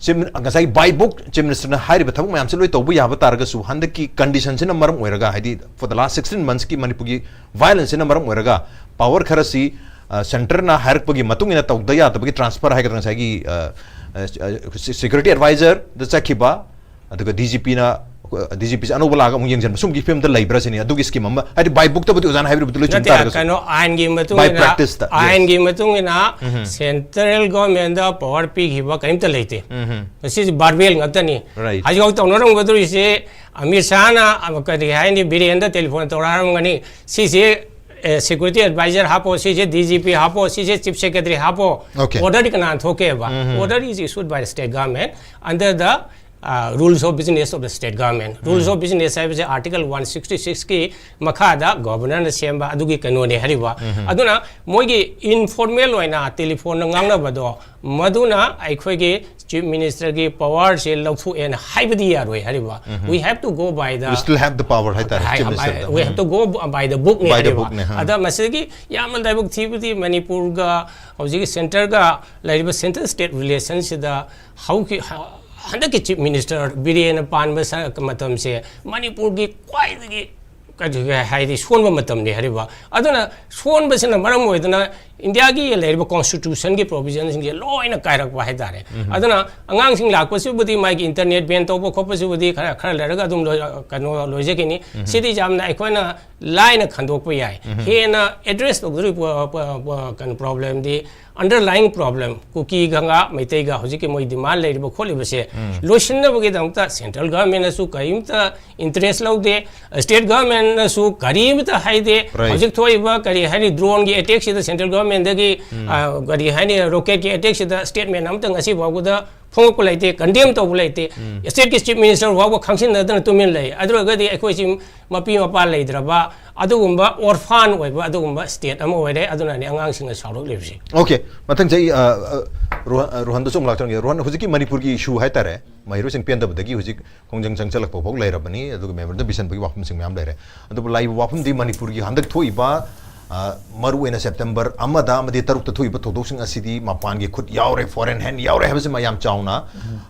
Chief Min-, ꯉꯁꯥꯏ by book Chief Ministerꯅ ꯍꯥꯏꯔꯤꯕ ꯊꯕꯛ ꯃꯌꯥꯝꯁꯦ ꯂꯣꯏ ꯇꯧꯕ ꯌꯥꯕ ꯇꯥꯔꯒꯁꯨ, ꯍꯟꯗꯛꯀꯤ conditionꯁꯤꯅ ꯃꯔꯝ ꯑꯣꯏꯔꯒ, ꯍꯥꯏꯗꯤ for the last sixteen monthsꯀꯤ ꯃꯅꯤꯄꯨꯔꯒꯤ violenceꯁꯤꯅ ꯃꯔꯝ ꯑꯣꯏꯔꯒ power ꯈꯔꯁꯤ, ꯑ, centreꯅ ꯍꯥꯏꯔꯛꯄꯒꯤ ꯃꯇꯨꯡ ꯏꯟꯅ ꯇꯧꯗ ꯌꯥꯗꯕꯒꯤ transfer ꯍꯥꯏꯒꯗ꯭ꯔꯥ, ꯉꯁꯥꯏꯒꯤ, ꯑ, ꯑ, ꯑ, security adviserꯗ ꯆꯠꯈꯤꯕ, ꯑꯗꯨꯒ DGPꯅ, DGPꯁꯦ ꯑꯅꯧꯕ ꯂꯥꯛꯑꯒ ꯑꯃꯨꯛ ꯌꯦꯡꯁꯤꯟꯕ, ꯁꯨꯝꯒꯤ ꯐꯤꯕꯝꯗ ꯂꯩꯕ꯭ꯔꯥ ꯁꯤꯅꯤ꯫ ꯑꯗꯨꯒꯤ scheme ꯑꯃ, ꯍꯥꯏꯗꯤ by bookꯇꯕꯨꯗꯤ ꯑꯣꯖꯥꯅ ꯍꯥꯏꯕꯤꯔꯤꯕꯗꯨ ꯂꯣꯏ ꯆꯨꯝ ꯅꯠꯇꯦ, ꯇꯥꯔꯒꯁꯨ, ꯀꯩꯅꯣ, ꯑꯥꯏꯟꯒꯤ ꯃꯇꯨꯡ by ꯏꯟꯅ, practiceꯇ, yes. ꯑꯥꯏꯟꯒꯤ ꯃꯇꯨꯡ ꯏꯟꯅ central governmentꯗ power ꯄꯤꯈꯤꯕ ꯀꯔꯤꯝꯇ ꯂꯩꯇꯦ꯫ ꯃꯁꯤꯁꯦ verbal ꯉꯥꯛꯇꯅꯤ꯫ Right. ꯍꯧꯖꯤꯛꯐꯥꯎ ꯇꯧꯅꯔꯝꯒꯗꯧꯔꯤꯁꯦ, ꯑꯃꯤꯠ ꯁꯥꯍꯅ, ꯑ, ꯀꯔꯤ ꯍꯥꯏꯅꯤ, ꯕꯤꯔꯦꯟꯗ telephone ꯇꯧꯔꯛꯑꯝꯒꯅꯤ, ꯁꯤꯁꯦ, ꯑꯦ, security adviser ꯍꯥꯞꯄꯣ, ꯁꯤꯁꯦ DGP ꯍꯥꯞꯄꯣ, ꯁꯤꯁꯦ Chief Secretary ꯍꯥꯞꯄꯣ, Okay. orderꯗꯤ ꯀꯅꯥꯅ ꯊꯣꯛꯀꯦꯕ? Order is issued by the state government under the, uh, rules of business of the state government. Rules of business ꯍꯥꯏꯕꯁꯦ article one sixty sixꯀꯤ ꯃꯈꯥꯗ governorꯅ ꯁꯦꯝꯕ ꯑꯗꯨꯒꯤ ꯀꯩꯅꯣꯅꯦ ꯍꯥꯏꯔꯤꯕ꯫ ꯑꯗꯨꯅ ꯃꯣꯏꯒꯤ informal ꯑꯣꯏꯅ telephoneꯗ ꯉꯥꯡꯅꯕꯗꯣ, ꯃꯗꯨꯅ ꯑꯩꯈꯣꯏꯒꯤ Chief Ministerꯒꯤ powerꯁꯦ ꯂꯧꯊꯣꯛꯑꯦꯅ ꯍꯥꯏꯕꯗꯤ ꯌꯥꯔꯣꯏ ꯍꯥꯏꯔꯤꯕ꯫ We have to go by the We still have the power ꯍꯥꯏꯇꯥꯔꯦ, ꯍꯥꯏ-, Chief Ministerꯗ꯫ we have to go by the bookꯅꯤ By the ꯍꯥꯏꯔꯤꯕ꯫ bookꯅꯦ, ꯍꯥ꯫ ꯑꯗ ꯃꯁꯤꯗꯒꯤ ꯌꯥꯝꯅ ꯂꯥꯏꯕꯛ ꯊꯤꯕꯗꯤ ꯃꯅꯤꯄꯨꯔꯒ ꯍꯧꯖꯤꯛꯀꯤ centreꯒ ꯂꯩꯔꯤꯕ centre state relationꯁꯤꯗ ꯍꯧꯈꯤ-, ꯍ-, ꯍꯟꯗꯛꯀꯤ Chief Minister ꯕꯤꯔꯦꯟꯅ ꯄꯥꯟꯕ ꯁ-, ꯃꯇꯝꯁꯦ ꯃꯅꯤꯄꯨꯔꯒꯤ ꯈ꯭ꯋꯥꯏꯗꯒꯤ ꯀꯔꯤ ꯍꯥꯏꯗꯤ ꯁꯣꯟꯕ ꯃꯇꯝꯅꯤ ꯍꯥꯏꯔꯤꯕ꯫ ꯑꯗꯨꯅ ꯁꯣꯟꯕꯁꯤꯅ ꯃꯔꯝ ꯑꯣꯏꯗꯅ ꯏꯟꯗꯤꯌꯥꯒꯤ ꯂꯩꯔꯤꯕ ꯀꯣꯟꯁꯇꯤꯇ꯭ꯌꯨꯁꯟꯒꯤ ꯄ꯭ꯔꯣꯕꯤꯖꯟꯁꯤꯡꯁꯦ ꯂꯣꯏꯅ ꯀꯥꯏꯔꯛꯄ ꯍꯥꯏꯇꯥꯔꯦ꯫ ꯑꯗꯨꯅ ꯑꯉꯥꯡꯁꯤꯡ ꯂꯥꯛꯄꯁꯤꯕꯨꯗꯤ ꯃꯥꯒꯤ ꯏꯟꯇꯔꯅꯦꯠ ꯕꯦꯟ ꯇꯧꯕ ꯈꯣꯠꯄꯁꯤꯕꯨꯗꯤ ꯈꯔ ꯈꯔ ꯂꯩꯔꯒ ꯑꯗꯨꯝ ꯂꯣꯏ-, ꯀꯩꯅꯣ ꯂꯣꯏꯖꯈꯤꯅꯤ꯫ ꯁꯤꯗꯤ ꯌꯥꯝꯅ ꯑꯩꯈꯣꯏꯅ ꯂꯥꯏꯅ ꯈꯟꯗꯣꯛꯄ ꯌꯥꯏ꯫ ꯍꯦꯟꯅ ꯑꯦꯗ꯭ꯔꯦꯁ ꯇꯧꯗꯣꯔꯤꯕ ꯄ-, ꯄ-, ꯀꯩꯅꯣ ꯄ꯭ꯔꯣꯕ꯭ꯂꯦꯝꯗꯤ ꯑꯟꯗꯔꯂꯥꯏꯡ ꯄ꯭ꯔꯣꯕ꯭ꯂꯦꯝ, ꯀꯨꯀꯤꯒ ꯉꯥ ꯃꯩꯇꯩꯒ ꯍꯧꯖꯤꯛꯀꯤ ꯃꯣꯏ ꯗꯤꯃꯥꯟ ꯂꯩꯔꯤꯕ ꯈꯣꯠꯂꯤꯕꯁꯦ ꯂꯣꯏꯁꯤꯟꯅꯕꯒꯤꯗꯃꯛꯇ ꯁꯦꯟꯇ꯭ꯔꯦꯜ ꯒꯚꯔꯟꯃꯦꯟꯅꯁꯨ ꯀꯔꯤꯝꯇ ꯏꯟꯇꯔꯦꯁ ꯂꯧꯗꯦ, ꯁ꯭ꯇꯦꯠ ꯒꯚꯔꯟꯃꯦꯟꯅꯁꯨ ꯀꯔꯤꯃꯇ ꯍꯥꯏꯗꯦ꯫ Right. ꯍꯧꯖꯤꯛ ꯊꯣꯛꯏꯕ ꯀꯔꯤ ꯍꯥꯏꯅꯤ, ꯗ꯭ꯔꯣꯟꯒꯤ ꯑꯦꯇꯦꯛꯁꯤꯗ ꯁꯦꯟꯇ꯭ꯔꯦꯜ ꯒꯚꯔꯟꯃꯦꯟꯗꯒꯤ, ꯑ, ꯀꯔꯤ ꯍꯥꯏꯅꯤ, ꯔꯣꯀꯦꯠꯀꯤ ꯑꯦꯇꯦꯛꯁꯤꯗ ꯁ꯭ꯇꯦꯠꯃꯦꯟ ꯑꯃꯇ ꯉꯁꯤ ꯐꯥꯎꯕꯗ ꯐꯣꯡꯉꯛꯄ ꯂꯩꯇꯦ, ꯀꯟꯗꯦꯝ ꯇꯧꯕ ꯂꯩꯇꯦ꯫ ꯁ꯭ꯇꯦꯠꯀꯤ ꯆꯤꯐ ꯃꯤꯅꯤꯁꯇꯔ ꯐꯥꯎꯕ ꯈꯪꯁꯤꯟꯅꯗꯅ ꯇꯨꯃꯤꯟ ꯂꯩ꯫ ꯑꯗꯨ ꯑꯣꯏꯔꯒꯗꯤ ꯑꯩꯈꯣꯏꯁꯤ ꯃꯄꯤ ꯃꯄꯥ ꯂꯩꯇ꯭ꯔꯕ, ꯑꯗꯨꯒꯨꯝꯕ ꯑꯣꯔꯐꯥꯟ ꯑꯣꯏꯕ ꯑꯗꯨꯒꯨꯝꯕ ꯁ꯭ꯇꯦꯠ ꯑꯃ ꯑꯣꯏꯔꯦ꯫ ꯑꯗꯨꯅꯅꯤ ꯑꯉꯥꯡꯁꯤꯡꯅ ꯁꯥꯎꯔꯛꯂꯤꯕꯁꯤ꯫ Okay, ꯃꯊꯪꯁꯦ ꯑꯩ, ꯑ, ꯑ, ꯔꯣꯍꯟ-, ꯑ, ꯔꯣꯍꯟꯗꯁꯨ ꯑꯃꯨꯛ ꯂꯥꯛꯆꯔꯝꯒꯦ꯫ ꯔꯣꯍꯟ, ꯍꯧꯖꯤꯛꯀꯤ ꯃꯅꯤꯄꯨꯔꯒꯤ ꯏꯁꯨ ꯍꯥꯏꯇꯥꯔꯦ, ꯃꯍꯩꯔꯣꯏꯁꯤꯡ ꯄꯦꯟꯗꯕꯗꯒꯤ ꯍꯧꯖꯤꯛ ꯈꯣꯡꯖꯪ ꯆꯪꯁꯤꯜꯂꯛꯄ ꯐꯥꯎ ꯂꯩꯔꯕꯅꯤ, ꯑꯗꯨꯒ memorandum ꯄꯤꯁꯟꯕꯒꯤ ꯋꯥꯐꯝꯁꯤꯡ ꯃꯌꯥꯝ ꯂꯩꯔꯦ꯫ ꯑꯗꯨꯕꯨ ꯂꯥꯛꯏꯕ ꯋꯥꯐꯝꯗꯤ ꯃꯅꯤꯄꯨꯔꯒꯤ ꯍꯟꯗꯛ ꯊꯣꯛꯏꯕ, ꯑ, ꯃꯔꯨꯑꯣꯏꯅ ꯁꯦꯞꯇꯦꯝꯕꯔ ꯑꯃꯗ ꯑꯃꯗꯤ ꯇꯔꯨꯛꯇ ꯊꯣꯛꯏꯕ ꯊꯧꯗꯣꯛꯁꯤꯡ ꯑꯁꯤꯗꯤ ꯃꯄꯥꯟꯒꯤ ꯈꯨꯠ ꯌꯥꯎꯔꯦ, foreign hand ꯌꯥꯎꯔꯦ ꯍꯥꯏꯕꯁꯤꯃ ꯌꯥꯝ ꯆꯥꯎꯅ,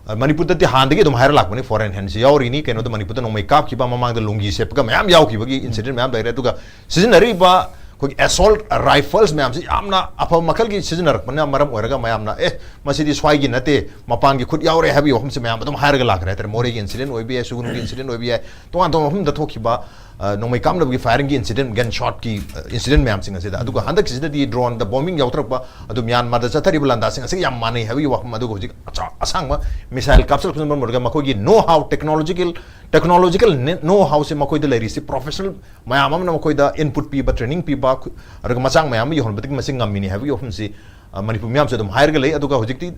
ꯑ, ꯃꯅꯤꯄꯨꯔꯗꯗꯤ ꯍꯥꯟꯅꯗꯒꯤ ꯑꯗꯨꯝ ꯍꯥꯏꯔ ꯂꯥꯛꯄꯅꯤ, foreign handꯁꯤ ꯌꯥꯎꯔꯤꯅꯤ꯫ ꯀꯩꯅꯣꯗ ꯃꯅꯤꯄꯨꯔꯗ ꯅꯣꯡꯃꯩ ꯀꯥꯞꯈꯤꯕ, ꯃꯃꯥꯡꯗ ꯂꯨꯡꯒꯤ ꯁꯦꯠꯄꯒ ꯃꯌꯥꯝ ꯌꯥꯎꯈꯤꯕꯒꯤ incident ꯃꯌꯥꯝ ꯂꯩꯔꯦ꯫ ꯑꯗꯨꯒ ꯁꯤꯖꯤꯟꯅꯔꯤꯕ ꯑꯩꯈꯣꯏꯒꯤ assault rifles ꯃꯌꯥꯝꯁꯤ ꯌꯥꯝꯅ ꯑꯐꯕ ꯃꯈꯜꯒꯤ ꯁꯤꯖꯤꯟꯅꯔꯛꯄꯅ ꯃꯔꯝ ꯑꯣꯏꯔꯒ ꯃꯌꯥꯝꯅ, "ꯑꯦ, ꯃꯁꯤꯗꯤ ꯁ꯭ꯋꯥꯏꯒꯤ ꯅꯠꯇꯦ, ꯃꯄꯥꯟꯒꯤ ꯈꯨꯠ ꯌꯥꯎꯔꯦ" ꯍꯥꯏꯕꯒꯤ ꯋꯥꯐꯝꯁꯤ ꯃꯌꯥꯝ ꯑꯗꯨꯝ ꯍꯥꯏꯔꯒ ꯂꯥꯛꯈ꯭ꯔꯦ ꯍꯥꯏꯇꯥꯔꯦ꯫ ꯃꯣꯔꯦꯒꯤ incident ꯑꯣꯏꯕ ꯌꯥꯏ, ꯁꯨꯒꯅꯨꯒꯤ incident ꯑꯣꯏꯕ ꯌꯥꯏ, ꯇꯣꯉꯥꯟ ꯇꯣꯉꯥꯟꯕ ꯃꯐꯝꯗ ꯊꯣꯛꯈꯤꯕ, ꯑ, ꯅꯣꯡꯃꯩ ꯀꯥꯞꯅꯕꯒꯤ firingꯒꯤ incident, gunshotꯀꯤ, ꯑ, incident ꯃꯌꯥꯝꯁꯤꯡ ꯑꯁꯤꯗ꯫ ꯑꯗꯨꯒ ꯍꯟꯗꯛꯀꯤꯁꯤꯗꯗꯤ droneꯗ bombing ꯌꯥꯎꯊꯔꯛꯄ, ꯑꯗꯨ ꯃ꯭ꯌꯥꯟꯃꯥꯔꯗ ꯆꯠꯊꯔꯤꯕ ꯂꯥꯟꯗꯥꯁꯤꯡ ꯑꯁꯤꯒ ꯌꯥꯝ ꯃꯥꯟꯅꯩ ꯍꯥꯏꯕꯒꯤ ꯋꯥꯐꯝ꯫ ꯑꯗꯨꯒ ꯍꯧꯖꯤꯛ ꯑꯆꯥ-, ꯑꯁꯥꯡꯕ missile ꯀꯥꯞꯁꯤꯜꯂꯛꯄꯁꯤꯅ ꯃꯔꯝ ꯑꯣꯏꯔꯒ ꯃꯈꯣꯏꯒꯤ know how, technological, technological ꯀ꯭ꯅꯣ-, know howꯁꯦ ꯃꯈꯣꯏꯗ ꯂꯩꯔꯤꯁꯤ professional ꯃꯌꯥꯝ ꯑꯃꯅ ꯃꯈꯣꯏꯗ input ꯄꯤꯕ, training ꯄꯤꯕ, ꯈꯨ-, ꯑꯗꯨꯒ ꯃꯆꯥꯛ ꯃꯌꯥꯝ ꯑꯃ ꯌꯧꯍꯟꯕꯗꯒꯤ ꯃꯁꯤ ꯉꯝꯃꯤꯅꯤ ꯍꯥꯏꯕꯒꯤ ꯋꯥꯐꯝꯁꯤ, ꯑ, ꯃꯅꯤꯄꯨꯔ ꯃꯤꯌꯥꯝꯁꯨ ꯑꯗꯨꯝ ꯍꯥꯏꯔꯒ ꯂꯩ꯫ ꯑꯗꯨꯒ ꯍꯧꯖꯤꯛꯇꯤ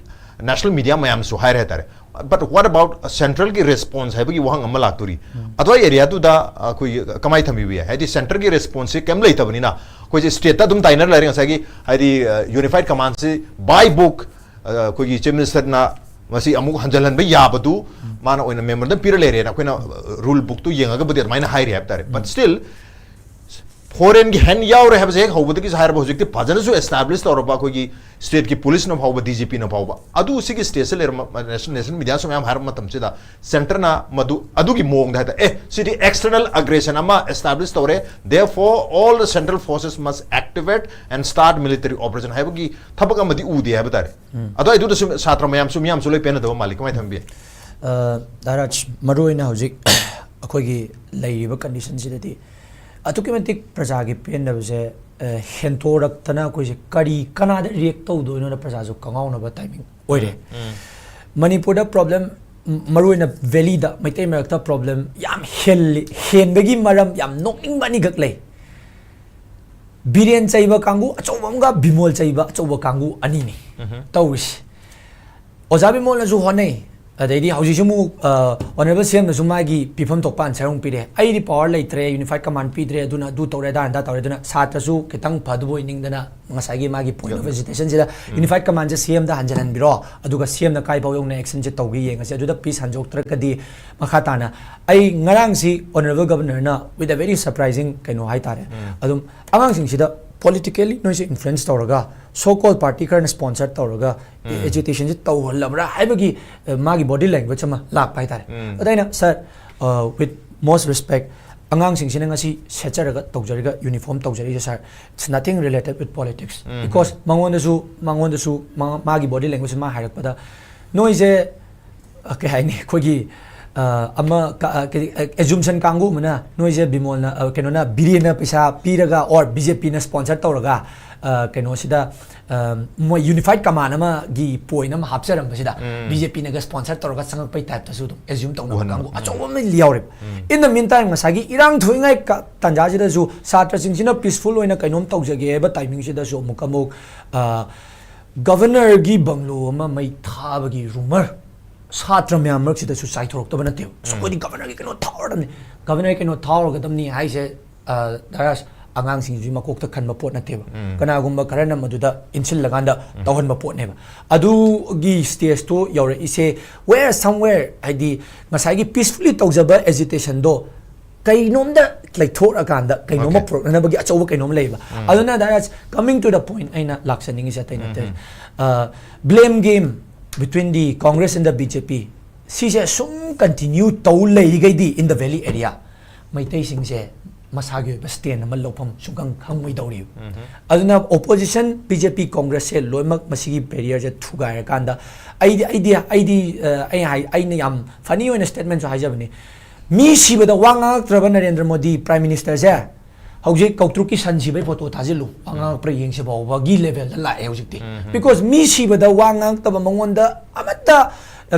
national media ꯃꯌꯥꯝꯁꯨ ꯍꯥꯏꯔꯦ ꯍꯥꯏꯇꯥꯔꯦ꯫ But what about centralꯒꯤ response ꯍꯥꯏꯕꯒꯤ ꯋꯥꯍꯪ ꯑꯃ ꯂꯥꯛꯇꯣꯔꯤ꯫ ꯑꯗꯨꯋꯥꯏ areaꯗꯨꯗ ꯑꯩꯈꯣꯏ ꯀꯃꯥꯏꯅ ꯊꯝꯕꯤꯕ ꯌꯥꯏ? ꯍꯥꯏꯗꯤ centreꯒꯤ responseꯁꯦ ꯀꯩꯝ ꯂꯩꯇꯕꯅꯤꯅ ꯑꯩꯈꯣꯏꯁꯦ stateꯇ ꯑꯗꯨꯝ ꯇꯥꯏꯅꯔ ꯂꯩꯔꯦ꯫ ꯉꯁꯥꯏꯒꯤ ꯍꯥꯏꯗꯤ, ꯑ, unified commandꯁꯤ by book, ꯑ, ꯑꯩꯈꯣꯏꯒꯤ chief ministerꯅ ꯃꯁꯤ ꯑꯃꯨꯛ ꯍꯟꯖꯤꯜꯍꯟꯕ ꯌꯥꯕꯗꯨ ꯃꯥꯅ ꯑꯣꯏꯅ memorandum ꯄꯤꯔ ꯂꯩꯔꯦꯅ ꯑꯩꯈꯣꯏꯅ, ꯑ, rule bookꯇꯨ ꯌꯦꯡꯉꯒꯕꯨꯗꯤ ꯑꯗꯨꯃꯥꯏꯅ ꯍꯥꯏꯔꯤ ꯍꯥꯏꯕ ꯇꯥꯔꯦ꯫ But still, ꯐꯣꯔꯦꯟꯒꯤ ꯍꯦꯟ ꯌꯥꯎꯔꯦ ꯍꯥꯏꯕꯁꯦ ꯍꯦꯛ ꯍꯧꯕꯗꯒꯤꯁꯨ ꯍꯥꯏꯔꯕ, ꯍꯧꯖꯤꯛꯇꯤ ꯐꯖꯅꯁꯨ ꯑꯦꯁꯇꯥꯕ꯭ꯂꯤꯁ ꯇꯧꯔꯕ ꯑꯩꯈꯣꯏꯒꯤ ꯁ꯭ꯇꯦꯠꯀꯤ ꯄꯨꯂꯤꯁꯅ ꯐꯥꯎꯕ, ꯗꯤ ꯖꯤ ꯄꯤꯅ ꯐꯥꯎꯕ꯫ ꯑꯗꯨ ꯁꯤꯒꯤ ꯁ꯭ꯇꯦꯖꯁꯦ ꯂꯩꯔꯝꯕ ꯅꯦꯁꯅꯦꯜ, ꯅꯦꯁꯅꯦꯜ ꯃꯤꯗꯤꯌꯥꯁꯨ ꯃꯌꯥꯝ ꯍꯥꯏꯔꯕ ꯃꯇꯝꯁꯤꯗ ꯁꯦꯟꯇꯔꯅ ꯃꯗꯨ ꯑꯗꯨꯒꯤ ꯃꯑꯣꯡꯗ ꯍꯥꯏꯇꯥꯔꯦ, ꯑꯦ, ꯁꯤꯗꯤ external aggression ꯑꯃ establish ꯇꯧꯔꯦ, therefore all the central forces must activate and start military operation ꯍꯥꯏꯕꯒꯤ ꯊꯕꯛ ꯑꯃꯗꯤ ꯎꯗꯦ ꯍꯥꯏꯕ ꯇꯥꯔꯦ꯫ ꯑꯗꯣ ꯑꯗꯨꯗꯁꯨ ꯁꯥꯇ꯭ꯔ ꯃꯌꯥꯝꯁꯨ, ꯃꯤꯌꯥꯝꯁꯨ ꯂꯣꯏ ꯄꯦꯟꯅꯗꯕ ꯃꯥꯜꯂꯤ꯫ ꯀꯃꯥꯏꯅ ꯊꯝꯕꯤ? ꯗꯥꯏꯔꯥꯖ, ꯃꯔꯨꯑꯣꯏꯅ ꯍꯧꯖꯤꯛ ꯑꯩꯈꯣꯏꯒꯤ ꯂꯩꯔꯤꯕ ꯀꯟꯗꯤꯁꯟꯁꯤꯗꯗꯤ ꯑꯗꯨꯛꯀꯤ ꯃꯇꯤꯛ ꯄ꯭ꯔꯖꯥꯒꯤ ꯄꯦꯟꯗꯕꯁꯦ ꯍꯦꯟꯇꯣꯔꯛꯇꯅ ꯑꯩꯈꯣꯏꯁꯦ ꯀꯔꯤ ꯀꯅꯥꯗ ꯔꯤꯌꯦꯛ ꯇꯧꯗꯣꯏꯅꯣꯅ ꯄ꯭ꯔꯖꯥꯁꯨ ꯀꯉꯥꯎꯅꯕ ꯇꯥꯏꯃꯤꯡ ꯑꯣꯏꯔꯦ꯫ ꯃꯅꯤꯄꯨꯔꯗ ꯄ꯭ꯔꯣꯕ꯭ꯂꯦꯝ, ꯃꯔꯨꯑꯣꯏꯅ ꯚꯦꯂꯤꯗ ꯃꯩꯇꯩ ꯃꯔꯛꯇ ꯄ꯭ꯔꯣꯕ꯭ꯂꯦꯝ ꯌꯥꯝ ꯍꯦꯜꯂꯤ꯫ ꯍꯦꯟꯕꯒꯤ ꯃꯔꯝ ꯌꯥꯝ ꯅꯣꯛꯅꯤꯡꯕ ꯑꯅꯤꯈꯛ ꯂꯩ꯫ ꯕꯤꯔꯦꯟ ꯆꯩꯕ ꯀꯥꯡꯕꯨ ꯑꯆꯧꯕ ꯑꯃꯒ ꯕꯤꯃꯣꯜ ꯆꯩꯕ ꯑꯆꯧꯕ ꯀꯥꯡꯕꯨ ꯑꯅꯤꯅꯤ ꯇꯧꯔꯤꯁꯤ꯫ ꯑꯣꯖꯥ ꯕꯤꯃꯣꯜꯅꯁꯨ ꯍꯣꯠꯅꯩ, ꯑꯗꯩꯗꯤ ꯍꯧꯖꯤꯛꯁꯨ ꯑꯃꯨꯛ ꯑꯣꯅꯔꯦꯕꯜ ꯁꯤ ꯑꯦꯝꯅꯁꯨ ꯃꯥꯒꯤ ꯄꯤꯐꯝ ꯊꯣꯛꯄ ꯑꯟꯁꯔ ꯑꯃꯨꯛ ꯄꯤꯔꯦ꯫ ꯑꯩꯗꯤ ꯄꯋꯥꯔ ꯂꯩꯇ꯭ꯔꯦ, ꯌꯨꯅꯤꯐꯥꯏꯠ ꯀꯃꯥꯟ ꯄꯤꯗ꯭ꯔꯦ, ꯑꯗꯨꯅ ꯑꯗꯨ ꯇꯧꯔꯦ, ꯑꯗꯥ ꯑꯗꯥ ꯇꯧꯔꯦ꯫ ꯑꯗꯨꯅ ꯁꯥꯇ꯭ꯔꯁꯨ ꯈꯤꯇꯪ ꯐꯗꯕ ꯑꯣꯏꯅꯤꯡꯗꯅ ꯉꯁꯥꯏꯒꯤ ꯃꯥꯒꯤ ꯄꯣꯏꯟ ꯑꯣꯐ ꯑꯦꯖꯤꯇꯦꯁꯟꯁꯤꯗ ꯌꯨꯅꯤꯐꯥꯏꯠ ꯀꯃꯥꯟꯁꯦ ꯁꯤ ꯑꯦꯝꯗ ꯍꯟꯖꯤꯜꯍꯟꯕꯤꯔꯣ, ꯑꯗꯨꯒ ꯁꯤ ꯑꯦꯝꯅ ꯀꯥꯏ ꯐꯥꯎ ꯌꯧꯅ ꯑꯦꯛꯁꯟꯁꯦ ꯇꯧꯒꯦ ꯌꯦꯡꯉꯁꯦ, ꯑꯗꯨꯗ ꯄꯤꯁ ꯍꯟꯗꯣꯛꯇ꯭ꯔꯒꯗꯤ ꯃꯈꯥ ꯇꯥꯅ꯫ ꯑꯩ ꯉꯔꯥꯡꯁꯤ honourable ꯒꯕꯔꯅꯔꯅ with a very surprising ꯀꯩꯅꯣ ꯍꯥꯏꯇꯥꯔꯦ, ꯑꯗꯨꯝ ꯑꯉꯥꯡꯁꯤꯡꯁꯤꯗ ꯄꯣꯂꯤꯇꯤꯀꯦꯜꯂꯤ ꯅꯣꯏꯁꯦ ꯏꯟꯐ꯭ꯂꯨꯌꯦꯟꯁ ꯇꯧꯔꯒ, ꯁꯣ ꯀꯣꯜ ꯄꯥꯔꯇꯤ ꯈꯔꯅ ꯁ꯭ꯄꯣꯟꯁꯔ ꯇꯧꯔꯒ ꯑꯦꯖꯤꯇꯦꯁꯟꯁꯦ ꯇꯧꯍꯜꯂꯕ꯭ꯔꯥ ꯍꯥꯏꯕꯒꯤ ꯃꯥꯒꯤ ꯕꯣꯗꯤ ꯂꯦꯡꯒ꯭ꯋꯦꯖ ꯑꯃ ꯂꯥꯛꯄ ꯍꯥꯏꯇꯥꯔꯦ꯫ ꯑꯗ ꯑꯩꯅ, "ꯁꯥꯔ, with most respect, ꯑꯉꯥꯡꯁꯤꯡꯁꯤꯅ ꯉꯁꯤ ꯁꯦꯠꯆꯔꯒ ꯇꯧꯖꯔꯒ ꯌꯨꯅꯤꯐꯣꯔꯝ ꯇꯧꯖꯔꯤꯁꯦ, sir, it's nothing related with politics." Because ꯃꯉꯣꯟꯗꯁꯨ, ꯃꯉꯣꯟꯗꯁꯨ ꯃꯥ-, ꯃꯥꯒꯤ ꯕꯣꯗꯤ ꯂꯦꯡꯒ꯭ꯋꯦꯖ ꯃꯥ ꯍꯥꯏꯔꯛꯄꯗ, ꯅꯣꯏꯁꯦ ꯀꯩ ꯍꯥꯏꯅꯤ, ꯑꯩꯈꯣꯏꯒꯤ ꯑꯃ ꯑꯦꯖꯨꯝꯁꯟ ꯀꯥꯡꯕꯨ ꯑꯃꯅ ꯅꯣꯏꯁꯦ ꯕꯤꯃꯣꯜꯅ, ꯀꯩꯅꯣꯅ, ꯕꯤꯔꯦꯟꯅ ꯄꯩꯁꯥ ꯄꯤꯔꯒ or ꯕꯤ ꯖꯦ ꯄꯤꯅ ꯁ꯭ꯄꯣꯟꯁꯔ ꯇꯧꯔꯒ ꯀꯩꯅꯣꯁꯤꯗ ꯃꯣꯏ ꯌꯨꯅꯤꯐꯥꯏꯠ ꯀꯃꯥꯟ ꯑꯃꯒꯤ ꯄꯣꯏꯟ ꯑꯃ ꯍꯥꯞꯆꯔꯝꯕꯁꯤꯗ ꯕꯤ ꯖꯦ ꯄꯤꯅꯒ ꯁ꯭ꯄꯣꯟꯁꯔ ꯇꯧꯔꯒ ꯆꯪꯉꯛꯄꯩ ꯇꯥꯏꯞꯇꯁꯨ ꯑꯗꯨꯝ ꯑꯦꯖ꯭ꯌꯨꯝ ꯇꯧꯅꯕ ꯀꯥꯡꯕꯨ ꯑꯆꯧꯕ ꯑꯃ ꯌꯥꯎꯔꯦꯕ꯫ In the meantime, ꯉꯁꯥꯏꯒꯤ ꯏꯔꯥꯡ ꯊꯣꯛꯏꯉꯩ ꯇꯥꯟꯖꯥꯁꯤꯗꯁꯨ ꯁꯥꯇ꯭ꯔꯁꯤꯡꯁꯤꯅ ꯄꯤꯁꯐꯨꯜ ꯑꯣꯏꯅ ꯀꯩꯅꯣꯝ ꯇꯧꯖꯒꯦ ꯍꯥꯏꯕ ꯇꯥꯏꯃꯤꯡꯁꯤꯗꯁꯨ ꯑꯃꯨꯛꯀ ꯑꯃꯨꯛ ꯒꯕꯔꯅꯔꯒꯤ ꯕꯪꯒ꯭ꯂꯣ ꯑꯃ ꯃꯩ ꯊꯥꯕꯒꯤ ꯔꯨꯃꯔ ꯁꯥꯇ꯭ꯔ ꯃꯌꯥꯝ ꯃꯔꯛꯁꯤꯗꯁꯨ ꯆꯥꯏꯊꯣꯔꯛꯇꯕ ꯅꯠꯇꯦꯕ꯫ "ꯑꯁ, ꯑꯩꯈꯣꯏꯗꯤ ꯒꯕꯔꯅꯔꯒꯤ ꯀꯩꯅꯣ ꯊꯥꯎꯔꯗꯕꯅꯤ, ꯒꯕꯔꯅꯔꯒꯤ ꯀꯩꯅꯣ ꯊꯥꯎꯔꯒꯗꯕꯅꯤ" ꯍꯥꯏꯁꯦ, ꯗꯥꯏꯔꯥꯁ, ꯑꯉꯥꯡꯁꯤꯡꯁꯤ ꯃꯀꯣꯛꯇ ꯈꯟꯕ ꯄꯣꯠ ꯅꯠꯇꯦꯕ꯫ ꯀꯅꯥꯒꯨꯝꯕ ꯈꯔꯅ ꯃꯗꯨꯗ ꯏꯟꯁꯤꯜꯂꯀꯥꯟꯗ ꯇꯧꯍꯟꯕ ꯄꯣꯠꯅꯦꯕ꯫ ꯑꯗꯨꯒꯤ ꯁ꯭ꯇꯦꯖꯇꯨ ꯌꯧꯔꯛꯏꯁꯦ where somewhere, ꯍꯥꯏꯗꯤ ꯉꯁꯥꯏꯒꯤ ꯄꯤꯁꯐꯨꯜꯂꯤ ꯇꯧꯖꯕ ꯑꯦꯖꯤꯇꯦꯁꯟꯗꯣ ꯀꯩꯅꯣꯝꯗ ꯂꯩꯊꯣꯛꯑꯀꯥꯟꯗ ꯀꯩꯅꯣꯝꯃ Okay. ꯄꯨꯔꯛꯅꯅꯕꯒꯤ ꯑꯆꯧꯕ ꯀꯩꯅꯣꯝ ꯂꯩꯕ꯫ ꯑꯗꯨꯅ that's coming to the point ꯑꯩꯅ ꯂꯥꯛꯆꯅꯤꯡꯉꯤꯁꯦ ꯑꯇꯩ ꯅꯠꯇꯦ꯫ Blame game between the Congress and the B J P ꯁꯤꯁꯦ ꯁꯨꯝ continue ꯇꯧ ꯂꯩꯔꯤꯈꯩꯗꯤ in the valley area ꯃꯩꯇꯩꯁꯤꯡꯁꯦ ꯃꯁꯥꯒꯤ ꯑꯣꯏꯕ stand ꯑꯃ ꯂꯧꯐꯝ ꯁꯨꯡꯈꯪ ꯈꯪꯉꯣꯏꯗꯧꯔꯤꯕ꯫ ꯑꯗꯨꯅ opposition B J P Congress ꯁꯦ ꯂꯣꯏꯅꯃꯛ ꯃꯁꯤꯒꯤ barrier ꯁꯦ ꯊꯨꯒꯥꯏꯔꯀꯥꯟꯗ ꯑꯩꯗꯤ ꯑꯩꯗꯤ ꯑꯩꯗꯤ ꯑ, ꯑꯩ ꯍꯥꯏ ꯑꯩꯅ ꯌꯥꯝ funny ꯑꯣꯏꯅ statement ꯁꯨ ꯍꯥꯏꯖꯕꯅꯤ꯫ ꯃꯤ ꯁꯤꯕꯗ ꯋꯥ ꯉꯥꯡꯉꯛꯇ꯭ꯔꯕ ꯅꯔꯦꯟꯗ꯭ꯔ ꯃꯣꯗꯤ Prime Minister ꯁꯦ ꯍꯧꯖꯤꯛ ꯀꯧꯇ꯭ꯔꯨꯛꯀꯤ ꯁꯟ ꯁꯤꯕꯒꯤ photo ꯊꯥꯖꯤꯜꯂꯨ, ꯋꯥ ꯉꯥꯡꯉꯛꯄ꯭ꯔꯥ ꯌꯦꯡꯁꯤ ꯐꯥꯎꯕꯒꯤ level ꯗ ꯂꯥꯛꯑꯦ ꯍꯧꯖꯤꯛꯇꯤ꯫ Because ꯃꯤ ꯁꯤꯕꯗ ꯋꯥ ꯉꯥꯡꯉꯛꯇꯕ, ꯃꯉꯣꯟꯗ ꯑꯃꯠꯇ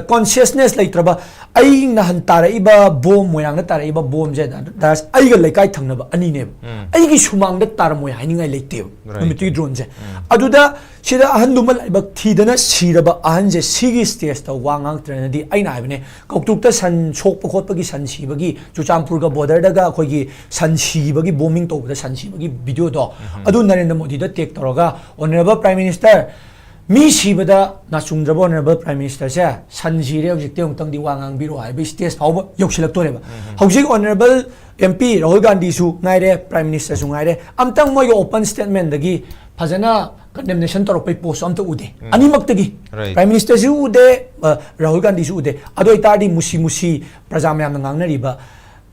consciousness ꯂꯩꯇ꯭ꯔꯕ, ꯑꯩ ꯅꯍꯥꯟ ꯇꯥꯔꯛꯏꯕ bomb, ꯃꯣꯏꯔꯥꯡꯗ ꯇꯥꯔꯛꯏꯕ bomb ꯁꯦ ꯗꯥꯁ, ꯑꯩꯒ ꯂꯩꯀꯥꯏ ꯊꯪꯅꯕ ꯑꯅꯤꯅꯦꯕ꯫ ꯑꯩꯒꯤ ꯁꯨꯃꯥꯡꯗ ꯇꯥꯔꯝꯃꯣꯏ ꯍꯥꯏꯅꯤꯡꯉꯥꯏ ꯂꯩꯇꯦꯕ Right. ꯅꯨꯃꯤꯠꯇꯨꯒꯤ drone ꯁꯦ꯫ ꯑꯗꯨꯗ ꯁꯤꯗ ꯑꯍꯟꯗꯨꯃ ꯂꯥꯏꯕꯛ ꯊꯤꯗꯅ ꯁꯤꯔꯕ ꯑꯍꯟꯁꯦ ꯁꯤꯒꯤ stage ꯇ ꯋꯥ ꯉꯥꯡꯉꯛꯇ꯭ꯔꯅꯗꯤ, ꯑꯩꯅ ꯍꯥꯏꯕꯅꯦ, ꯀꯧꯇ꯭ꯔꯨꯛꯇ ꯁꯟ ꯁꯣꯛꯄ ꯈꯣꯠꯄꯒꯤ, ꯁꯟ ꯁꯤꯕꯒꯤ, ꯆꯨꯔꯆꯥꯟꯄꯨꯔꯒ border ꯗꯒ ꯑꯩꯈꯣꯏꯒꯤ ꯁꯟ ꯁꯤꯕꯒꯤ, bombing ꯇꯧꯕꯗ ꯁꯟ ꯁꯤꯕꯒꯤ video ꯗꯣ, ꯑꯗꯨ ꯅꯔꯦꯟꯗ꯭ꯔ ꯃꯣꯗꯤꯗ tag ꯇꯧꯔꯒ, Honourable Prime Minister, ꯃꯤ ꯁꯤꯕꯗ ꯅꯥꯆꯨꯡꯗ꯭ꯔꯕ Honourable Prime Minister ꯁꯦ, ꯁꯟ ꯁꯤꯔꯦ, ꯍꯧꯖꯤꯛꯇꯤ ꯑꯃꯨꯛꯇꯪꯗꯤ ꯋꯥ ꯉꯥꯡꯕꯤꯔꯣ ꯍꯥꯏꯕꯒꯤ stage ꯐꯥꯎꯕ ꯌꯧꯁꯤꯜꯂꯛꯇꯣꯔꯦꯕ꯫ ꯍꯧꯖꯤꯛ Honourable M P ꯔꯥꯍꯨꯜ ꯒꯥꯟꯙꯤꯁꯨ ꯉꯥꯏꯔꯦ, Prime Minister ꯁꯨ ꯉꯥꯏꯔꯦ, ꯑꯝꯇꯪ ꯃꯣꯏꯒꯤ open statement ꯗꯒꯤ ꯐꯖꯅ condemnation ꯇꯧꯔꯛꯄꯩ post ꯁꯨ ꯑꯝꯇ ꯎꯗꯦ꯫ ꯑꯅꯤꯃꯛꯇꯒꯤ Right. Prime Minister ꯁꯨ ꯎꯗꯦ, ꯑ, ꯔꯥꯍꯨꯜ ꯒꯥꯟꯙꯤꯁꯨ ꯎꯗꯦ꯫ ꯑꯗꯨ ꯑꯣꯏꯇꯥꯔꯗꯤ ꯃꯨꯁꯤ ꯃꯨꯁꯤ ꯄ꯭ꯔꯖꯥ ꯃꯌꯥꯝꯅ ꯉꯥꯡꯅꯔꯤꯕ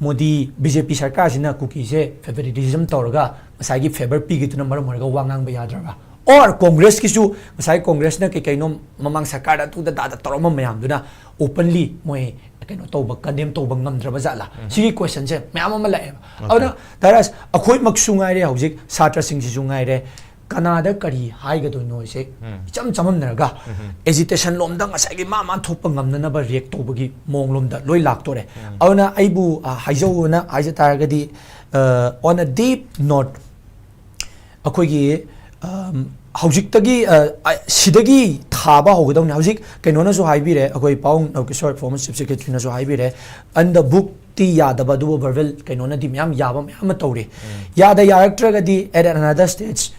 Modi B J P ꯁꯔꯀꯥꯔꯁꯤꯅ ꯀꯨꯀꯤꯁꯦ favoritism ꯇꯧꯔꯒ ꯉꯁꯥꯏꯒꯤ favour ꯄꯤꯈꯤꯗꯨꯅ ꯃꯔꯝ ꯑꯣꯏꯔꯒ ꯋꯥ ꯉꯥꯡꯕ ꯌꯥꯗ꯭ꯔꯕ? Or Congress ꯀꯤꯁꯨ ꯉꯁꯥꯏ Congress ꯅ ꯀꯩ ꯀꯩꯅꯣ ꯃꯃꯥꯡ ꯁꯔꯀꯥꯔꯗ ꯑꯗꯨꯗ ꯗꯥꯗ ꯇꯧꯔꯝꯕ ꯃꯌꯥꯝꯗꯨꯅ openly ꯃꯣꯏ ꯀꯩꯅꯣ ꯇꯧꯕ, condemn ꯇꯧꯕ ꯉꯝꯗ꯭ꯔꯕ ꯖꯥꯠꯂꯥ? ꯁꯤꯒꯤ question ꯁꯦ ꯃꯌꯥꯝ ꯑꯃ ꯂꯥꯛꯑꯦꯕ꯫ ꯑꯗꯨꯅ ꯗꯥꯏꯔꯁ ꯑꯩꯈꯣꯏꯃꯛꯁꯨ ꯉꯥꯏꯔꯦ, ꯍꯧꯖꯤꯛ ꯁꯥꯇ꯭ꯔꯁꯤꯡꯁꯤꯁꯨ ꯉꯥꯏꯔꯦ, ꯀꯅꯥꯗ ꯀꯔꯤ ꯍꯥꯏꯒꯗꯣꯏꯅꯣꯁꯦ ꯏꯆꯝ ꯆꯃꯝꯅꯔꯒ agitation ꯂꯣꯝꯗ ꯉꯁꯥꯏꯒꯤ ꯃꯥ ꯃꯥ ꯊꯣꯛꯄ ꯉꯝꯅꯅꯕ react ꯇꯧꯕꯒꯤ ꯃꯑꯣꯡ ꯂꯣꯝꯗ ꯂꯣꯏ ꯂꯥꯛꯇꯣꯔꯦ꯫ ꯑꯗꯨꯅ ꯑꯩꯕꯨ, ꯑ, ꯍꯥꯏꯖꯧꯅ ꯍꯥꯏꯖ ꯇꯥꯔꯒꯗꯤ, ꯑ, on a deep note, ꯑꯩꯈꯣꯏꯒꯤ, ꯑꯝ, ꯍꯧꯖꯤꯛꯇꯒꯤ, ꯑ, ꯑ, ꯁꯤꯗꯒꯤ ꯊꯥꯕ ꯍꯧꯒꯗꯧꯅꯤ꯫ ꯍꯧꯖꯤꯛ ꯀꯩꯅꯣꯅꯁꯨ ꯍꯥꯏꯕꯤꯔꯦ, ꯑꯩꯈꯣꯏ ꯄꯥꯎ ꯅꯧꯀꯤꯁꯣꯔ former Chief Secretary ꯅꯁꯨ ꯍꯥꯏꯕꯤꯔꯦ, under book ꯇꯤ ꯌꯥꯗꯕ, ꯑꯗꯨꯕꯨ verbal ꯀꯩꯅꯣꯅꯗꯤ ꯃꯌꯥꯝ ꯌꯥꯕ ꯃꯌꯥꯝ ꯑꯃ ꯇꯧꯔꯤ꯫ ꯌꯥꯗ ꯌꯥꯔꯛꯇ꯭ꯔꯒꯗꯤ at another stage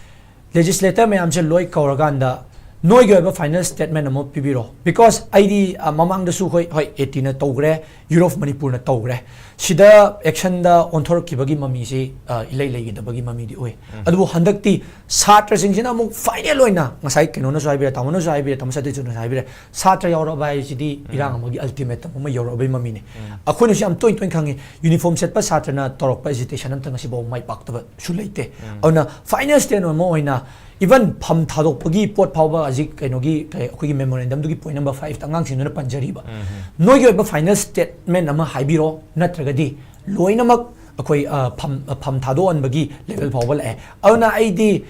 legislator ꯃꯌꯥꯝꯁꯦ ꯂꯣꯏ ꯀꯧꯔꯀꯥꯟꯗ ꯅꯣꯏꯒꯤ ꯑꯣꯏꯕ ꯐꯥꯏꯅꯦꯜ ꯁ꯭ꯇꯦꯠꯃꯦꯟ ꯑꯃ ꯄꯤꯕꯤꯔꯣ, ꯕꯤꯀꯣꯖ ꯑꯩꯗꯤ ꯑ, ꯃꯃꯥꯡꯗꯁꯨ ꯍꯣꯏ ꯍꯣꯏ ꯑꯦ ꯇꯤꯅ ꯇꯧꯈ꯭ꯔꯦ, ꯌꯨꯔꯣꯞ ꯃꯅꯤꯄꯨꯔꯅ ꯇꯧꯈ꯭ꯔꯦ, ꯁꯤꯗ ꯑꯦꯛꯁꯟꯗ ꯑꯣꯟꯊꯣꯔꯛꯈꯤꯕꯒꯤ ꯃꯃꯤꯁꯤ ꯑ, ꯏꯂꯩ ꯂꯩꯒꯗꯕꯒꯤ ꯃꯃꯤꯗꯤ ꯑꯣꯏ꯫ ꯑꯗꯨꯕꯨ ꯍꯟꯗꯛꯇꯤ ꯁꯥꯇ꯭ꯔꯁꯤꯡꯁꯤꯅ ꯑꯃꯨꯛ ꯐꯥꯏꯅꯦꯜ ꯑꯣꯏꯅ, ꯉꯁꯥꯏ ꯀꯩꯅꯣꯅꯁꯨ ꯍꯥꯏꯕꯤꯔꯦ, ꯇꯥꯃꯣꯅꯁꯨ ꯍꯥꯏꯕꯤꯔꯦ, ꯇꯥꯃꯣ ꯁꯇꯤꯆꯟꯗ꯭ꯔꯅꯁꯨ ꯍꯥꯏꯕꯤꯔꯦ, ꯁꯥꯇ꯭ꯔ ꯌꯥꯎꯔꯛꯑꯕ ꯍꯥꯏꯁꯤꯗꯤ ꯏꯔꯥꯡ ꯑꯃꯒꯤ ꯑꯜꯇꯤꯃꯦꯇꯝ ꯑꯃ ꯌꯧꯔꯛꯑꯕꯒꯤ ꯃꯃꯤꯅꯤ꯫ ꯑꯩꯈꯣꯏꯅꯁꯨ ꯌꯥꯝ ꯇꯣꯏ ꯇꯣꯏꯅ ꯈꯪꯉꯤ, ꯌꯨꯅꯤꯐꯣꯔꯝ ꯁꯦꯠꯄ ꯁꯥꯇ꯭ꯔꯅ ꯇꯧꯔꯛꯄ ꯑꯦꯖꯤꯇꯦꯁꯟ ꯑꯝꯇ ꯉꯁꯤꯐꯥꯎ ꯃꯥꯏ ꯄꯥꯛꯇꯕꯁꯨ ꯂꯩꯇꯦ꯫ ꯑꯗꯨꯅ ꯐꯥꯏꯅꯦꯜ ꯁ꯭ꯇꯦꯠ ꯑꯃ ꯑꯣꯏꯅ, ꯏꯚꯟ ꯐꯝ ꯊꯥꯗꯣꯛꯄꯒꯤ ꯄꯣꯠ ꯐꯥꯎꯕ ꯍꯧꯖꯤꯛ ꯀꯩꯅꯣꯒꯤ, ꯀꯩ, ꯑꯩꯈꯣꯏꯒꯤ ꯃꯦꯃꯣꯔꯦꯟꯗꯝꯗꯨꯒꯤ ꯄꯣꯏꯟ ꯅꯝꯕꯔ ꯐꯥꯏꯚꯇ ꯑꯉꯥꯡꯁꯤꯡꯗꯨꯅ ꯄꯟꯖꯔꯤꯕ, ꯅꯣꯏꯒꯤ ꯑꯣꯏꯕ ꯐꯥꯏꯅꯦꯜ ꯁ꯭ꯇꯦꯠꯃꯦꯟ ꯑꯃ ꯍꯥꯏꯕꯤꯔꯣ, ꯅꯠꯇ꯭ꯔꯒꯗꯤ ꯂꯣꯏꯅꯃꯛ ꯑꯩꯈꯣꯏ, ꯑ, ꯐꯝ, ꯑ, ꯐꯝ ꯊꯥꯗꯣꯛꯍꯟꯕꯒꯤ ꯂꯦꯚꯦꯜ ꯐꯥꯎꯕ ꯂꯥꯛꯑꯦ꯫ ꯑꯗꯨꯅ ꯑꯩꯗꯤ,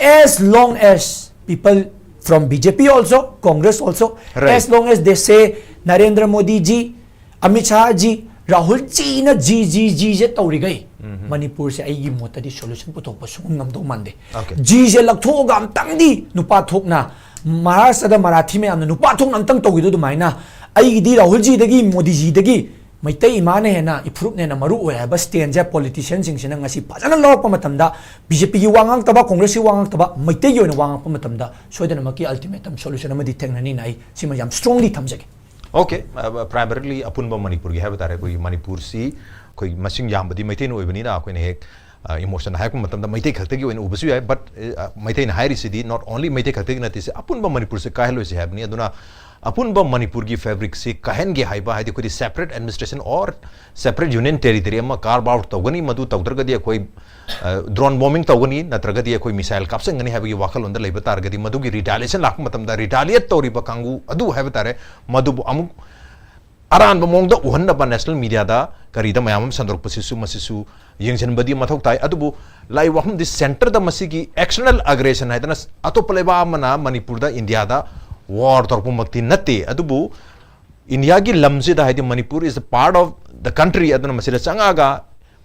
as long as people from B J P also, Congress also, Right. as long as they say Narendra Modi ji, Amit Shah ji, Rahul ꯖꯤꯅ ꯖꯤ ꯖꯤ ꯖꯤꯁꯦ ꯇꯧꯔꯤꯈꯩ ꯃꯅꯤꯄꯨꯔꯁꯦ ꯑꯩꯒꯤ ꯃꯣꯠꯇꯗꯤ ꯁꯣꯂꯨꯁꯟ ꯄꯨꯊꯣꯛꯄ ꯁꯨꯡꯉꯝ ꯉꯝꯗꯧ ꯃꯥꯟꯗꯦ꯫ Okay. ꯖꯤꯁꯦ ꯂꯧꯊꯣꯛꯑꯒ ꯑꯝꯇꯪꯗꯤ ꯅꯨꯄꯥ ꯊꯣꯛꯅ, ꯃꯍꯥꯔꯥꯁꯇ꯭ꯔꯗ ꯃꯔꯥꯊꯤ ꯃꯌꯥꯝꯅ ꯅꯨꯄꯥ ꯊꯣꯛꯅ ꯑꯝꯇꯪ ꯇꯧꯈꯤꯗꯣ ꯑꯗꯨꯃꯥꯏꯅ, ꯑꯩꯒꯤꯗꯤ ꯔꯥꯍꯨꯜ ꯖꯤꯗꯒꯤ, ꯃꯣꯗꯤ ꯖꯤꯗꯒꯤ ꯃꯩꯇꯩ ꯏꯃꯥꯅ ꯍꯦꯟꯅ, ꯏꯐꯨꯔꯨꯞꯅ ꯍꯦꯟꯅ ꯃꯔꯨ ꯑꯣꯏ ꯍꯥꯏꯕ ꯁ꯭ꯇꯦꯟꯁꯦ ꯄꯣꯂꯤꯇꯤꯁꯤꯌꯟꯁꯤꯡꯁꯤꯅ ꯉꯁꯤ ꯐꯖꯅ ꯂꯧꯔꯛꯄ ꯃꯇꯝꯗ, ꯕꯤ ꯖꯦ ꯄꯤꯒꯤ ꯋꯥ ꯉꯥꯡꯉꯛꯇꯕ, ꯀꯣꯡꯒ꯭ꯔꯦꯁꯀꯤ ꯋꯥ ꯉꯥꯡꯉꯛꯇꯕ, ꯃꯩꯇꯩꯒꯤ ꯑꯣꯏꯅ ꯋꯥ ꯉꯥꯡꯉꯛꯄ ꯃꯇꯝꯗ ꯁꯣꯏꯗꯅꯃꯛꯀꯤ ꯑꯜꯇꯤꯃꯦꯇꯝ ꯁꯣꯂꯨꯁꯟ ꯑꯃꯗꯤ ꯊꯦꯡꯅꯅꯤꯅ ꯑꯩ ꯁꯤꯃ ꯌꯥꯝ ꯁ꯭ꯇꯔꯣꯡꯂꯤ ꯊꯝꯖꯒꯦ꯫ Okay, primarily ꯑꯄꯨꯟꯕ ꯃꯅꯤꯄꯨꯔꯒꯤ ꯍꯥꯏꯕ ꯇꯥꯔꯦ, ꯑꯩꯈꯣꯏꯒꯤ ꯃꯅꯤꯄꯨꯔꯁꯤ ꯑꯩꯈꯣꯏ ꯃꯁꯤꯡ ꯌꯥꯝꯕꯗꯤ ꯃꯩꯇꯩꯅ ꯑꯣꯏꯕꯅꯤꯅ ꯑꯩꯈꯣꯏꯅ ꯍꯦꯛ ꯏꯃꯣꯁꯟ ꯍꯥꯏꯔꯛꯄ ꯃꯇꯝꯗ ꯃꯩꯇꯩ ꯈꯛꯇꯒꯤ ꯑꯣꯏꯅ ꯎꯕꯁꯨ ꯌꯥꯏ, ꯕꯠ ꯃꯩꯇꯩꯅ ꯍꯥꯏꯔꯤꯁꯤꯗꯤ not only ꯃꯩꯇꯩ ꯈꯛꯇꯒꯤ ꯅꯠꯇꯦ, ꯁꯤ ꯑꯄꯨꯟꯕ ꯃꯅꯤꯄꯨꯔꯁꯦ ꯀꯥꯏꯍꯜꯂꯣꯏꯁꯤ ꯍꯥꯏꯕꯅꯤ꯫ ꯑꯗꯨꯅ ꯑꯄꯨꯟꯕ ꯃꯅꯤꯄꯨꯔꯒꯤ ꯐꯦꯕ꯭ꯔꯤꯛꯁꯤ ꯀꯥꯏꯍꯟꯒꯦ ꯍꯥꯏꯕ, ꯍꯥꯏꯗꯤ ꯑꯩꯈꯣꯏꯗꯤ separate administration or separate union territory ꯑꯃ carve out ꯇꯧꯒꯅꯤ, ꯃꯗꯨ ꯇꯧꯗ꯭ꯔꯒꯗꯤ ꯑꯩꯈꯣꯏ ꯗ꯭ꯔꯣꯟ ꯕꯣꯝꯕꯤꯡ ꯇꯧꯒꯅꯤ, ꯅꯠꯇ꯭ꯔꯒꯗꯤ ꯑꯩꯈꯣꯏ ꯃꯤꯁꯥꯏꯜ ꯀꯥꯞꯁꯟꯒꯅꯤ ꯍꯥꯏꯕꯒꯤ ꯋꯥꯈꯜꯂꯣꯟꯗ ꯂꯩꯕ ꯇꯥꯔꯒꯗꯤ, ꯃꯗꯨꯒꯤ ꯔꯤꯇꯥꯂꯤꯌꯦꯁꯟ ꯂꯥꯛꯄ ꯃꯇꯝꯗ ꯔꯤꯇꯥꯂꯤꯌꯦꯠ ꯇꯧꯔꯤꯕ ꯀꯥꯡꯕꯨ ꯑꯗꯨ ꯍꯥꯏꯕ ꯇꯥꯔꯦ, ꯃꯗꯨꯕꯨ ꯑꯃꯨꯛ ꯑꯔꯥꯟꯕ ꯃꯑꯣꯡꯗ ꯎꯍꯟꯅꯕ ꯅꯦꯁꯅꯦꯜ ꯃꯤꯗꯤꯌꯥꯗ ꯀꯔꯤꯗ ꯃꯌꯥꯝ ꯑꯃ ꯁꯟꯗꯣꯔꯛꯄꯁꯤꯁꯨ, ꯃꯁꯤꯁꯨ ꯌꯦꯡꯁꯤꯟꯕꯗꯤ ꯃꯊꯧ ꯇꯥꯏ꯫ ꯑꯗꯨꯕꯨ ꯂꯥꯏ ꯋꯥꯐꯝꯗꯤ ꯁꯦꯟꯇꯔꯗ ꯃꯁꯤꯒꯤ external aggression ꯍꯥꯏꯗꯅ ꯑꯇꯣꯞꯄ ꯂꯩꯕꯥꯛ ꯑꯃꯅ ꯃꯅꯤꯄꯨꯔꯗ, ꯏꯟꯗꯤꯌꯥꯗ ꯋꯥꯔ ꯇꯧꯔꯛꯄꯃꯛꯇꯤ ꯅꯠꯇꯦ꯫ ꯑꯗꯨꯕꯨ ꯏꯟꯗꯤꯌꯥꯒꯤ ꯂꯝꯁꯤꯗ, ꯍꯥꯏꯗꯤ Manipur is a part of the country, ꯑꯗꯨꯅ ꯃꯁꯤꯗ ꯆꯪꯉꯛꯑꯒ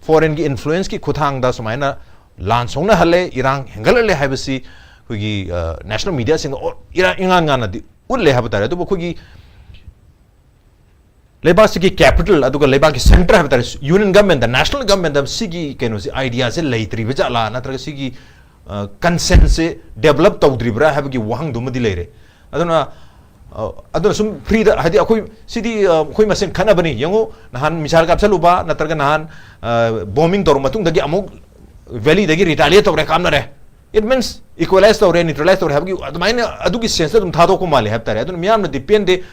ꯐꯣꯔꯦꯟꯒꯤ ꯏꯟꯐ꯭ꯂꯨꯌꯦꯟꯁꯀꯤ ꯈꯨꯊꯥꯡꯗ ꯁꯨꯃꯥꯏꯅ ꯂꯥꯟ ꯁꯣꯛꯅꯍꯜꯂꯦ, ꯏꯔꯥꯡ ꯍꯦꯟꯒꯠꯍꯜꯂꯦ ꯍꯥꯏꯕꯁꯤ ꯑꯩꯈꯣꯏꯒꯤ ꯅꯦꯁꯅꯦꯜ ꯃꯤꯗꯤꯌꯥꯁꯤꯡꯗ ꯏꯔꯥꯡ ꯏꯉꯥꯟ ꯉꯥꯟꯅꯗꯤ ꯎꯠꯂꯦ ꯍꯥꯏꯕ ꯇꯥꯔꯦ꯫ ꯑꯗꯨꯕꯨ ꯑꯩꯈꯣꯏꯒꯤ ꯂꯩꯕꯥꯛꯁꯤꯒꯤ ꯀꯦꯄꯤꯇꯦꯜ ꯑꯗꯨꯒ ꯂꯩꯕꯥꯛꯀꯤ ꯁꯦꯟꯇꯔ ꯍꯥꯏꯕ ꯇꯥꯔꯦ, ꯌꯨꯅꯤꯌꯟ ꯒꯚꯔꯟꯃꯦꯟꯗ, ꯅꯦꯁꯅꯦꯜ ꯒꯚꯔꯟꯃꯦꯟꯗ ꯁꯤꯒꯤ ꯀꯩꯅꯣꯁꯤ, ꯑꯥꯏꯗꯤꯌꯥꯁꯦ ꯂꯩꯇ꯭ꯔꯤꯕ ꯖꯥꯠꯂꯥ, ꯅꯠꯇ꯭ꯔꯒ ꯁꯤꯒꯤ ꯀꯟꯁꯦꯟꯁꯁꯦ ꯗꯦꯕꯂꯞ ꯇꯧꯗ꯭ꯔꯤꯕ꯭ꯔꯥ ꯍꯥꯏꯕꯒꯤ ꯋꯥꯍꯪꯗꯨꯃꯗꯤ ꯂꯩꯔꯦ꯫ ꯑꯗꯨꯅ ꯑ, ꯑꯗꯨꯅ ꯁꯨꯝ ꯐ꯭ꯔꯤꯗ, ꯍꯥꯏꯗꯤ ꯑꯩꯈꯣꯏ ꯁꯤꯗꯤ, ꯑ, ꯑꯩꯈꯣꯏ ꯃꯁꯦꯟ ꯈꯠꯅꯕꯅꯤ, ꯌꯦꯡꯉꯨ, ꯅꯍꯥꯟ ꯃꯤꯁꯥꯏꯜ ꯀꯥꯞꯁꯜꯂꯨꯕ ꯅꯠꯇ꯭ꯔꯒ ꯅꯍꯥꯟ ꯕꯣꯝꯕꯤꯡ ꯇꯧꯔ ꯃꯇꯨꯡꯗꯒꯤ ꯑꯃꯨꯛ ꯚꯦꯂꯤꯗꯒꯤ ꯔꯤꯇꯥꯂꯤꯌꯦꯠ ꯇꯧꯔꯦ, ꯀꯥꯞꯅꯔꯦ, ꯏꯠ ꯃꯤꯟꯁ ꯏꯀ꯭ꯋꯦꯂꯥꯏꯁ ꯇꯧꯔꯦ, ꯅ꯭ꯌꯨꯇ꯭ꯔꯦꯂꯥꯏꯁ ꯇꯧꯔꯦ ꯍꯥꯏꯕꯒꯤ ꯑꯗꯨꯃꯥꯏꯅ ꯑꯗꯨꯒꯤ ꯁꯦꯟꯁꯇ ꯑꯗꯨꯝ ꯊꯥꯗꯣꯛꯄ ꯃꯥꯜꯂꯦ ꯍꯥꯏꯕ ꯇꯥꯔꯦ꯫ ꯑꯗꯨꯅ ꯃꯤꯌꯥꯝꯅꯗꯤ ꯄꯦꯟꯗꯦ꯫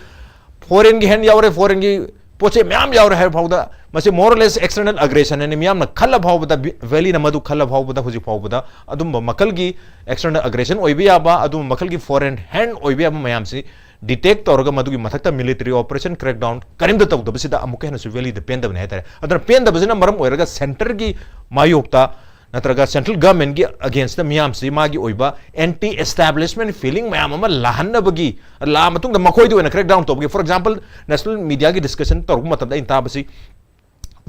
ꯐꯣꯔꯦꯟꯒꯤ ꯍꯦꯟ ꯌꯥꯎꯔꯦ, ꯐꯣꯔꯦꯟꯒꯤ ꯄꯣꯠ ꯆꯩ ꯃꯌꯥꯝ ꯌꯥꯎꯔꯦ ꯍꯥꯏꯕ ꯐꯥꯎꯗ ꯃꯁꯤ more or less external aggression ꯍꯥꯏꯅ ꯃꯤꯌꯥꯝꯅ ꯈꯜꯂ ꯐꯥꯎꯕꯗ, ꯚꯦꯂꯤꯅ ꯃꯗꯨ ꯈꯜꯂ ꯐꯥꯎꯕꯗ, ꯍꯧꯖꯤꯛ ꯐꯥꯎꯕꯗ ꯑꯗꯨꯝꯕ ꯃꯈꯜꯒꯤ external aggression ꯑꯣꯏꯕ ꯌꯥꯕ, ꯑꯗꯨꯝꯕ ꯃꯈꯜꯒꯤ ꯐꯣꯔꯦꯟ ꯍꯦꯟ ꯑꯣꯏꯕ ꯌꯥꯕ ꯃꯌꯥꯝꯁꯤ ꯗꯤꯇꯦꯛ ꯇꯧꯔꯒ ꯃꯗꯨꯒꯤ ꯃꯊꯛꯇ ꯃꯤꯂꯤꯇꯔꯤ ꯑꯣꯄꯔꯦꯁꯟ ꯀ꯭ꯔꯦꯛ ꯗꯥꯎꯟ ꯀꯔꯤꯝꯇ ꯇꯧꯗꯕꯁꯤꯗ ꯑꯃꯨꯛꯀ ꯍꯦꯟꯅꯁꯨ ꯚꯦꯂꯤꯗ ꯄꯦꯟꯗꯕꯅꯤ ꯍꯥꯏꯇꯥꯔꯦ꯫ ꯑꯗꯨꯅ ꯄꯦꯟꯗꯕꯁꯤꯅ ꯃꯔꯝ ꯑꯣꯏꯔꯒ ꯁꯦꯟꯇꯔꯒꯤ ꯃꯥꯌꯣꯛꯇ ꯅꯠꯇ꯭ꯔꯒ ꯁꯦꯟꯇ꯭ꯔꯦꯜ ꯒꯚꯔꯟꯃꯦꯟꯠꯀꯤ ꯑꯒꯦꯟꯁꯇ ꯃꯤꯌꯥꯝꯁꯤ ꯃꯥꯒꯤ ꯑꯣꯏꯕ ꯑꯦꯟꯇꯤ ꯑꯦꯁꯇꯥꯕ꯭ꯂꯤꯁꯃꯦꯟꯠ ꯐꯤꯂꯤꯡ ꯃꯌꯥꯝ ꯑꯃ ꯂꯥꯛꯍꯟꯅꯕꯒꯤ, ꯂꯥꯛꯑ ꯃꯇꯨꯡꯗ ꯃꯈꯣꯏꯗ ꯑꯣꯏꯅ ꯀ꯭ꯔꯦꯛ ꯗꯥꯎꯟ ꯇꯧꯕꯒꯤ, ꯐꯣꯔ ꯑꯦꯛꯖꯥꯝꯄꯜ, ꯅꯦꯁꯅꯦꯜ ꯃꯤꯗꯤꯌꯥꯒꯤ ꯗꯤꯁꯀꯁꯟ ꯇꯧꯔꯛꯄ ꯃꯇꯝꯗ ꯑꯩꯅ ꯇꯥꯕꯁꯤ,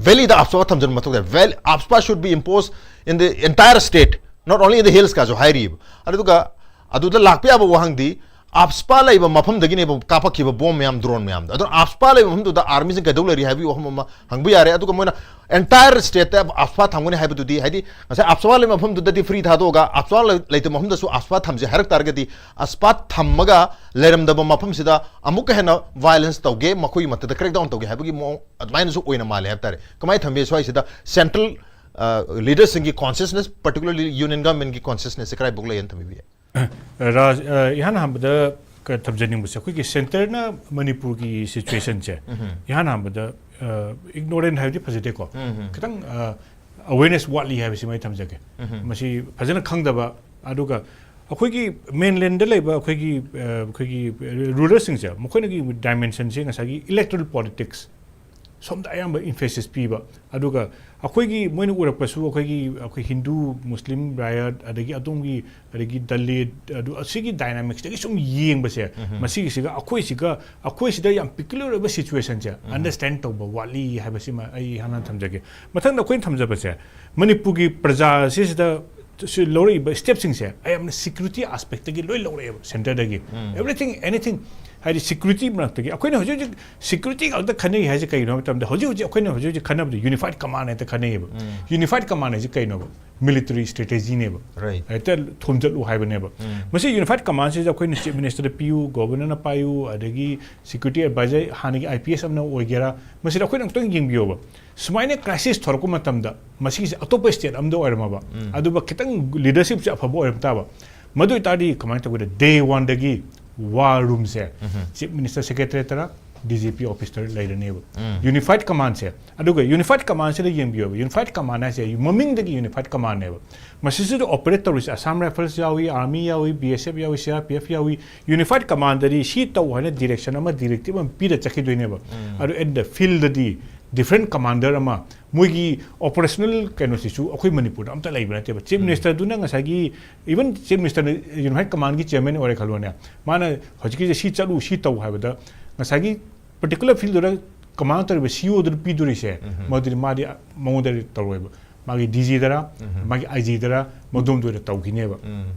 ꯚꯦꯂꯤꯗ ꯑꯞꯁꯄꯥ ꯊꯝꯖꯤꯟꯕ ꯃꯊꯧ ꯇꯥꯏ꯫ ꯚꯦꯂꯤ, ꯑꯞꯁꯄꯥ should be imposed in the entire state, not only in the hills ꯀꯥꯁꯨ ꯍꯥꯏꯔꯤꯕ꯫ ꯑꯗꯨꯒ ꯑꯗꯨꯗ ꯂꯥꯛꯄ ꯌꯥꯕ ꯋꯥꯍꯪꯗꯤ, ꯑꯞꯁꯄꯥ ꯂꯩꯕ ꯃꯐꯝꯗꯒꯤꯅꯦꯕ ꯀꯥꯞꯄꯛꯈꯤꯕ ꯕꯣꯝ ꯃꯌꯥꯝ, ꯗ꯭ꯔꯣꯟ ꯃꯌꯥꯝꯗꯣ꯫ ꯑꯗꯨꯅ ꯑꯞꯁꯄꯥ ꯂꯩꯕ ꯃꯐꯝꯗꯨꯗ ꯑꯥꯔꯃꯤꯁꯤꯡ ꯀꯩꯗꯧ ꯂꯩꯔꯤ ꯍꯥꯏꯕꯒꯤ ꯋꯥꯐꯝ ꯑꯃ ꯍꯪꯕ ꯌꯥꯔꯦ꯫ ꯑꯗꯨꯒ ꯃꯣꯏꯅ entire stateꯇ ꯑꯞꯁꯄꯥ ꯊꯝꯒꯅꯤ ꯍꯥꯏꯕꯗꯨꯗꯤ, ꯍꯥꯏꯗꯤ ꯉꯁꯥꯏ ꯑꯞꯁꯄꯥ ꯂꯩꯕ ꯃꯐꯝꯗꯨꯗꯗꯤ ꯐ꯭ꯔꯤ ꯊꯥꯗꯣꯛꯑꯒ ꯑꯞꯁꯄꯥ ꯂꯩ-, ꯂꯩꯇꯕ ꯃꯐꯝꯗꯁꯨ ꯑꯞꯁꯄꯥ ꯊꯝꯁꯦ ꯍꯥꯏꯔꯛ ꯇꯥꯔꯒꯗꯤ, ꯑꯞꯁꯄꯥ ꯊꯝꯃꯒ ꯂꯩꯔꯝꯗꯕ ꯃꯐꯝꯁꯤꯗ ꯑꯃꯨꯛꯀ ꯍꯦꯟꯅ ꯚꯥꯏꯑꯣꯂꯦꯟꯁ ꯇꯧꯒꯦ, ꯃꯈꯣꯏꯒꯤ ꯃꯊꯛꯇ ꯀ꯭ꯔꯦꯛ ꯗꯥꯎꯟ ꯇꯧꯒꯦ ꯍꯥꯏꯕꯒꯤ ꯃꯑꯣꯡ ꯑꯗꯨꯃꯥꯏꯅꯁꯨ ꯑꯣꯏꯅ ꯃꯥꯜꯂꯦ ꯍꯥꯏꯕ ꯇꯥꯔꯦ꯫ ꯀꯃꯥꯏꯅ ꯊꯝꯕꯤ ꯁ꯭ꯋꯥꯏꯁꯤꯗ ꯁꯦꯟꯇ꯭ꯔꯦꯜ ꯂꯤꯗꯔꯁꯤꯡꯒꯤ ꯀꯣꯟꯁꯤꯌꯁꯅꯦꯁ, particularly ꯌꯨꯅꯤꯌꯟ ꯒꯚꯔꯟꯃꯦꯟꯠꯀꯤ ꯀꯣꯟꯁꯤꯌꯁꯅꯦꯁꯁꯦ ꯀꯗꯥꯏꯐꯥꯎ ꯂꯩꯌꯦꯅ ꯊꯝꯕꯤꯕ ꯌꯥꯏ? ꯔꯥꯖ, ꯑ, ꯏꯍꯥꯟ ꯑꯍꯥꯟꯕꯗ ꯊꯝꯖꯅꯤꯡꯕꯁꯦ, ꯑꯩꯈꯣꯏꯒꯤ ꯁꯦꯟꯇꯔꯅ ꯃꯅꯤꯄꯨꯔꯒꯤ ꯁꯤꯆꯨꯋꯦꯁꯟꯁꯦ ꯏꯍꯥꯟ ꯑꯍꯥꯟꯕꯗ ꯏꯒꯅꯣꯔꯦꯟ ꯍꯥꯏꯕꯗꯤ ꯐꯖꯗꯦꯀꯣ, ꯈꯤꯇꯪ ꯑꯋꯦꯔꯅꯦꯁ ꯋꯥꯠꯂꯤ ꯍꯥꯏꯕꯁꯤꯃ ꯑꯩ ꯊꯝꯖꯒꯦ꯫ ꯃꯁꯤ ꯐꯖꯅ ꯈꯪꯗꯕ, ꯑꯗꯨꯒ ꯑꯩꯈꯣꯏꯒꯤ ꯃꯦꯟꯂꯦꯟꯗ ꯂꯩꯕ ꯑꯩꯈꯣꯏꯒꯤ, ꯑ, ꯑꯩꯈꯣꯏꯒꯤ ꯔꯨꯂꯔꯁꯤꯡꯁꯦ, ꯃꯈꯣꯏꯅꯒꯤ ꯗꯥꯏꯃꯦꯟꯁꯟꯁꯦ ꯉꯁꯥꯏꯒꯤ ꯏꯂꯦꯛꯇ꯭ꯔꯦꯜ ꯄꯣꯂꯤꯇꯤꯛꯁ ꯁꯣꯝꯗ ꯑꯌꯥꯝꯕ ꯏꯝꯐꯦꯁꯤꯁ ꯄꯤꯕ, ꯑꯗꯨꯒ ꯑꯩꯈꯣꯏꯒꯤ ꯃꯣꯏꯅ ꯎꯔꯛꯄꯁꯨ ꯑꯩꯈꯣꯏꯒꯤ, ꯑꯩꯈꯣꯏ ꯍꯤꯟꯗꯨ, ꯃꯨꯁꯂꯤꯝ ꯔꯥꯏꯠ, ꯑꯗꯒꯤ ꯑꯗꯣꯝꯒꯤ, ꯑꯗꯒꯤ ꯗꯂꯤꯠ, ꯑꯗꯨ ꯑꯁꯤꯒꯤ ꯗꯥꯏꯅꯥꯃꯤꯛꯁꯇꯒꯤ ꯁꯨꯝ ꯌꯦꯡꯕꯁꯦ, ꯃꯁꯤꯒꯤꯁꯤꯒ ꯑꯩꯈꯣꯏꯁꯤꯒ, ꯑꯩꯈꯣꯏꯁꯤꯗ ꯌꯥꯝ ꯄꯤꯀꯨꯂꯔ ꯑꯣꯏꯕ ꯁꯤꯆꯨꯋꯦꯁꯟꯁꯦ ꯑꯟꯗꯔꯁ꯭ꯇꯦꯟ ꯇꯧꯕ ꯋꯥꯠꯂꯤ ꯍꯥꯏꯕꯁꯤꯃ ꯑꯩ ꯍꯥꯟꯅ ꯊꯝꯖꯒꯦ꯫ ꯃꯊꯪꯗ ꯑꯩꯈꯣꯏꯅ ꯊꯝꯖꯕꯁꯦ, ꯃꯅꯤꯄꯨꯔꯒꯤ ꯄ꯭ꯔꯖꯥ ꯑꯁꯤꯁꯤꯗ ꯁꯤ ꯂꯧꯔꯛꯏꯕ ꯁ꯭ꯇꯦꯞꯁꯤꯡꯁꯦ ꯑꯌꯥꯝꯕꯅ ꯁꯦꯀ꯭ꯌꯨꯔꯤꯇꯤ ꯑꯦꯁꯄꯦꯛꯇꯒꯤ ꯂꯣꯏ ꯂꯧꯔꯛꯑꯦꯕ, ꯁꯦꯟꯇꯔꯗꯒꯤ꯫ Everything, anything, ꯍꯥꯏꯗꯤ ꯁꯤꯀ꯭ꯌꯨꯔꯤꯇꯤ ꯃꯔꯛꯇꯒꯤ ꯑꯩꯈꯣꯏꯅ ꯍꯧꯖꯤꯛ ꯍꯧꯖꯤꯛ ꯁꯤꯀ꯭ꯌꯨꯔꯤꯇꯤꯒ ꯑꯝꯇ ꯈꯟꯅꯩ ꯍꯥꯏꯁꯦ ꯀꯩꯒꯤꯅꯣ ꯍꯥꯏꯕ ꯃꯇꯝꯗ, ꯍꯧꯖꯤꯛ ꯍꯧꯖꯤꯛ ꯑꯩꯈꯣꯏꯅ ꯍꯧꯖꯤꯛ ꯍꯧꯖꯤꯛ ꯈꯟꯅꯕꯗ ꯌꯨꯅꯤꯐꯥꯏꯠ ꯀꯃꯥꯟ ꯍꯦꯛꯇ ꯈꯟꯅꯩꯌꯦꯕ꯫ ꯌꯨꯅꯤꯐꯥꯏꯠ ꯀꯃꯥꯟ ꯍꯥꯏꯁꯦ ꯀꯩꯅꯣꯕ? ꯃꯤꯂꯤꯇꯔꯤ ꯁ꯭ꯇ꯭ꯔꯦꯇꯦꯖꯤꯅꯦꯕ꯫ Right. ꯍꯦꯛꯇ ꯊꯣꯝꯖꯠꯂꯨ ꯍꯥꯏꯕꯅꯦꯕ꯫ ꯃꯁꯤ ꯌꯨꯅꯤꯐꯥꯏꯠ ꯀꯃꯥꯟꯁꯤꯗ ꯑꯩꯈꯣꯏꯅ ꯆꯤꯐ ꯃꯤꯅꯤꯁꯇꯔꯗ ꯄꯤꯌꯨ, ꯒꯣꯕꯔꯅꯔꯅ ꯄꯥꯏꯌꯨ, ꯑꯗꯒꯤ ꯁꯤꯀ꯭ꯌꯨꯔꯤꯇꯤ ꯑꯦꯗꯚꯥꯏꯖꯔ ꯍꯥꯟꯅꯒꯤ ꯑꯥꯏ ꯄꯤ ꯑꯦꯁ ꯑꯃꯅ ꯑꯣꯏꯒꯦꯔꯥ, ꯃꯁꯤꯗ ꯑꯩꯈꯣꯏꯅ ꯑꯃꯨꯛꯇꯪ ꯌꯦꯡꯕꯤꯌꯣꯕ꯫ ꯁꯨꯃꯥꯏꯅ ꯀ꯭ꯔꯥꯏꯁꯤꯁ ꯊꯣꯔꯛꯄ ꯃꯇꯝꯗ ꯃꯁꯤꯒꯤꯁꯦ ꯑꯇꯣꯞꯄ ꯁ꯭ꯇꯦꯠ ꯑꯃꯗ ꯑꯣꯏꯔꯝꯃꯕ, ꯑꯗꯨꯒ ꯈꯤꯇꯪ ꯂꯤꯗꯔꯁꯤꯞꯁꯦ ꯑꯐꯕ ꯑꯣꯏꯔꯝ ꯇꯥꯕ, ꯃꯗꯨ ꯑꯣꯏꯇꯥꯔꯗꯤ ꯀꯃꯥꯏꯅ ꯇꯧꯒꯦꯗ, ꯗꯦ ꯋꯥꯟꯗꯒꯤ war ꯔꯨꯝꯁꯦ chief minister ꯁꯦꯀ꯭ꯔꯦꯇꯔꯤꯌꯦꯠꯇꯔ D G P ꯑꯣꯐꯤꯁꯇꯔ ꯂꯩꯔꯅꯦꯕ꯫ ꯌꯨꯅꯤꯐꯥꯏꯠ ꯀꯃꯥꯟꯁꯦ, ꯑꯗꯨꯒ ꯌꯨꯅꯤꯐꯥꯏꯠ ꯀꯃꯥꯟꯁꯤꯗ ꯌꯦꯡꯕꯤꯌꯣꯕ, ꯌꯨꯅꯤꯐꯥꯏꯠ ꯀꯃꯥꯟ ꯍꯥꯏꯁꯦ ꯃꯃꯤꯡꯗꯒꯤ ꯌꯨꯅꯤꯐꯥꯏꯠ ꯀꯃꯥꯟꯅꯦꯕ꯫ ꯃꯁꯤꯁꯤꯗ ꯑꯣꯄꯔꯦꯠ ꯇꯧꯔꯤꯁꯦ ꯑꯁꯥꯝ ꯔꯥꯏꯐꯜꯁ ꯌꯥꯎꯏ, ꯑꯥꯔꯃꯤ ꯌꯥꯎꯏ, ꯕꯤ ꯑꯦꯁ ꯑꯦꯐ ꯌꯥꯎꯏ, ꯁꯤ ꯑꯥꯔ ꯄꯤ ꯑꯦꯐ ꯌꯥꯎꯏ꯫ ꯌꯨꯅꯤꯐꯥꯏꯠ ꯀꯃꯥꯟꯗꯗꯤ ꯁꯤ ꯇꯧ ꯍꯥꯏꯅ ꯗꯤꯔꯦꯛꯁꯟ ꯑꯃ, ꯗꯤꯔꯦꯛꯇꯤꯞ ꯑꯃ ꯄꯤꯔ ꯆꯠꯈꯤꯗꯣꯏꯅꯦꯕ꯫ ꯑꯗꯨ ꯑꯦꯠ ꯗ ꯐꯤꯜꯗꯗꯤ ꯗꯤꯐ꯭ꯔꯦꯟ ꯀꯃꯥꯟꯗꯔ ꯑꯃ, ꯃꯣꯏꯒꯤ ꯑꯣꯄꯔꯦꯁꯅꯦꯜ ꯀꯩꯅꯣꯁꯤꯁꯨ ꯑꯩꯈꯣꯏ ꯃꯅꯤꯄꯨꯔꯗ ꯑꯝꯇ ꯂꯩꯕ ꯅꯠꯇꯦꯕ꯫ ꯆꯤꯐ ꯃꯤꯅꯤꯁꯇꯔꯗꯨꯅ ꯉꯁꯥꯏꯒꯤ, ꯏꯚꯟ ꯆꯤꯐ ꯃꯤꯅꯤꯁꯇꯔꯅ ꯌꯨꯅꯤꯐꯥꯏꯠ ꯀꯃꯥꯟꯒꯤ ꯆꯤꯌꯔꯃꯦꯟ ꯑꯣꯏꯔꯦ ꯈꯜꯂꯣꯅꯦ, ꯃꯥꯅ ꯍꯧꯖꯤꯛꯀꯤꯁꯦ ꯁꯤ ꯆꯠꯂꯨ, ꯁꯤ ꯇꯧ ꯍꯥꯏꯕꯗ ꯉꯁꯥꯏꯒꯤ ꯄꯔꯇꯤꯀꯨꯂꯔ ꯐꯤꯜꯗꯨꯗ ꯀꯃꯥꯟ ꯇꯧꯔꯤꯕ ꯁꯤ ꯏ ꯑꯣꯗꯨꯗ ꯄꯤꯗꯣꯔꯤꯁꯦ, ꯃꯗꯨꯗꯤ ꯃꯥꯗꯤ ꯃꯉꯣꯟꯗ ꯇꯧꯔꯣꯏꯕ, ꯃꯥꯒꯤ ꯗꯤ ꯖꯤꯗꯔ, ꯃꯥꯒꯤ ꯑꯥꯏ ꯖꯤꯗꯔ, ꯃꯗꯣꯝꯗ ꯑꯣꯏꯅ ꯇꯧꯈꯤꯅꯦꯕ꯫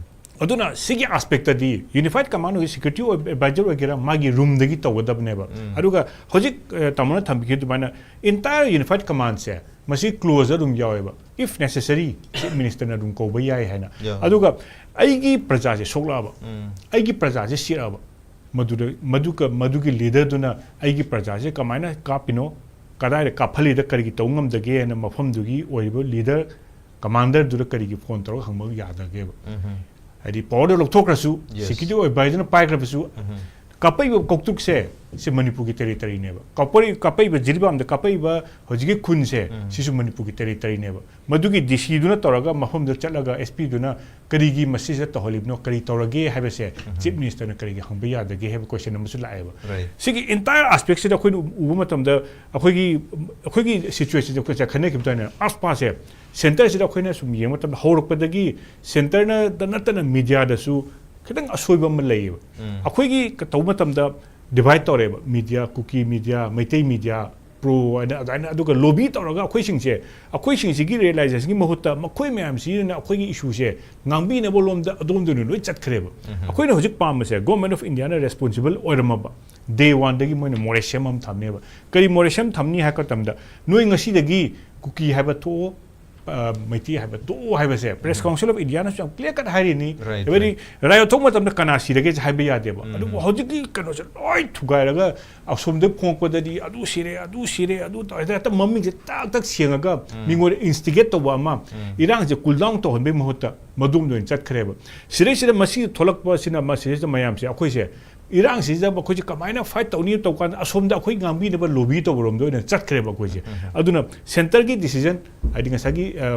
ꯑꯗꯨꯅ ꯁꯤꯒꯤ ꯑꯥꯁꯄꯦꯛꯇꯗꯤ ꯌꯨꯅꯤꯐꯥꯏꯠ ꯀꯃꯥꯟ ꯑꯣꯏꯒꯦꯔꯥ, ꯁꯦꯀ꯭ꯌꯨꯔꯤꯇꯤ ꯑꯦꯗꯚꯥꯏꯖꯔ ꯑꯣꯏꯒꯦꯔꯥ, ꯃꯥꯒꯤ ꯔꯨꯝꯗꯒꯤ ꯇꯧꯒꯗꯕꯅꯦꯕ꯫ ꯑꯗꯨꯒ ꯍꯧꯖꯤꯛ, ꯑ, ꯇꯥꯃꯣꯅ ꯊꯝꯕꯤꯈꯤꯕ ꯑꯗꯨꯃꯥꯏꯅ entire ꯌꯨꯅꯤꯐꯥꯏꯠ ꯀꯃꯥꯟꯁꯦ ꯃꯁꯤ ꯀ꯭ꯂꯣꯖ ꯑꯗꯨꯝ ꯌꯥꯎꯋꯦꯕ, if necessary ꯆꯤꯐ ꯃꯤꯅꯤꯁꯇꯔꯅ ꯑꯗꯨꯝ ꯀꯧꯕ ꯌꯥꯏ ꯍꯥꯏꯅ꯫ ꯌꯥꯎꯋꯦ꯫ ꯑꯗꯨꯒ ꯑꯩꯒꯤ ꯄ꯭ꯔꯖꯥꯁꯦ ꯁꯣꯛꯂꯛꯑꯕ, ꯑꯩꯒꯤ ꯄ꯭ꯔꯖꯥꯁꯦ ꯁꯤꯔꯛꯑꯕ, ꯃꯗꯨꯗ, ꯃꯗꯨꯒ, ꯃꯗꯨꯒꯤ ꯂꯤꯗꯔꯗꯨꯅ ꯑꯩꯒꯤ ꯄ꯭ꯔꯖꯥꯁꯦ ꯀꯃꯥꯏꯅ ꯀꯥꯞꯄꯤꯅꯣ, ꯀꯗꯥꯏꯗ ꯀꯥꯞꯍꯜꯂꯤꯗ ꯀꯔꯤꯒꯤ ꯇꯧꯕ ꯉꯝꯗꯒꯦ ꯍꯥꯏꯅ ꯃꯐꯝꯗꯨꯒꯤ ꯑꯣꯏꯔꯤꯕ ꯂꯤꯗꯔ, ꯀꯃꯥꯟꯗꯔꯗꯨꯗ ꯀꯔꯤꯒꯤ ꯐꯣꯟ ꯇꯧꯔꯒ ꯍꯪꯕ ꯌꯥꯗꯒꯦꯕ? ꯍꯥꯏꯗꯤ ꯄꯋꯥꯔꯗꯣ ꯂꯧꯊꯣꯛꯈ꯭ꯔꯁꯨ, Yes. ꯁꯦꯀ꯭ꯌꯨꯔꯤꯇꯤ ꯑꯦꯗꯚꯥꯏꯖꯔꯅ ꯄꯥꯏꯈ꯭ꯔꯕꯁꯨ, ꯀꯥꯞꯄꯛꯏꯕ ꯀꯧꯇ꯭ꯔꯨꯛꯁꯦ ꯁꯤ ꯃꯅꯤꯄꯨꯔꯒꯤ ꯇꯦꯔꯤꯇꯔꯤꯅꯦꯕ꯫ ꯀꯥꯞꯄꯛꯏ-, ꯀꯥꯞꯄꯛꯏꯕ ꯖꯤꯔꯤꯕꯥꯝꯗ ꯀꯥꯞꯄꯛꯏꯕ ꯍꯧꯖꯤꯛꯀꯤ ꯈꯨꯟꯁꯦ ꯁꯤꯁꯨ ꯃꯅꯤꯄꯨꯔꯒꯤ ꯇꯦꯔꯤꯇꯔꯤꯅꯦꯕ꯫ ꯃꯗꯨꯒꯤ ꯗꯤ ꯁꯤꯗꯨꯅ ꯇꯧꯔꯒ ꯃꯐꯝꯗꯨꯗ ꯆꯠꯂꯒ ꯑꯦꯁ ꯄꯤꯗꯨꯅ ꯀꯔꯤꯒꯤ ꯃꯁꯤꯁꯤꯗ ꯇꯧꯍꯜꯂꯤꯕꯅꯣ, ꯀꯔꯤ ꯇꯧꯔꯒꯦ ꯍꯥꯏꯕꯁꯦ ꯆꯤꯐ ꯃꯤꯅꯤꯁꯇꯔꯅ ꯀꯔꯤꯒꯤ ꯍꯪꯕ ꯌꯥꯗꯒꯦ ꯍꯥꯏꯕ ꯀꯣꯏꯁꯟ ꯑꯃꯁꯨ ꯂꯥꯛꯑꯦꯕ꯫ Right. ꯁꯤꯒꯤ entire aspect ꯁꯤꯗ ꯑꯩꯈꯣꯏꯅ ꯎꯕ ꯃꯇꯝꯗ ꯑꯩꯈꯣꯏꯒꯤ, ꯑꯩꯈꯣꯏꯒꯤ situation ꯁꯦ ꯑꯩꯈꯣꯏ ꯉꯁꯥꯏ ꯈꯟꯅꯈꯤꯕ ꯑꯗꯨꯃꯥꯏꯅ ꯑꯁꯄꯥꯁꯦ ꯁꯦꯟꯇꯔꯁꯤꯗ ꯑꯩꯈꯣꯏꯅ ꯁꯨꯝ ꯌꯦꯡꯕ ꯃꯇꯝꯗ ꯍꯧꯔꯛꯄꯗꯒꯤ ꯁꯦꯟꯇꯔꯅꯗ ꯅꯠꯇꯅ ꯃꯤꯗꯤꯌꯥꯗꯁꯨ ꯈꯤꯇꯪ ꯑꯁꯣꯏꯕ ꯑꯃ ꯂꯩꯌꯦꯕ꯫ ꯑꯩꯈꯣꯏꯒꯤ ꯇꯧꯕ ꯃꯇꯝꯗ ꯗꯤꯚꯥꯏꯠ ꯇꯧꯔꯦꯕ, ꯃꯤꯗꯤꯌꯥ, ꯀꯨꯀꯤ ꯃꯤꯗꯤꯌꯥ, ꯃꯩꯇꯩ ꯃꯤꯗꯤꯌꯥ, ꯄ꯭ꯔꯣ ꯍꯥꯏꯅ ꯑꯗꯨꯃꯥꯏꯅ ꯑꯗꯨꯒ ꯂꯣꯕꯤ ꯇꯧꯔꯒ ꯑꯩꯈꯣꯏꯁꯤꯡꯁꯦ, ꯑꯩꯈꯣꯏꯁꯤꯡꯁꯤꯒꯤ ꯔꯤꯌꯦꯂꯥꯏꯖꯦꯁꯟꯒꯤ ꯃꯍꯨꯠꯇ ꯃꯈꯣꯏ ꯃꯌꯥꯝꯁꯤꯅ ꯑꯩꯈꯣꯏꯒꯤ ꯏꯁꯨꯁꯦ ꯉꯥꯡꯕꯤꯅꯕ ꯂꯣꯝꯗ ꯑꯗꯣꯝꯗ ꯑꯣꯏꯅ ꯂꯣꯏ ꯆꯠꯈ꯭ꯔꯦꯕ꯫ ꯑꯩꯈꯣꯏꯅ ꯍꯧꯖꯤꯛ ꯄꯥꯝꯕꯁꯦ ꯒꯣꯔꯃꯦꯟ ꯑꯣꯐ ꯏꯟꯗꯤꯌꯥꯅ ꯔꯦꯁꯄꯣꯟꯁꯤꯕꯜ ꯑꯣꯏꯔꯝꯃꯕ ꯗꯦ ꯋꯥꯟꯗꯒꯤ ꯃꯣꯏꯅ ꯃꯣꯔꯦꯁꯤꯌꯝ ꯑꯃ ꯊꯝꯅꯦꯕ꯫ ꯀꯔꯤ ꯃꯣꯔꯦꯁꯤꯌꯝ ꯊꯝꯅꯤ ꯍꯥꯏꯕ ꯃꯇꯝꯗ, ꯅꯣꯏ ꯉꯁꯤꯗꯒꯤ ꯀꯨꯀꯤ ꯍꯥꯏꯕ ꯊꯣꯛꯑꯣ, ꯑ, ꯃꯩꯇꯩ ꯍꯥꯏꯕ ꯇꯣꯛꯑꯣ ꯍꯥꯏꯕꯁꯦ ꯄ꯭ꯔꯦꯁ ꯀꯥꯎꯟꯁꯤꯜ ꯑꯣꯐ ꯏꯟꯗꯤꯌꯥꯅꯁꯨ ꯌꯥꯝ ꯀ꯭ꯂꯤꯌꯥꯔ ꯀꯠ ꯍꯥꯏꯔꯤꯅꯤ꯫ Right, ꯍꯥꯏꯕꯗꯤ ꯔꯥꯏꯌꯣꯠ ꯊꯣꯛꯄ ꯃꯇꯝꯗ ꯀꯅꯥ ꯁꯤꯔꯒꯦꯁꯦ ꯍꯥꯏꯕ ꯌꯥꯗꯦꯕ꯫ ꯑꯗꯨꯕꯨ ꯍꯧꯖꯤꯛꯀꯤ ꯀꯩꯅꯣꯁꯦ ꯂꯣꯏ ꯊꯨꯒꯥꯏꯔꯒ ꯑꯁꯣꯝꯗ ꯐꯣꯡꯉꯛꯄꯗꯗꯤ ꯑꯗꯨ ꯁꯤꯔꯦ, ꯑꯗꯨ ꯁꯤꯔꯦ, ꯑꯗꯨ ꯇꯧꯔꯦ, ꯍꯦꯛꯇ ꯃꯃꯤꯡꯁꯦ ꯇꯥꯛ ꯇꯥꯛ ꯁꯦꯡꯉꯒ ꯃꯤꯉꯣꯟꯗ ꯏꯟꯁꯇꯤꯒꯦꯠ ꯇꯧꯕ ꯑꯃ, ꯏꯔꯥꯡꯁꯦ ꯀꯨꯜ ꯗꯥꯎꯟ ꯇꯧꯍꯟꯕꯒꯤ ꯃꯍꯨꯠꯇ ꯃꯗꯣꯝꯗ ꯑꯣꯏꯅ ꯆꯠꯈ꯭ꯔꯦꯕ꯫ ꯁꯤꯗꯩꯁꯤꯗ ꯃꯁꯤ ꯊꯣꯛꯂꯛꯄꯁꯤꯅ ꯃꯁꯤꯗꯩꯁꯤꯗ ꯃꯌꯥꯝꯁꯦ ꯑꯩꯈꯣꯏꯁꯦ ꯏꯔꯥꯡꯁꯤꯗ ꯑꯩꯈꯣꯏꯁꯦ ꯀꯃꯥꯏꯅ ꯐꯥꯏꯠ ꯇꯧꯅꯤ ꯇꯧ ꯀꯥꯟꯗ ꯑꯁꯣꯝꯗ ꯑꯩꯈꯣꯏ ꯉꯥꯡꯕꯤꯅꯕ ꯂꯣꯕꯤ ꯇꯧꯕꯔꯣꯝꯗ ꯑꯣꯏꯅ ꯆꯠꯈ꯭ꯔꯦꯕ ꯑꯩꯈꯣꯏꯁꯦ꯫ ꯑꯗꯨꯅ ꯁꯦꯟꯇꯔꯒꯤ ꯗꯤꯁꯤꯖꯟ, ꯍꯥꯏꯗꯤ ꯉꯁꯥꯏꯒꯤ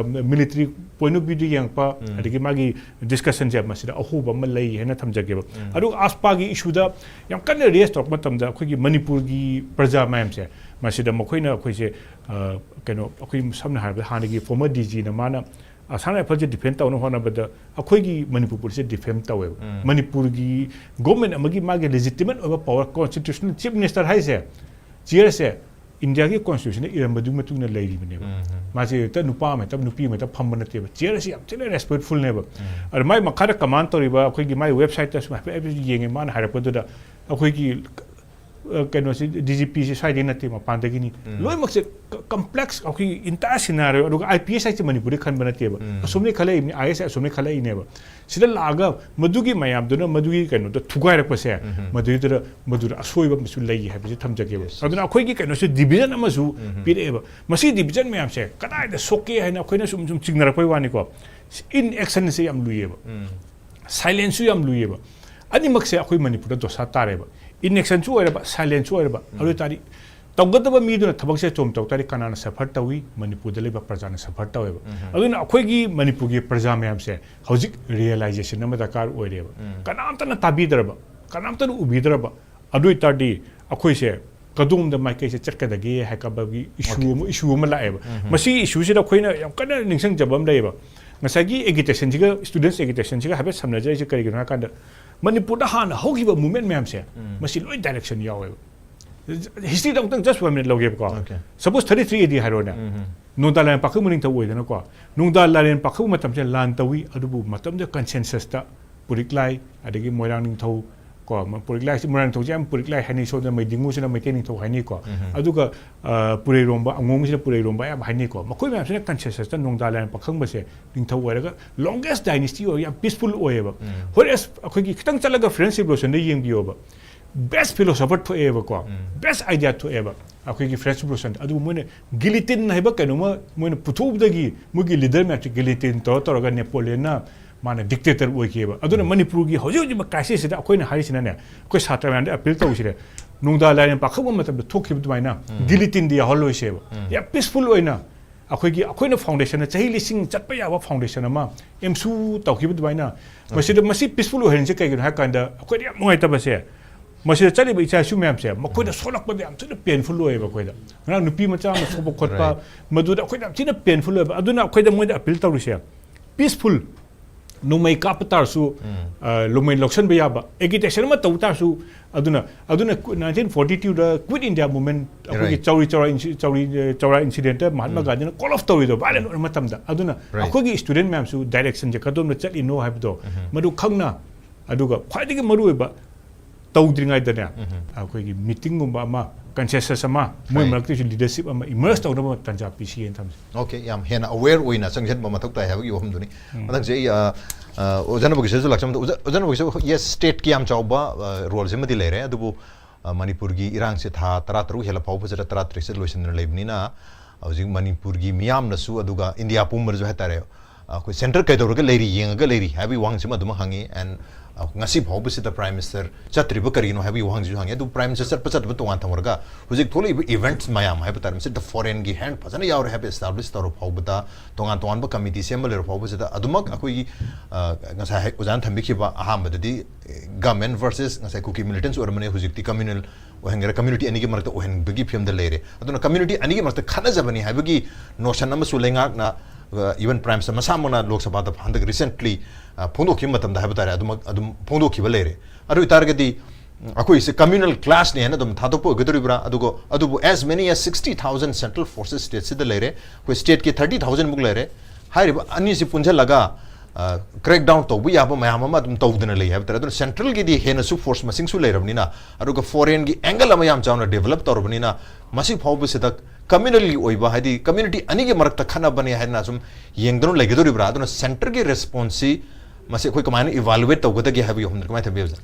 ꯃꯤꯂꯤꯇꯔꯤ ꯄꯣꯏꯟ ꯑꯣꯐ ꯚ꯭ꯌꯨꯗ ꯌꯦꯡꯉꯛꯄ, ꯑꯗꯒꯤ ꯃꯥꯒꯤ ꯗꯤꯁꯀꯁꯟꯁꯦ ꯃꯁꯤꯗ ꯑꯍꯣꯕ ꯑꯃ ꯂꯩ ꯍꯥꯏꯅ ꯊꯝꯖꯒꯦꯕ꯫ ꯑꯗꯨꯒ ꯑꯁꯄꯥꯒꯤ ꯏꯁꯨꯗ ꯌꯥꯝ ꯀꯟꯅ ꯔꯦꯁ ꯇꯧꯔꯛꯄ ꯃꯇꯝꯗ ꯑꯩꯈꯣꯏꯒꯤ ꯃꯅꯤꯄꯨꯔꯒꯤ ꯄ꯭ꯔꯖꯥ ꯃꯌꯥꯝꯁꯦ ꯃꯁꯤꯗ ꯃꯈꯣꯏꯅ ꯑꯩꯈꯣꯏꯁꯦ, ꯑ, ꯀꯩꯅꯣ, ꯑꯩꯈꯣꯏ ꯁꯝꯅ ꯍꯥꯏꯔꯕꯗ ꯍꯥꯟꯅꯒꯤ ꯐꯣꯔꯃꯔ ꯗꯤ ꯖꯤꯅ ꯃꯥꯅ ꯑꯁꯥꯝ ꯔꯥꯏꯐꯜꯁꯦ ꯗꯤꯐꯦꯟ ꯇꯧꯅꯕ ꯍꯣꯠꯅꯕꯗ ꯑꯩꯈꯣꯏꯒꯤ ꯃꯅꯤꯄꯨꯔ ꯄꯨꯂꯤꯁꯁꯦ ꯗꯤꯐꯦꯝ ꯇꯧꯋꯦꯕ꯫ ꯃꯅꯤꯄꯨꯔꯒꯤ ꯒꯣꯔꯃꯦꯟ ꯑꯃꯒꯤ ꯃꯥꯒꯤ ꯂꯦꯖꯤꯇꯤꯃꯦꯠ ꯑꯣꯏꯕ ꯄꯋꯥꯔ, ꯀꯣꯟꯁꯇꯤꯇ꯭ꯌꯨꯁꯅꯦꯜ ꯆꯤꯐ ꯃꯤꯅꯤꯁꯇꯔ ꯍꯥꯏꯁꯦ, ꯆꯤꯌꯔꯁꯦ ꯏꯟꯗꯤꯌꯥꯒꯤ ꯀꯣꯟꯁꯇꯤꯇ꯭ꯌꯨꯁꯟꯗ ꯏꯔꯝꯕꯗꯨꯒꯤ ꯃꯇꯨꯡ ꯏꯟꯅ ꯂꯩꯔꯤꯕꯅꯦꯕ꯫ ꯃꯥꯁꯦ ꯍꯦꯛꯇ ꯅꯨꯄꯥ ꯑꯃ ꯍꯦꯛꯇ ꯅꯨꯄꯤ ꯑꯃ ꯍꯦꯛꯇ ꯐꯝꯕ ꯅꯠꯇꯦꯕ꯫ ꯆꯤꯌꯔꯁꯦ ꯌꯥꯝ ꯊꯤꯅ ꯔꯦꯁꯄꯦꯛꯐꯨꯜꯅꯦꯕ꯫ ꯑꯗ ꯃꯥꯏ ꯃꯈꯥꯗ ꯀꯃꯥꯟ ꯇꯧꯔꯤꯕ ꯑꯩꯈꯣꯏꯒꯤ ꯃꯥꯏ ꯋꯦꯕꯁꯥꯏꯠꯇꯁꯨ ꯍꯥꯏꯐꯦꯠ ꯍꯥꯏꯐꯦꯠ ꯌꯦꯡꯉꯦ, ꯃꯥꯅ ꯍꯥꯏꯔꯛꯄꯗꯨꯗ ꯑꯩꯈꯣꯏꯒꯤ ꯑ, ꯀꯩꯅꯣꯁꯤ, ꯗꯤ ꯖꯤ ꯄꯤꯁꯤ ꯁ꯭ꯋꯥꯏꯗꯩ ꯅꯠꯇꯦ, ꯃꯄꯥꯟꯗꯒꯤꯅꯤ꯫ ꯂꯣꯏꯅꯃꯛꯁꯦ ꯀ-, ꯀꯝꯄ꯭ꯂꯦꯛꯁ ꯑꯩꯈꯣꯏꯒꯤ ꯏꯟꯇꯥꯌꯔ ꯁꯤꯅꯥꯔꯤꯑꯣ, ꯑꯗꯨꯒ ꯑꯥꯏ ꯄꯤ ꯑꯦꯁ ꯍꯥꯏꯁꯦ ꯃꯅꯤꯄꯨꯔꯗꯩ ꯈꯟꯕ ꯅꯠꯇꯦꯕ꯫ ꯑꯁꯣꯝꯗꯩ ꯈꯜꯂꯛꯏꯕꯅꯤ, ꯑꯥꯏ ꯑꯦꯁ ꯑꯥꯏ ꯑꯁꯣꯝꯗꯩ ꯈꯜꯂꯛꯏꯅꯦꯕ꯫ ꯁꯤꯗ ꯂꯥꯛꯑꯒ ꯃꯗꯨꯒꯤ ꯃꯌꯥꯝꯗꯨꯅ ꯃꯗꯨꯒꯤ ꯀꯩꯅꯣꯗꯣ ꯊꯨꯒꯥꯏꯔꯛꯄꯁꯦ, ꯃꯗꯨꯗꯨꯗ, ꯃꯗꯨꯗ ꯑꯁꯣꯏꯕ ꯑꯃꯁꯨ ꯂꯩ ꯍꯥꯏꯕꯁꯤ ꯊꯝꯖꯒꯦꯕ꯫ ꯑꯗꯨꯅ ꯑꯩꯈꯣꯏꯒꯤ ꯀꯩꯅꯣꯁꯦ ꯗꯤꯕꯤꯖꯟ ꯑꯃꯁꯨ ꯄꯤꯔꯛꯑꯦꯕ꯫ ꯃꯁꯤ ꯗꯤꯕꯤꯖꯟ ꯃꯌꯥꯝꯁꯦ ꯀꯗꯥꯏꯗ ꯁꯣꯛꯀꯦ ꯍꯥꯏꯅ ꯑꯩꯈꯣꯏꯅ ꯁꯨꯝ, ꯁꯨꯝ ꯆꯤꯡꯅꯔꯛꯄꯩ ꯋꯥꯅꯤꯀꯣ꯫ ꯏꯟ ꯑꯦꯛꯁꯟꯁꯦ ꯌꯥꯝ ꯂꯨꯏꯌꯦꯕ꯫ ꯁꯥꯏꯂꯦꯟꯁꯁꯨ ꯌꯥꯝ ꯂꯨꯏꯌꯦꯕ꯫ ꯑꯅꯤꯃꯛꯁꯦ ꯑꯩꯈꯣꯏ ꯃꯅꯤꯄꯨꯔꯗ ꯗꯣꯁꯥ ꯇꯥꯔꯦꯕ꯫ ꯏꯟ ꯑꯦꯛꯁꯟꯁꯨ ꯑꯣꯏꯔꯕ, ꯁꯥꯏꯂꯦꯟꯁꯁꯨ ꯑꯣꯏꯔꯕ꯫ ꯑꯗꯨ ꯑꯣꯏ ꯇꯥꯔꯗꯤ ꯇꯧꯒꯗꯕ ꯃꯤꯗꯨꯅ ꯊꯕꯛꯁꯦ ꯑꯆꯨꯝ ꯇꯧ ꯇꯥꯔꯗꯤ ꯀꯅꯥꯅ ꯁꯐꯔ ꯇꯧꯏ? ꯃꯅꯤꯄꯨꯔꯗ ꯂꯩꯕ ꯄ꯭ꯔꯖꯥꯅ ꯁꯐꯔ ꯇꯧꯋꯦꯕ꯫ ꯑꯗꯨꯅ ꯑꯩꯈꯣꯏꯒꯤ ꯃꯅꯤꯄꯨꯔꯒꯤ ꯄ꯭ꯔꯖꯥ ꯃꯌꯥꯝꯁꯦ ꯍꯧꯖꯤꯛ ꯔꯤꯌꯦꯂꯥꯏꯖꯦꯁꯟ ꯑꯃ ꯗꯔꯀꯥꯔ ꯑꯣꯏꯔꯦꯕ꯫ ꯀꯅꯥꯝꯇꯅ ꯇꯥꯕꯤꯗ꯭ꯔꯕ, ꯀꯅꯥꯝꯇꯅ ꯎꯕꯤꯗ꯭ꯔꯕ꯫ ꯑꯗꯨ ꯑꯣꯏ ꯇꯥꯔꯗꯤ ꯑꯩꯈꯣꯏꯁꯦ ꯀꯗꯣꯝꯗ ꯃꯥꯏꯀꯩꯁꯦ ꯆꯠꯀꯗꯒꯦ ꯍꯥꯏ ꯀꯥꯟꯗꯒꯤ ꯏꯁꯨ ꯑꯃ, ꯏꯁꯨ ꯑꯃ ꯂꯥꯛꯑꯦꯕ꯫ ꯃꯁꯤꯒꯤ ꯏꯁꯨꯁꯤꯗ ꯑꯩꯈꯣꯏꯅ ꯌꯥꯝ ꯀꯟꯅ ꯅꯤꯡꯁꯤꯡꯖꯕ ꯑꯃ ꯂꯩꯌꯦꯕ꯫ ꯉꯁꯥꯏꯒꯤ ꯑꯦꯒꯤꯇꯦꯁꯟꯁꯤꯒ, ꯁ꯭ꯇꯨꯗꯦꯟꯠꯁ ꯑꯦꯒꯤꯇꯦꯁꯟꯁꯤꯒ ꯍꯥꯏꯐꯦꯠ ꯁꯝꯅꯖꯔꯤꯁꯦ ꯀꯔꯤꯒꯤꯅꯣ ꯍꯥꯏ ꯀꯥꯟꯗ, ꯃꯅꯤꯄꯨꯔꯗ ꯍꯥꯟꯅ ꯍꯧꯈꯤꯕ ꯃꯨꯞꯃꯦꯟꯠ ꯃꯌꯥꯝꯁꯦ, ꯃꯁꯤ ꯂꯣꯏ ꯗꯥꯏꯔꯦꯛꯁꯟ ꯌꯥꯎꯋꯦꯕ꯫ History ꯗ ꯑꯃꯨꯛꯇꯪ just one minute ꯂꯧꯒꯦꯕꯀꯣ꯫ Okay. Suppose thirty three A D ꯍꯥꯏꯔꯣꯅꯦ꯫ ꯎꯝ. ꯅꯣꯡꯗꯥ ꯂꯥꯏꯔꯦꯟ ꯄꯥꯈꯪꯕ ꯅꯤꯡꯊꯧ ꯑꯣꯏꯗꯅꯀꯣ꯫ ꯅꯣꯡꯗꯥ ꯂꯥꯏꯔꯦꯟ ꯄꯥꯈꯪꯕ ꯃꯇꯝꯁꯤꯗ ꯂꯥꯟ ꯇꯧꯏ, ꯑꯗꯨꯕꯨ ꯃꯇꯝꯗ consensus ꯇ ꯄꯨꯔꯤꯛꯂꯥꯏ, ꯑꯗꯒꯤ ꯃꯣꯏꯔꯥꯡ ꯅꯤꯡꯊꯧ ꯀꯣ, ꯃ-, ꯄꯨꯔꯤꯛꯂꯥꯏꯁꯤ, ꯃꯣꯏꯔꯥꯡ ꯅꯤꯡꯊꯧꯁꯦ ꯌꯥꯝ ꯄꯨꯔꯤꯛꯂꯥꯏ ꯍꯥꯏꯅꯩ, ꯁꯣꯝꯗ ꯃꯩꯗꯤꯡꯉꯨꯁꯤꯅ ꯃꯩꯇꯩ ꯅꯤꯡꯊꯧ ꯍꯥꯏꯅꯩꯀꯣ꯫ ꯎꯝ. ꯑꯗꯨꯒ, ꯑ, ꯄꯨꯔꯩꯔꯣꯝꯕ, ꯑꯉꯣꯝꯁꯤꯅ ꯄꯨꯔꯩꯔꯣꯝꯕ ꯌꯥꯝ ꯍꯥꯏꯅꯩꯀꯣ꯫ ꯃꯈꯣꯏ ꯃꯌꯥꯝꯁꯤꯅ consensus ꯇ ꯅꯣꯡꯗꯥ ꯂꯥꯏꯔꯦꯟ ꯄꯥꯈꯪꯕꯁꯦ ꯅꯤꯡꯊꯧ ꯑꯣꯏꯔꯒ longest dynasty ꯑꯣꯏ, ꯌꯥꯝ peaceful ꯑꯣꯏꯌꯦꯕ꯫ ꯎꯝ. Whereas ꯑꯩꯈꯣꯏꯒꯤ ꯈꯤꯇꯪ ꯆꯠꯂꯒ French Revolution ꯗ ꯌꯦꯡꯕꯤꯌꯣꯕ, best philosopher ꯊꯣꯛꯑꯦꯕꯀꯣ, ꯎꯝ. best idea ꯊꯣꯛꯑꯦꯕ ꯑꯩꯈꯣꯏꯒꯤ French Revolution ꯗ꯫ ꯑꯗꯨꯕꯨ ꯃꯣꯏꯅ guillotine ꯍꯥꯏꯕ ꯀꯩꯅꯣꯃ ꯃꯣꯏꯅ ꯄꯨꯊꯣꯛꯎꯕꯗꯒꯤ ꯃꯣꯏꯒꯤ leader ꯃꯌꯥꯝꯁꯦ guillotine ꯇꯧꯔ ꯇꯧꯔꯒ Napoleon ꯅ ꯃꯥꯅ dictator ꯑꯣꯏꯈꯤꯑꯕ꯫ ꯑꯗꯨꯅ ꯃꯅꯤꯄꯨꯔꯒꯤ ꯍꯧꯖꯤꯛ ꯍꯧꯖꯤꯛ crisis ꯁꯤꯗ ꯑꯩꯈꯣꯏꯅ ꯍꯥꯏꯔꯤꯁꯤꯅꯅꯦ, ꯑꯩꯈꯣꯏ ꯁꯥꯇ꯭ꯔ ꯃꯌꯥꯝꯗ appeal ꯇꯧꯁꯤꯔꯦ, ꯅꯣꯡꯗꯥ ꯂꯥꯏꯔꯦꯟ ꯄꯥꯈꯪꯕ ꯃꯇꯝꯗ ꯊꯣꯛꯈꯤꯕ ꯑꯗꯨꯃꯥꯏꯅ guillotine ꯗꯤ ꯌꯥꯎꯍꯜꯂꯣꯏꯁꯦꯕ꯫ ꯌꯥꯝ peaceful ꯑꯣꯏꯅ ꯑꯩꯈꯣꯏꯒꯤ, ꯑꯩꯈꯣꯏꯅ foundation ꯅ ꯆꯍꯤ ꯂꯤꯁꯤꯡ ꯆꯠꯄ ꯌꯥꯕ foundation ꯑꯃ ꯑꯦꯝꯁꯨ ꯇꯧꯈꯤꯕ ꯑꯗꯨꯃꯥꯏꯅ꯫ ꯃꯁꯤꯗ, ꯃꯁꯤ peaceful ꯑꯣꯏꯍꯟꯁꯦ ꯀꯩꯒꯤꯅꯣ ꯍꯥꯏ ꯀꯥꯟꯗ, ꯑꯩꯈꯣꯏꯗ ꯌꯥꯝ ꯅꯨꯡꯉꯥꯏꯇꯕꯁꯦ, ꯃꯁꯤꯗ ꯆꯠꯂꯤꯕ ꯏꯆꯥ ꯏꯁꯨ ꯃꯌꯥꯝꯁꯦ ꯃꯈꯣꯏꯗ ꯁꯣꯛꯂꯛꯄꯗ ꯌꯥꯝ ꯊꯤꯅ painful ꯑꯣꯏꯌꯦꯕ ꯑꯩꯈꯣꯏꯗ꯫ ꯉꯔꯥꯡ ꯅꯨꯄꯤ ꯃꯆꯥ ꯑꯃ ꯁꯣꯛꯄ ꯈꯣꯠꯄ, Right. ꯃꯗꯨꯗ ꯑꯩꯈꯣꯏꯗ ꯌꯥꯝ ꯊꯤꯅ painful ꯑꯣꯏꯕ꯫ ꯑꯗꯨꯅ ꯑꯩꯈꯣꯏꯗ ꯃꯣꯏꯗ appeal ꯇꯧꯔꯤꯁꯦ, peaceful, ꯅꯣꯡꯃꯩ ꯀꯥꯞꯄ ꯇꯥꯔꯁꯨ, ꯎꯝ. ꯑ, ꯅꯣꯡꯃꯩ ꯂꯧꯁꯟꯕ ꯌꯥꯕ, agitation ꯑꯃ ꯇꯧ ꯇꯥꯔꯁꯨ꯫ ꯑꯗꯨꯅ, ꯑꯗꯨꯅ ꯀꯨ-, nineteen forty two ꯗ Quit India Movement, ꯑꯩꯈꯣꯏꯒꯤ Right. ꯆꯧꯔꯤ ꯆꯧꯔꯥ ꯏꯟꯁꯤ-, ꯆꯧꯔꯤ, ꯑ, ꯆꯧꯔꯥ incident ꯇ ꯃꯍꯥꯠꯃꯥ ꯎꯝ. ꯒꯥꯟꯙꯤꯅ call off ꯇꯧꯔꯤꯗꯣ violent ꯑꯣꯏꯕ ꯃꯇꯝꯗ꯫ ꯑꯗꯨꯅ Right. ꯑꯩꯈꯣꯏꯒꯤ student ꯃꯌꯥꯝꯁꯨ direction ꯁꯦ ꯀꯗꯣꯝꯗ ꯆꯠꯂꯤꯅꯣ ꯍꯥꯏꯕꯗꯣ ꯎꯝ. ꯃꯗꯨ ꯈꯪꯅ, ꯑꯗꯨꯒ ꯈ꯭ꯋꯥꯏꯗꯒꯤ ꯃꯔꯨꯑꯣꯏꯕ ꯇꯧꯗ꯭ꯔꯤꯉꯩꯗꯅꯦ, ꯎꯝ. ꯑꯩꯈꯣꯏꯒꯤ meeting ꯒꯨꯝꯕ ꯑꯃ, consensus ꯑꯃ, ꯃꯣꯏ Right. ꯃꯔꯛꯇꯁꯨ leadership ꯑꯃ emerge ꯇꯧꯅꯕ ꯇꯥꯟꯖꯥ ꯄꯤꯁꯤꯌꯦꯅ ꯊꯝꯖꯩ꯫ Okay, ꯌꯥꯝ ꯍꯦꯟꯅ aware ꯑꯣꯏꯅ ꯆꯪꯁꯤꯟꯕ ꯃꯊꯧ ꯇꯥꯏ ꯍꯥꯏꯕꯒꯤ ꯋꯥꯐꯝꯗꯨꯅꯤ꯫ ꯎꯝ. ꯃꯊꯪꯁꯦ ꯑꯩ, ꯑ, ꯑ, ꯑꯣꯖꯥ ꯅꯕꯒꯤꯁꯁꯨ ꯂꯥꯛꯆꯕꯗ, ꯑꯣꯖꯥ, ꯑꯣꯖꯥ ꯅꯕꯒꯤꯁꯁꯨ, yes, state ꯀꯤ ꯌꯥꯝ ꯆꯥꯎꯕ, ꯑ, role ꯁꯤꯃꯗꯤ ꯂꯩꯔꯦ, ꯑꯗꯨꯕꯨ, ꯑ, ꯃꯅꯤꯄꯨꯔꯒꯤ ꯏꯔꯥꯡꯁꯦ ꯊꯥ ꯇꯔꯥꯇꯔꯨꯛ ꯍꯦꯜꯂ ꯐꯥꯎꯕꯁꯤꯗ ꯇꯔꯥꯇꯔꯦꯠꯁꯤꯗ ꯂꯣꯏꯁꯤꯟꯗꯅ ꯂꯩꯕꯅꯤꯅ, ꯍꯧꯖꯤꯛ ꯃꯅꯤꯄꯨꯔꯒꯤ ꯃꯤꯌꯥꯝꯅꯁꯨ, ꯑꯗꯨꯒ ꯏꯟꯗꯤꯌꯥ ꯄꯨꯝꯕꯗꯁꯨ ꯍꯥꯏꯇꯥꯔꯦ, ꯑꯩꯈꯣꯏ centre ꯀꯩꯗꯧꯔꯒ ꯂꯩꯔꯤ, ꯌꯦꯡꯉꯒ ꯂꯩꯔꯤ ꯍꯥꯏꯕꯒꯤ ꯋꯥꯍꯪꯁꯤꯃ ꯑꯗꯨꯃꯛ ꯍꯪꯉꯤ꯫ And, ꯑ, ꯉꯁꯤ ꯐꯥꯎꯕꯁꯤꯗ Prime Minister ꯆꯠꯇ꯭ꯔꯤꯕ ꯀꯔꯤꯒꯤꯅꯣ ꯍꯥꯏꯕꯒꯤ ꯋꯥꯍꯪꯁꯤꯁꯨ ꯍꯪꯉꯤ꯫ ꯑꯗꯨ Prime Minister ꯆꯠꯄ ꯆꯠꯇꯕ ꯇꯣꯉꯥꯟ ꯊꯝꯈ꯭ꯔꯒ, ꯍꯧꯖꯤꯛ ꯊꯣꯛꯂꯛꯏꯕ events ꯃꯌꯥꯝ ꯍꯥꯏꯕ ꯇꯥꯔꯦ, ꯃꯁꯤꯗ foreign ꯒꯤ hand ꯐꯖꯅ ꯌꯥꯎꯔꯦ ꯍꯥꯏꯕ establish ꯇꯧꯔ ꯐꯥꯎꯕꯗ, ꯇꯣꯉꯥꯟ ꯇꯣꯉꯥꯟꯕ committee ꯁꯦꯝꯕ ꯂꯩꯔ ꯐꯥꯎꯕꯁꯤꯗ ꯑꯗꯨꯃꯛ ꯑꯩꯈꯣꯏꯒꯤ, ꯑ, ꯉꯁꯥꯏ ꯍꯥꯏ-, ꯑꯣꯖꯥꯅ ꯊꯝꯕꯤꯈꯤꯕ ꯑꯍꯥꯟꯕꯗꯗꯤ, ꯑꯦ, government versus ꯉꯁꯥꯏ ꯀꯨꯀꯤ militants ꯑꯣꯏꯔꯝꯕꯅꯦ, ꯍꯧꯖꯤꯛꯇꯤ communal ꯑꯣꯏꯍꯟꯈ꯭ꯔꯦ, community ꯑꯅꯤꯒꯤ ꯃꯔꯛꯇ ꯑꯣꯏꯍꯟꯕꯒꯤ ꯐꯤꯕꯝꯗ ꯂꯩꯔꯦ꯫ ꯑꯗꯨꯅ community ꯑꯅꯤꯒꯤ ꯃꯔꯛꯇ ꯈꯠꯅꯖꯕꯅꯤ ꯍꯥꯏꯕꯒꯤ notion ꯑꯃꯁꯨ ꯂꯩꯉꯥꯛꯅ, ꯑ, even Prime Minister ꯃꯁꯥꯃꯛꯅ ꯂꯣꯛ ꯁꯚꯥꯗ ꯍꯟꯗꯛ recently, ꯑ, ꯐꯣꯡꯗꯣꯛꯈꯤꯕ ꯃꯇꯝꯗ ꯍꯥꯏꯕ ꯇꯥꯔꯦ, ꯑꯗꯨꯃꯛ ꯑꯗꯨꯝ ꯐꯣꯡꯗꯣꯛꯈꯤꯕ ꯂꯩꯔꯦ꯫ ꯑꯗꯨ ꯑꯣꯏꯇꯥꯔꯒꯗꯤ ꯑꯩꯈꯣꯏꯁꯦ communal clashꯅꯦ ꯍꯥꯏꯅ ꯑꯗꯨꯝ ꯊꯥꯗꯣꯛꯄ ꯑꯣꯏꯒꯗꯧꯔꯤꯕ꯭ꯔꯥ? ꯑꯗꯨꯒ ꯑꯗꯨꯕꯨ as many as sixty thousand central forces stateꯁꯤꯗ ꯂꯩꯔꯦ, ꯑꯩꯈꯣꯏ stateꯀꯤ thirty thousandꯃꯨꯛ ꯂꯩꯔꯦ꯫ ꯍꯥꯏꯔꯤꯕ ꯑꯅꯤꯁꯤ ꯄꯨꯟꯁꯤꯜꯂꯒ crack down ꯇꯧꯕ ꯌꯥꯕ ꯃꯌꯥꯝ ꯑꯃ ꯑꯗꯨꯝ ꯇꯧꯗꯅ ꯂꯩ ꯍꯥꯏꯕ ꯇꯥꯔꯦ꯫ ꯑꯗꯨꯅ centralꯒꯤꯗꯤ ꯍꯦꯟꯅꯁꯨ force ꯃꯁꯤꯡꯁꯨ ꯂꯩꯔꯕꯅꯤꯅ, ꯑꯗꯨꯒ foreignꯒꯤ angle ꯑꯃ ꯌꯥꯝ ꯆꯥꯎꯅ develop ꯇꯧꯔꯕꯅꯤꯅ, ꯃꯁꯤ ꯐꯥꯎꯕꯁꯤꯗ communalꯒꯤ ꯑꯣꯏꯕ, ꯍꯥꯏꯗꯤ community ꯑꯅꯤꯒꯤ ꯃꯔꯛꯇ ꯈꯠꯅꯕꯅꯦ ꯍꯥꯏꯅ ꯁꯨꯝ ꯌꯦꯡꯗꯨꯅ ꯂꯩꯒꯗꯧꯔꯤꯕ꯭ꯔꯥ? ꯑꯗꯨꯅ centreꯒꯤ responseꯁꯤ ꯃꯁꯤ ꯑꯩꯈꯣꯏ ꯀꯃꯥꯏꯅ evaluate ꯇꯧꯒꯗꯒꯦ ꯍꯥꯏꯕꯒꯤ ꯋꯥꯐꯝꯗ ꯀꯃꯥꯏꯅ ꯊꯝꯕꯤꯕ, sir?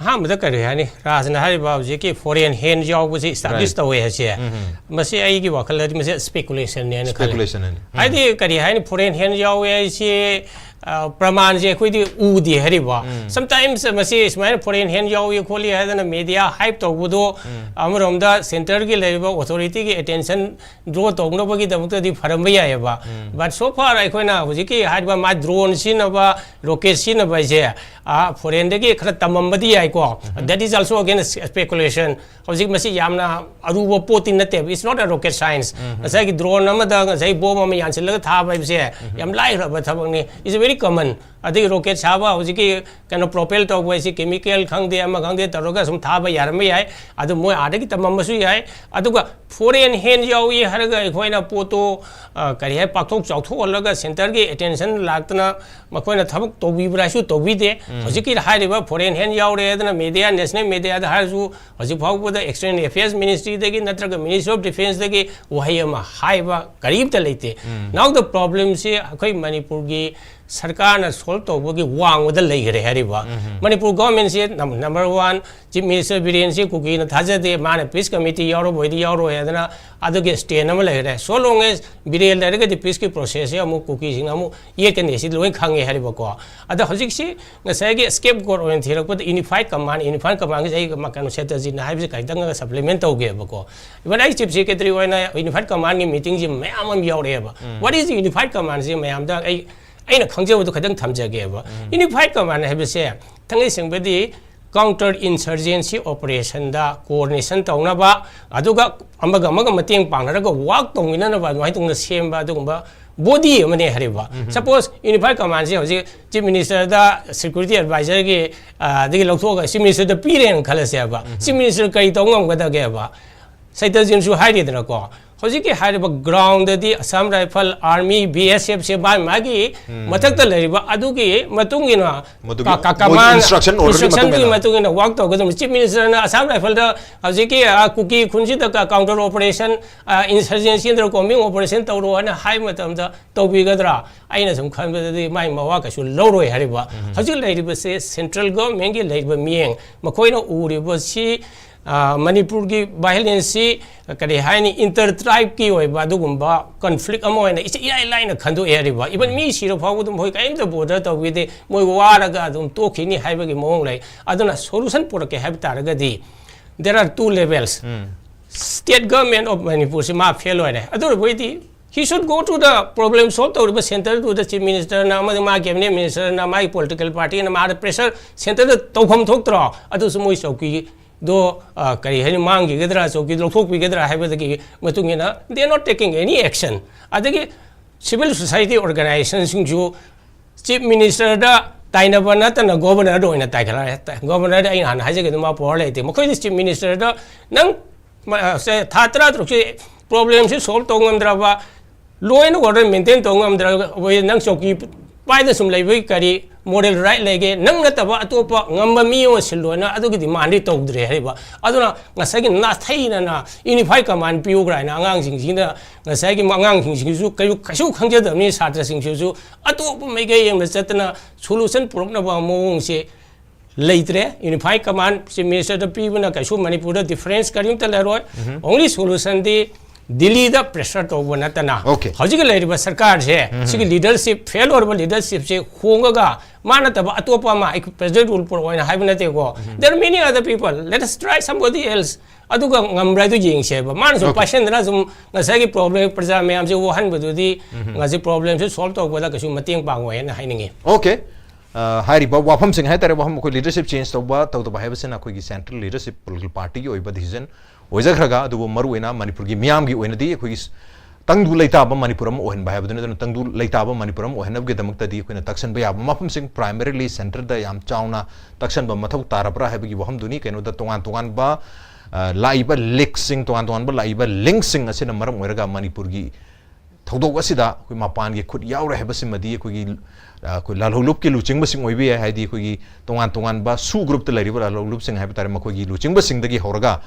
ꯑꯍꯥꯟꯕꯗ ꯀꯔꯤ ꯍꯥꯏꯅꯤ, ꯔꯥꯖꯅ ꯍꯥꯏꯔꯤꯕ ꯍꯧꯖꯤꯛꯀꯤ foreign hand ꯌꯥꯎꯕꯁꯤ establish Right. ꯇꯧꯋꯦ ꯍꯥꯏꯁꯦ, ꯎꯝ, ꯎꯝ꯫ ꯃꯁꯤ ꯑꯩꯒꯤ ꯋꯥꯈꯜꯗꯗꯤ ꯃꯁꯤ speculation ꯅꯦꯅ ꯈꯜꯂꯤ꯫ Speculation ꯍꯥꯏꯅꯤ꯫ ꯎꯝ꯫ ꯍꯥꯏꯗꯤ ꯀꯔꯤ ꯍꯥꯏꯅꯤ, foreign hand ꯌꯥꯎꯋꯦ ꯍꯥꯏꯁꯦ, ꯑ, ꯄ꯭ꯔꯃꯥꯟꯁꯦ ꯑꯩꯈꯣꯏꯗꯤ ꯎꯗꯦ ꯍꯥꯏꯔꯤꯕ꯫ ꯎꯝ꯫ Sometimes ꯃꯁꯤ ꯁꯨꯃꯥꯏꯅ foreign hand ꯌꯥꯎꯏ ꯈꯣꯠꯂꯤ ꯍꯥꯏꯗꯅ media hype ꯇꯧꯕꯗꯣ, ꯎꯝ꯫ ꯑꯃꯔꯣꯝꯗ centreꯒꯤ ꯂꯩꯔꯤꯕ authorityꯒꯤ attention draw ꯇꯧꯅꯕꯒꯤꯗꯃꯛꯇꯗꯤ ꯐꯔꯝꯕ ꯌꯥꯏꯑꯕ꯫ ꯎꯝ꯫ But so far ꯑꯩꯈꯣꯏꯅ ꯍꯧꯖꯤꯛꯀꯤ ꯍꯥꯏꯔꯤꯕ ꯃꯥ drone ꯁꯤꯖꯤꯟꯅꯕ, rocket ꯁꯤꯖꯤꯟꯅꯕ ꯍꯥꯏꯁꯦ, ꯑ, foreignꯗꯒꯤ ꯈꯔ ꯇꯝꯃꯝꯕꯗꯤ ꯌꯥꯏꯀꯣ꯫ ꯎꯝ꯫ That is also again a speculation. ꯍꯧꯖꯤꯛ ꯃꯁꯤ ꯌꯥꯝꯅ ꯑꯔꯨꯕ ꯄꯣꯠꯇꯤ ꯅꯠꯇꯦꯕ, it's not a rocket science. ꯎꯝ꯫ ꯉꯁꯥꯏꯒꯤ drone ꯑꯃꯗ ꯉꯁꯥꯏ bomb ꯑꯃ ꯌꯥꯟꯁꯤꯜꯂꯒ ꯊꯥꯕ ꯍꯥꯏꯕꯁꯦ ꯎꯝ꯫ ꯌꯥꯝ ꯂꯥꯏꯈ꯭ꯔꯕ ꯊꯕꯛꯅꯤ, it's very common. ꯑꯗꯒꯤ rocket ꯁꯥꯕ, ꯍꯧꯖꯤꯛꯀꯤ ꯀꯩꯅꯣ propel ꯇꯧꯕ ꯍꯥꯏꯁꯤ chemical ꯈꯪꯗꯦ ꯑꯃ ꯈꯪꯗꯦ ꯇꯧꯔꯒ ꯁꯨꯝ ꯊꯥꯕ ꯌꯥꯔꯝꯕ ꯌꯥꯏ, ꯑꯗꯨ ꯃꯣꯏ ꯑꯥꯗꯒꯤ ꯇꯝꯃꯝꯕꯁꯨ ꯌꯥꯏ꯫ ꯑꯗꯨꯒ foreign hand ꯌꯥꯎꯏ ꯍꯥꯏꯔꯒ ꯑꯩꯈꯣꯏꯅ ꯄꯣꯠꯇꯣ, ꯑ, ꯀꯔꯤ ꯍꯥꯏ, ꯄꯥꯛꯊꯣꯛ ꯆꯥꯎꯊꯣꯛꯍꯜꯂꯒ centreꯒꯤ attention ꯂꯥꯛꯇꯅ ꯃꯈꯣꯏꯅ ꯊꯕꯛ ꯇꯧꯕꯤꯕ꯭ꯔꯥ ꯍꯥꯏꯁꯨ ꯇꯧꯕꯤꯗꯦ꯫ ꯎꯝ꯫ ꯍꯧꯖꯤꯛꯀꯤ ꯍꯥꯏꯔꯤꯕ foreign hand ꯌꯥꯎꯔꯦ ꯑꯗꯨꯅ media, national mediaꯗ ꯍꯥꯏꯔꯁꯨ ꯍꯧꯖꯤꯛ ꯐꯥꯎꯕꯗ External Affairs Ministryꯗꯒꯤ ꯅꯠꯇ꯭ꯔꯒ Ministry of Defenceꯗꯒꯤ ꯋꯥꯍꯩ ꯑꯃ ꯍꯥꯏꯕ ꯀꯔꯤꯝꯇ ꯂꯩꯇꯦ꯫ ꯎꯝ꯫ Now the problemꯁꯤ ꯑꯩꯈꯣꯏ ꯃꯅꯤꯄꯨꯔꯒꯤ ꯁꯔꯀꯥꯔꯅ solve ꯇꯧꯕꯒꯤ ꯋꯥꯡꯃꯗ ꯂꯩꯈ꯭ꯔꯦ ꯍꯥꯏꯔꯤꯕ꯫ ꯎꯝ꯫ Manipur governmentꯁꯤ num-, number one, Chief Minister ꯕꯤꯔꯦꯟꯁꯤ ꯀꯨꯀꯤꯅ ꯊꯥꯖꯗꯦ, ꯃꯥꯅ peace committee ꯌꯥꯎꯔꯕꯣꯏꯗꯤ ꯌꯥꯎꯔꯣꯏ ꯍꯥꯏꯗꯅ ꯑꯗꯨꯒꯤ stand ꯑꯃ ꯂꯩꯈ꯭ꯔꯦ꯫ So long as ꯕꯤꯔꯦꯟ ꯂꯩꯔꯒꯗꯤ peaceꯀꯤ processꯁꯦ ꯑꯃꯨꯛ ꯀꯨꯀꯤꯁꯤꯡꯅ ꯑꯃꯨꯛ ꯌꯦꯠꯀꯅꯤ, ꯁꯤ ꯂꯣꯏ ꯈꯪꯉꯦ ꯍꯥꯏꯔꯤꯕꯀꯣ꯫ ꯑꯗ ꯍꯧꯖꯤꯛꯁꯤ ꯉꯁꯥꯏꯒꯤ scapegoat ꯑꯣꯏꯅ ꯊꯤꯔꯛꯄꯗ unified command, unified commandꯒꯤꯁꯦ ꯑꯩ ꯀꯩꯅꯣ ꯁꯦꯇꯔꯖꯤꯠꯅ ꯍꯥꯏꯕꯁꯦ ꯈꯤꯇꯪ supplement ꯇꯧꯒꯦꯕꯀꯣ꯫ Even ꯑꯩ Chief Secretary ꯑꯣꯏꯅ unified commandꯒꯤ meetingꯁꯤ ꯃꯌꯥꯝ ꯑꯃ ꯌꯥꯎꯔꯛꯑꯦꯕ꯫ ꯎꯝ꯫ What is the unified commandꯁꯤ ꯃꯌꯥꯝꯗ ꯑꯩ, ꯑꯩꯅ ꯈꯪꯖꯕꯗꯣ ꯈꯤꯇꯪ ꯊꯝꯖꯒꯦꯕ꯫ ꯎꯝ꯫ Unified command ꯍꯥꯏꯕꯁꯦ ꯊꯥꯡꯒꯩ ꯁꯦꯡꯕꯗꯤ counter insurgency operationꯗ coordination ꯇꯧꯅꯕ, ꯑꯗꯨꯒ ꯑꯃꯒ ꯑꯃꯒ ꯃꯇꯦꯡ ꯄꯥꯡꯅꯔꯒ work ꯇꯧꯃꯤꯟꯅꯅꯕ ꯑꯗꯨꯃꯥꯏꯅ ꯇꯧꯅ ꯁꯦꯝꯕ ꯑꯗꯨꯒꯨꯝꯕ ꯕꯣꯗꯤ ꯑꯃꯅꯦ ꯍꯥꯏꯔꯤꯕ꯫ ꯁꯄꯣꯁ ꯌꯨꯅꯤꯐꯥꯏ ꯀꯃꯥꯟꯁꯦ ꯍꯧꯖꯤꯛ ꯆꯤꯐ ꯃꯤꯅꯤꯁꯇꯔꯗ, ꯁꯦꯀ꯭ꯌꯨꯔꯤꯇꯤ ꯑꯦꯗꯚꯥꯏꯖꯔꯒꯤ ꯑꯗꯒꯤ ꯂꯧꯊꯣꯛꯑꯒ ꯆꯤꯐ ꯃꯤꯅꯤꯁꯇꯔꯗ ꯄꯤꯔꯦꯅ ꯈꯜꯂꯁꯦꯕ꯫ ꯆꯤꯐ ꯃꯤꯅꯤꯁꯇꯔ ꯀꯔꯤ ꯇꯧ ꯉꯝꯒꯗꯒꯦꯕ? ꯁꯩꯇꯖꯤꯟꯁꯨ ꯍꯥꯏꯔꯤꯗꯅꯀꯣ, ꯍꯧꯖꯤꯛꯀꯤ ꯍꯥꯏꯔꯤꯕ ꯒ꯭ꯔꯥꯎꯟꯗꯗꯤ ꯑꯁꯥꯝ ꯔꯥꯏꯐꯜ, ꯑꯥꯔꯃꯤ, ꯕꯤ ꯑꯦꯁ ꯑꯦꯐꯁꯦ ꯃꯥꯒꯤ ꯃꯥꯒꯤ ꯃꯊꯛꯇ ꯂꯩꯔꯤꯕ ꯑꯗꯨꯒꯤ ꯃꯇꯨꯡ ꯏꯟꯅ ꯃꯗꯨꯒꯤ ꯀ- ꯀ- ꯃꯣꯏꯒꯤ ꯀꯃꯥꯟ instruction order ꯒꯤ ꯃꯇꯨꯡ ꯏꯟꯁꯇ꯭ꯔꯛꯁꯟꯗꯨꯒꯤ ꯏꯟꯅ꯫ ꯃꯇꯨꯡ ꯏꯟꯅ ꯋꯥꯛ ꯇꯧꯒꯗꯕꯅꯤ꯫ ꯆꯤꯐ ꯃꯤꯅꯤꯁꯇꯔꯅ ꯑꯁꯥꯝ ꯔꯥꯏꯐꯜꯗ ꯍꯧꯖꯤꯛꯀꯤ, ꯑ, ꯀꯨꯀꯤ ꯈꯨꯟꯁꯤꯗ ꯀ- ꯀꯥꯎꯟꯇꯔ ꯑꯣꯄꯔꯦꯁꯟ, ꯑ, ꯏꯟꯁꯔꯖꯦꯟꯁꯤ ꯅꯠꯇ꯭ꯔꯒ ꯀꯣꯝꯕꯤꯡ ꯑꯣꯄꯔꯦꯁꯟ ꯇꯧꯔꯣ ꯍꯥꯏꯅ ꯍꯥꯏꯕ ꯃꯇꯝꯗ ꯇꯧꯕꯤꯒꯗ꯭ꯔꯥ? ꯑꯩꯅ ꯁꯨꯝ ꯈꯟꯕꯗꯗꯤ ꯃꯥꯏ ꯃꯋꯥ ꯀꯩꯁꯨ ꯂꯧꯔꯣꯏ ꯍꯥꯏꯔꯤꯕ꯫ ꯍꯧꯖꯤꯛ ꯂꯩꯔꯤꯕꯁꯦ ꯁꯦꯟꯇ꯭ꯔꯦꯜ ꯒꯚꯔꯟꯃꯦꯟꯒꯤ ꯂꯩꯔꯤꯕ ꯃꯤꯠꯌꯦꯡ, ꯃꯈꯣꯏꯅ ꯎꯔꯤꯕꯁꯤ, ꯑ, ꯃꯅꯤꯄꯨꯔꯒꯤ ꯚꯥꯏꯑꯣꯂꯦꯟꯁꯁꯤ ꯀꯔꯤ ꯍꯥꯏꯅꯤ, ꯏꯟꯇꯔ ꯇ꯭ꯔꯥꯏꯕꯀꯤ ꯑꯣꯏꯕ ꯑꯗꯨꯒꯨꯝꯕ ꯀꯟꯐ꯭ꯂꯤꯛ ꯑꯃ ꯑꯣꯏꯅ ꯏꯆ-, ꯏꯔꯥꯏ ꯂꯥꯏꯅ ꯈꯟꯗꯣꯛꯑꯦ ꯍꯥꯏꯔꯤꯕ꯫ ꯏꯚꯟ ꯃꯤ ꯁꯤꯔ ꯐꯥꯎꯕ ꯑꯗꯨꯝ ꯃꯈꯣꯏ ꯀꯔꯤꯝꯇ ꯕꯣꯗꯔ ꯇꯧꯕꯤꯗꯦ, ꯃꯣꯏ ꯋꯥꯔꯒ ꯑꯗꯨꯝ ꯇꯣꯛꯈꯤꯅꯤ ꯍꯥꯏꯕꯒꯤ ꯃꯑꯣꯡ ꯂꯩ꯫ ꯑꯗꯨꯅ ꯁꯣꯂꯨꯁꯟ ꯄꯨꯔꯛꯀꯦ ꯍꯥꯏꯕ ꯇꯥꯔꯒꯗꯤ, there are two levels. State government of ꯃꯅꯤꯄꯨꯔꯁꯤ ꯃꯥ ꯐꯦꯜ ꯑꯣꯏꯔꯦ꯫ ꯑꯗꯨ ꯑꯣꯏꯔꯕꯗꯤ he should go to the problem solve ꯇꯧꯔꯤꯕ ꯁꯦꯟꯇꯔꯗꯨꯗ ꯆꯤꯐ ꯃꯤꯅꯤꯁꯇꯔꯅ ꯑꯃꯗꯤ ꯃꯥ ꯀꯦꯕꯤꯅꯦꯠ ꯃꯤꯅꯤꯁꯇꯔꯅ, ꯃꯥꯒꯤ ꯄꯣꯂꯤꯇꯤꯀꯦꯜ ꯄꯥꯔꯇꯤꯅ ꯃꯥꯗ ꯄ꯭ꯔꯦꯁꯔ ꯁꯦꯟꯇꯔꯗ ꯇꯧꯐꯝ ꯊꯣꯛꯇ꯭ꯔꯣ? ꯑꯗꯨꯁꯨ ꯃꯣꯏ ꯆꯧꯀꯤꯗꯣ, ꯑ, ꯀꯔꯤ ꯍꯥꯏꯅꯤ, ꯃꯥꯡꯈꯤꯒꯗ꯭ꯔꯥ, ꯆꯧꯀꯤ ꯂꯧꯊꯣꯛꯄꯤꯒꯗ꯭ꯔꯥ ꯍꯥꯏꯕꯗꯒꯤ ꯃꯇꯨꯡ ꯏꯟꯅ they are not taking any action. ꯑꯗꯒꯤ ꯁꯤꯚꯤꯜ ꯁꯣꯁꯥꯏꯇꯤ ꯑꯣꯔꯒꯅꯥꯏꯖꯦꯁꯟꯁꯤꯡꯁꯨ ꯆꯤꯐ ꯃꯤꯅꯤꯁꯇꯔꯗ ꯇꯥꯏꯅꯕ ꯅꯠꯇꯅ ꯒꯣꯕꯔꯅꯔꯗ ꯑꯣꯏꯅ ꯇꯥꯏꯈꯠꯂꯛꯑꯦ꯫ ꯒꯣꯕꯔꯅꯔꯗ ꯑꯩꯅ ꯍꯥꯟꯅ ꯍꯥꯏꯖꯒꯦ, ꯃꯥ ꯄꯋꯥꯔ ꯂꯩꯇꯦ꯫ ꯃꯈꯣꯏꯗꯤ ꯆꯤꯐ ꯃꯤꯅꯤꯁꯇꯔꯗ ꯅꯪ ꯃ-, ꯑ, ꯁꯦ, ꯊꯥ ꯇꯔꯥ ꯇꯔꯨꯛꯁꯤ ꯄ꯭ꯔꯣꯕ꯭ꯂꯦꯝꯁꯤ ꯁꯣꯜꯕ ꯇꯧ ꯉꯝꯗ꯭ꯔꯕ, ꯂꯣ ꯑꯦꯟ ꯑꯣꯔꯗꯔ ꯃꯦꯟꯇꯦꯟ ꯇꯧ ꯉꯝꯗ꯭ꯔꯕ ꯅꯪ ꯆꯧꯀꯤ ꯄꯥꯏꯗ ꯁꯨꯝ ꯂꯩꯕꯒꯤ ꯀꯔꯤ ꯃꯣꯔꯦꯜ ꯔꯥꯏꯠ ꯂꯩꯒꯦ? ꯅꯪ ꯅꯠꯇꯕ ꯑꯇꯣꯞꯄ ꯉꯝꯕ ꯃꯤ ꯑꯃ ꯁꯤꯜꯂꯣꯅ ꯑꯗꯨꯒꯤ ꯗꯤꯃꯥꯟꯗꯤ ꯇꯧꯗ꯭ꯔꯦ ꯍꯥꯏꯔꯤꯕ꯫ ꯑꯗꯨꯅ ꯉꯁꯥꯏꯒꯤ ꯅꯥꯊꯩꯅꯅ ꯌꯨꯅꯤꯐꯥꯏ ꯀꯃꯥꯟ ꯄꯤꯌꯨ ꯀꯥꯏꯅ ꯑꯉꯥꯡꯁꯤꯡꯁꯤꯅ, ꯉꯁꯥꯏꯒꯤ ꯑꯉꯥꯡꯁꯤꯡꯁꯤꯁꯨ ꯀꯩꯁꯨ, ꯀꯩꯁꯨ ꯈꯪꯖꯗꯕꯅꯤ, ꯁꯥꯇ꯭ꯔꯁꯤꯡꯁꯤꯁꯨ ꯑꯇꯣꯞꯄ ꯃꯥꯏꯀꯩ ꯑꯃꯗ ꯆꯠꯇꯅ ꯁꯣꯂꯨꯁꯟ ꯄꯨꯔꯛꯅꯕ ꯃꯑꯣꯡꯁꯦ ꯂꯩꯇ꯭ꯔꯦ꯫ ꯌꯨꯅꯤꯐꯥꯏ ꯀꯃꯥꯟ ꯆꯤꯐ ꯃꯤꯅꯤꯁꯇꯔꯗ ꯄꯤꯕꯅ ꯀꯩꯁꯨ ꯃꯅꯤꯄꯨꯔꯗ ꯗꯤꯐꯔꯦꯟꯁ ꯀꯔꯤꯝꯇ ꯂꯩꯔꯣꯏ꯫ Only solution ꯗꯤ ꯗꯤꯜꯂꯤꯗ ꯄ꯭ꯔꯦꯁꯔ ꯇꯧꯕ ꯅꯠꯇꯅ, Okay. ꯍꯧꯖꯤꯛ ꯂꯩꯔꯤꯕ ꯁꯔꯀꯥꯔꯁꯦ, ꯁꯤꯒꯤ ꯂꯤꯗꯔꯁꯤꯞ, ꯐꯦꯜ ꯑꯣꯏꯔꯕ ꯂꯤꯗꯔꯁꯤꯞꯁꯦ ꯍꯣꯡꯉꯒ ꯃꯥ ꯅꯠꯇꯕ ꯑꯇꯣꯞꯄ ꯑꯃ, ꯑꯩ ꯄ꯭ꯔꯦꯁꯤꯗꯦꯟꯠ ꯔꯨꯜ ꯄꯨꯔꯛꯑꯣ ꯍꯥꯏꯅ ꯍꯥꯏꯕ ꯅꯠꯇꯦꯀꯣ꯫ There are many other people. Let us try somebody else. ꯑꯗꯨꯒ ꯉꯝꯕ꯭ꯔꯥ ꯍꯥꯏꯗꯨ ꯌꯦꯡꯁꯦꯕ꯫ ꯃꯥꯅꯁꯨ Okay. ꯄꯥꯏꯁꯟꯗꯅ ꯁꯨꯝ ꯉꯁꯥꯏꯒꯤ ꯄ꯭ꯔꯣꯕ꯭ꯂꯦꯝ, ꯄ꯭ꯔꯖꯥ ꯃꯌꯥꯝꯁꯦ ꯋꯥꯍꯟꯕꯗꯨꯗꯤ ꯉꯁꯤ ꯄ꯭ꯔꯣꯕ꯭ꯂꯦꯝꯁꯦ ꯁꯣꯜꯕ ꯇꯧꯕꯗ ꯀꯩꯁꯨ ꯃꯇꯦꯡ ꯄꯥꯡꯉꯣꯏ ꯍꯥꯏꯅ ꯍꯥꯏꯅꯤꯡꯉꯤ꯫ Okay. ꯑ, ꯍꯥꯏꯔꯤꯕ ꯋꯥꯐꯝꯁꯤꯡ ꯍꯥꯏꯇꯥꯔꯦ, ꯋꯥꯐꯝ ꯑꯩꯈꯣꯏ ꯂꯤꯗꯔꯁꯤꯞ ꯆꯦꯟꯖ ꯇꯧꯕ ꯇꯧꯗꯕ ꯍꯥꯏꯕꯁꯤꯅ ꯑꯩꯈꯣꯏꯒꯤ ꯁꯦꯟꯇ꯭ꯔꯦꯜ ꯂꯤꯗꯔꯁꯤꯞ ꯄꯣꯂꯤꯇꯤꯀꯦꯜ ꯄꯥꯔꯇꯤꯒꯤ ꯑꯣꯏꯕ ꯗꯤꯁꯤꯖꯟ ꯑꯣꯏꯖꯈ꯭ꯔꯒ, ꯑꯗꯨꯕꯨ ꯃꯔꯨꯑꯣꯏꯅ ꯃꯅꯤꯄꯨꯔꯒꯤ ꯃꯤꯌꯥꯝꯒꯤ ꯑꯣꯏꯅꯗꯤ ꯑꯩꯈꯣꯏꯒꯤ ꯁ-, ꯇꯪꯗꯨ ꯂꯩꯇꯥꯕ ꯃꯅꯤꯄꯨꯔ ꯑꯃ ꯑꯣꯏꯍꯟꯕ ꯍꯥꯏꯕꯗꯨꯅꯤ꯫ ꯑꯗꯨꯅ ꯇꯪꯗꯨ ꯂꯩꯇꯥꯕ ꯃꯅꯤꯄꯨꯔ ꯑꯃ ꯑꯣꯏꯍꯟꯅꯕꯒꯤꯗꯃꯛꯇꯗꯤ ꯑꯩꯈꯣꯏꯅ ꯇꯛꯁꯟꯕ ꯌꯥꯕ ꯃꯐꯝꯁꯤꯡ, primarily centreꯗ ꯌꯥꯝ ꯆꯥꯎꯅ ꯇꯛꯁꯟꯕ ꯃꯊꯧ ꯇꯥꯔꯕ꯭ꯔꯥ ꯍꯥꯏꯕꯒꯤ ꯋꯥꯐꯝꯗꯨꯅꯤ꯫ ꯀꯩꯅꯣꯗ ꯇꯣꯉꯥꯟ ꯇꯣꯉꯥꯟꯕ, ꯑ, ꯂꯥꯛꯏꯕ leakꯁꯤꯡ, ꯇꯣꯉꯥꯟ ꯇꯣꯉꯥꯟꯕ ꯂꯥꯛꯏꯕ linkꯁꯤꯡ ꯑꯁꯤꯅ ꯃꯔꯝ ꯑꯣꯏꯔꯒ ꯃꯅꯤꯄꯨꯔꯒꯤ ꯊꯧꯗꯣꯛ ꯑꯁꯤꯗ ꯑꯩꯈꯣꯏ ꯃꯄꯥꯟꯒꯤ ꯈꯨꯠ ꯌꯥꯎꯔꯦ ꯍꯥꯏꯕꯁꯤꯃꯗꯤ ꯑꯩꯈꯣꯏꯒꯤ, ꯑ, ꯑꯩꯈꯣꯏ ꯂꯥꯜꯍꯧꯂꯨꯞꯀꯤ ꯂꯨꯆꯤꯡꯕꯁꯤꯡ ꯑꯣꯏꯕ ꯌꯥꯏ, ꯍꯥꯏꯗꯤ ꯑꯩꯈꯣꯏꯒꯤ ꯇꯣꯉꯥꯟ ꯇꯣꯉꯥꯟꯕ SoO groupꯇ ꯂꯩꯔꯤꯕ ꯂꯥꯜꯍꯧꯂꯨꯞꯁꯤꯡ ꯍꯥꯏꯕ ꯇꯥꯔꯦ, ꯃꯈꯣꯏꯒꯤ ꯂꯨꯆꯤꯡꯕꯁꯤꯡꯗꯒꯤ ꯍꯧꯔꯒ,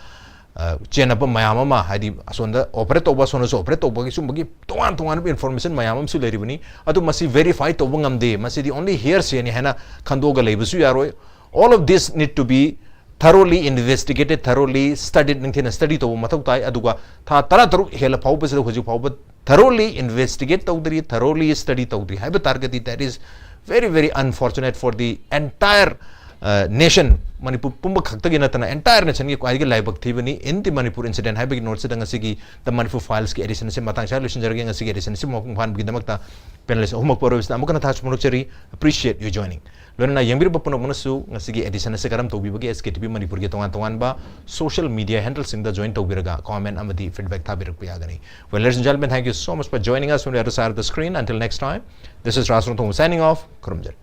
ꯑ, ꯆꯦꯟꯅꯕ ꯃꯌꯥꯝ ꯑꯃ, ꯍꯥꯏꯗꯤ ꯑꯁꯣꯝꯗ operate ꯇꯧꯕ, ꯑꯁꯣꯝꯗꯁꯨ operate ꯇꯧꯕꯒꯤ ꯁꯨꯝꯕꯒꯤ ꯇꯣꯉꯥꯟ ꯇꯣꯉꯥꯟꯕ information ꯃꯌꯥꯝ ꯑꯃꯁꯨ ꯂꯩꯔꯤꯕꯅꯤ꯫ ꯑꯗꯨ ꯃꯁꯤ verify ꯇꯧꯕ ꯉꯝꯗꯦ, ꯃꯁꯤꯗꯤ only hearsayꯅꯤ ꯍꯥꯏꯅ ꯈꯟꯗꯣꯛꯑꯒ ꯂꯩꯕꯁꯨ ꯌꯥꯔꯣꯏ꯫ All of this need to be thoroughly investigated, thoroughly studied, ꯅꯤꯡꯊꯤꯅ study ꯇꯧꯕ ꯃꯊꯧ ꯇꯥꯏ꯫ ꯑꯗꯨꯒ ꯊꯥ ꯇꯔꯥꯇꯔꯨꯛ ꯍꯦꯜꯂ ꯐꯥꯎꯕꯁꯤꯗ ꯍꯧꯖꯤꯛ ꯐꯥꯎꯕ thoroughly investigate ꯇꯧꯗ꯭ꯔꯤ, thoroughly study ꯇꯧꯗ꯭ꯔꯤ ꯍꯥꯏꯕ ꯇꯥꯔꯒꯗꯤ, that is very, very unfortunate for the entire, uh, nation. Manipur ꯄꯨꯝꯕ ꯈꯛꯇꯒꯤ ꯅꯠꯇꯅ entire nationꯒꯤ ꯈ꯭ꯋꯥꯏꯗꯒꯤ ꯂꯥꯏꯕꯛ ꯊꯤꯕꯅꯤ꯫ In the Manipur incident ꯍꯥꯏꯕꯒꯤ noteꯁꯤꯗ ꯉꯁꯤꯒꯤ The Manipur Filesꯀꯤ edition ꯑꯁꯤ ꯃꯇꯥꯡ ꯆꯥꯅ ꯂꯣꯏꯁꯤꯟꯖꯔꯒꯦ꯫ ꯉꯁꯤꯒꯤ edition ꯑꯁꯤ ꯃꯄꯨꯡ ꯐꯥꯍꯟꯕꯒꯤꯗꯃꯛꯇ panelist ꯑꯍꯨꯝꯃꯛꯄꯨ ꯑꯔꯣꯏꯕꯁꯤꯗ ꯑꯃꯨꯛꯀ ꯍꯟꯅ ꯊꯥꯒꯠꯄ ꯐꯣꯡꯗꯣꯛꯆꯔꯤ꯫ Appreciate you joining꯫ ꯂꯣꯏꯅꯅ ꯌꯦꯡꯕꯤꯔꯤꯕ ꯄꯨꯝꯅꯃꯛꯅꯁꯨ ꯉꯁꯤꯒꯤ edition ꯑꯁꯤ ꯀꯔꯝ ꯇꯧꯕꯤꯕꯒꯦ? SKTV ꯃꯅꯤꯄꯨꯔꯒꯤ ꯇꯣꯉꯥꯟ ꯇꯣꯉꯥꯟꯕ social media handleꯁꯤꯡꯗ join ꯇꯧꯕꯤꯔꯒ comment ꯑꯃꯗꯤ feedback ꯊꯥꯕꯤꯔꯛꯄ ꯌꯥꯒꯅꯤ꯫ Well, ladies and gentlemen, thank you so much for joining us from the other side of the screen. Until next time, this is Raj Rongthong signing off. ꯈꯨꯔꯨꯝꯖꯔꯤ꯫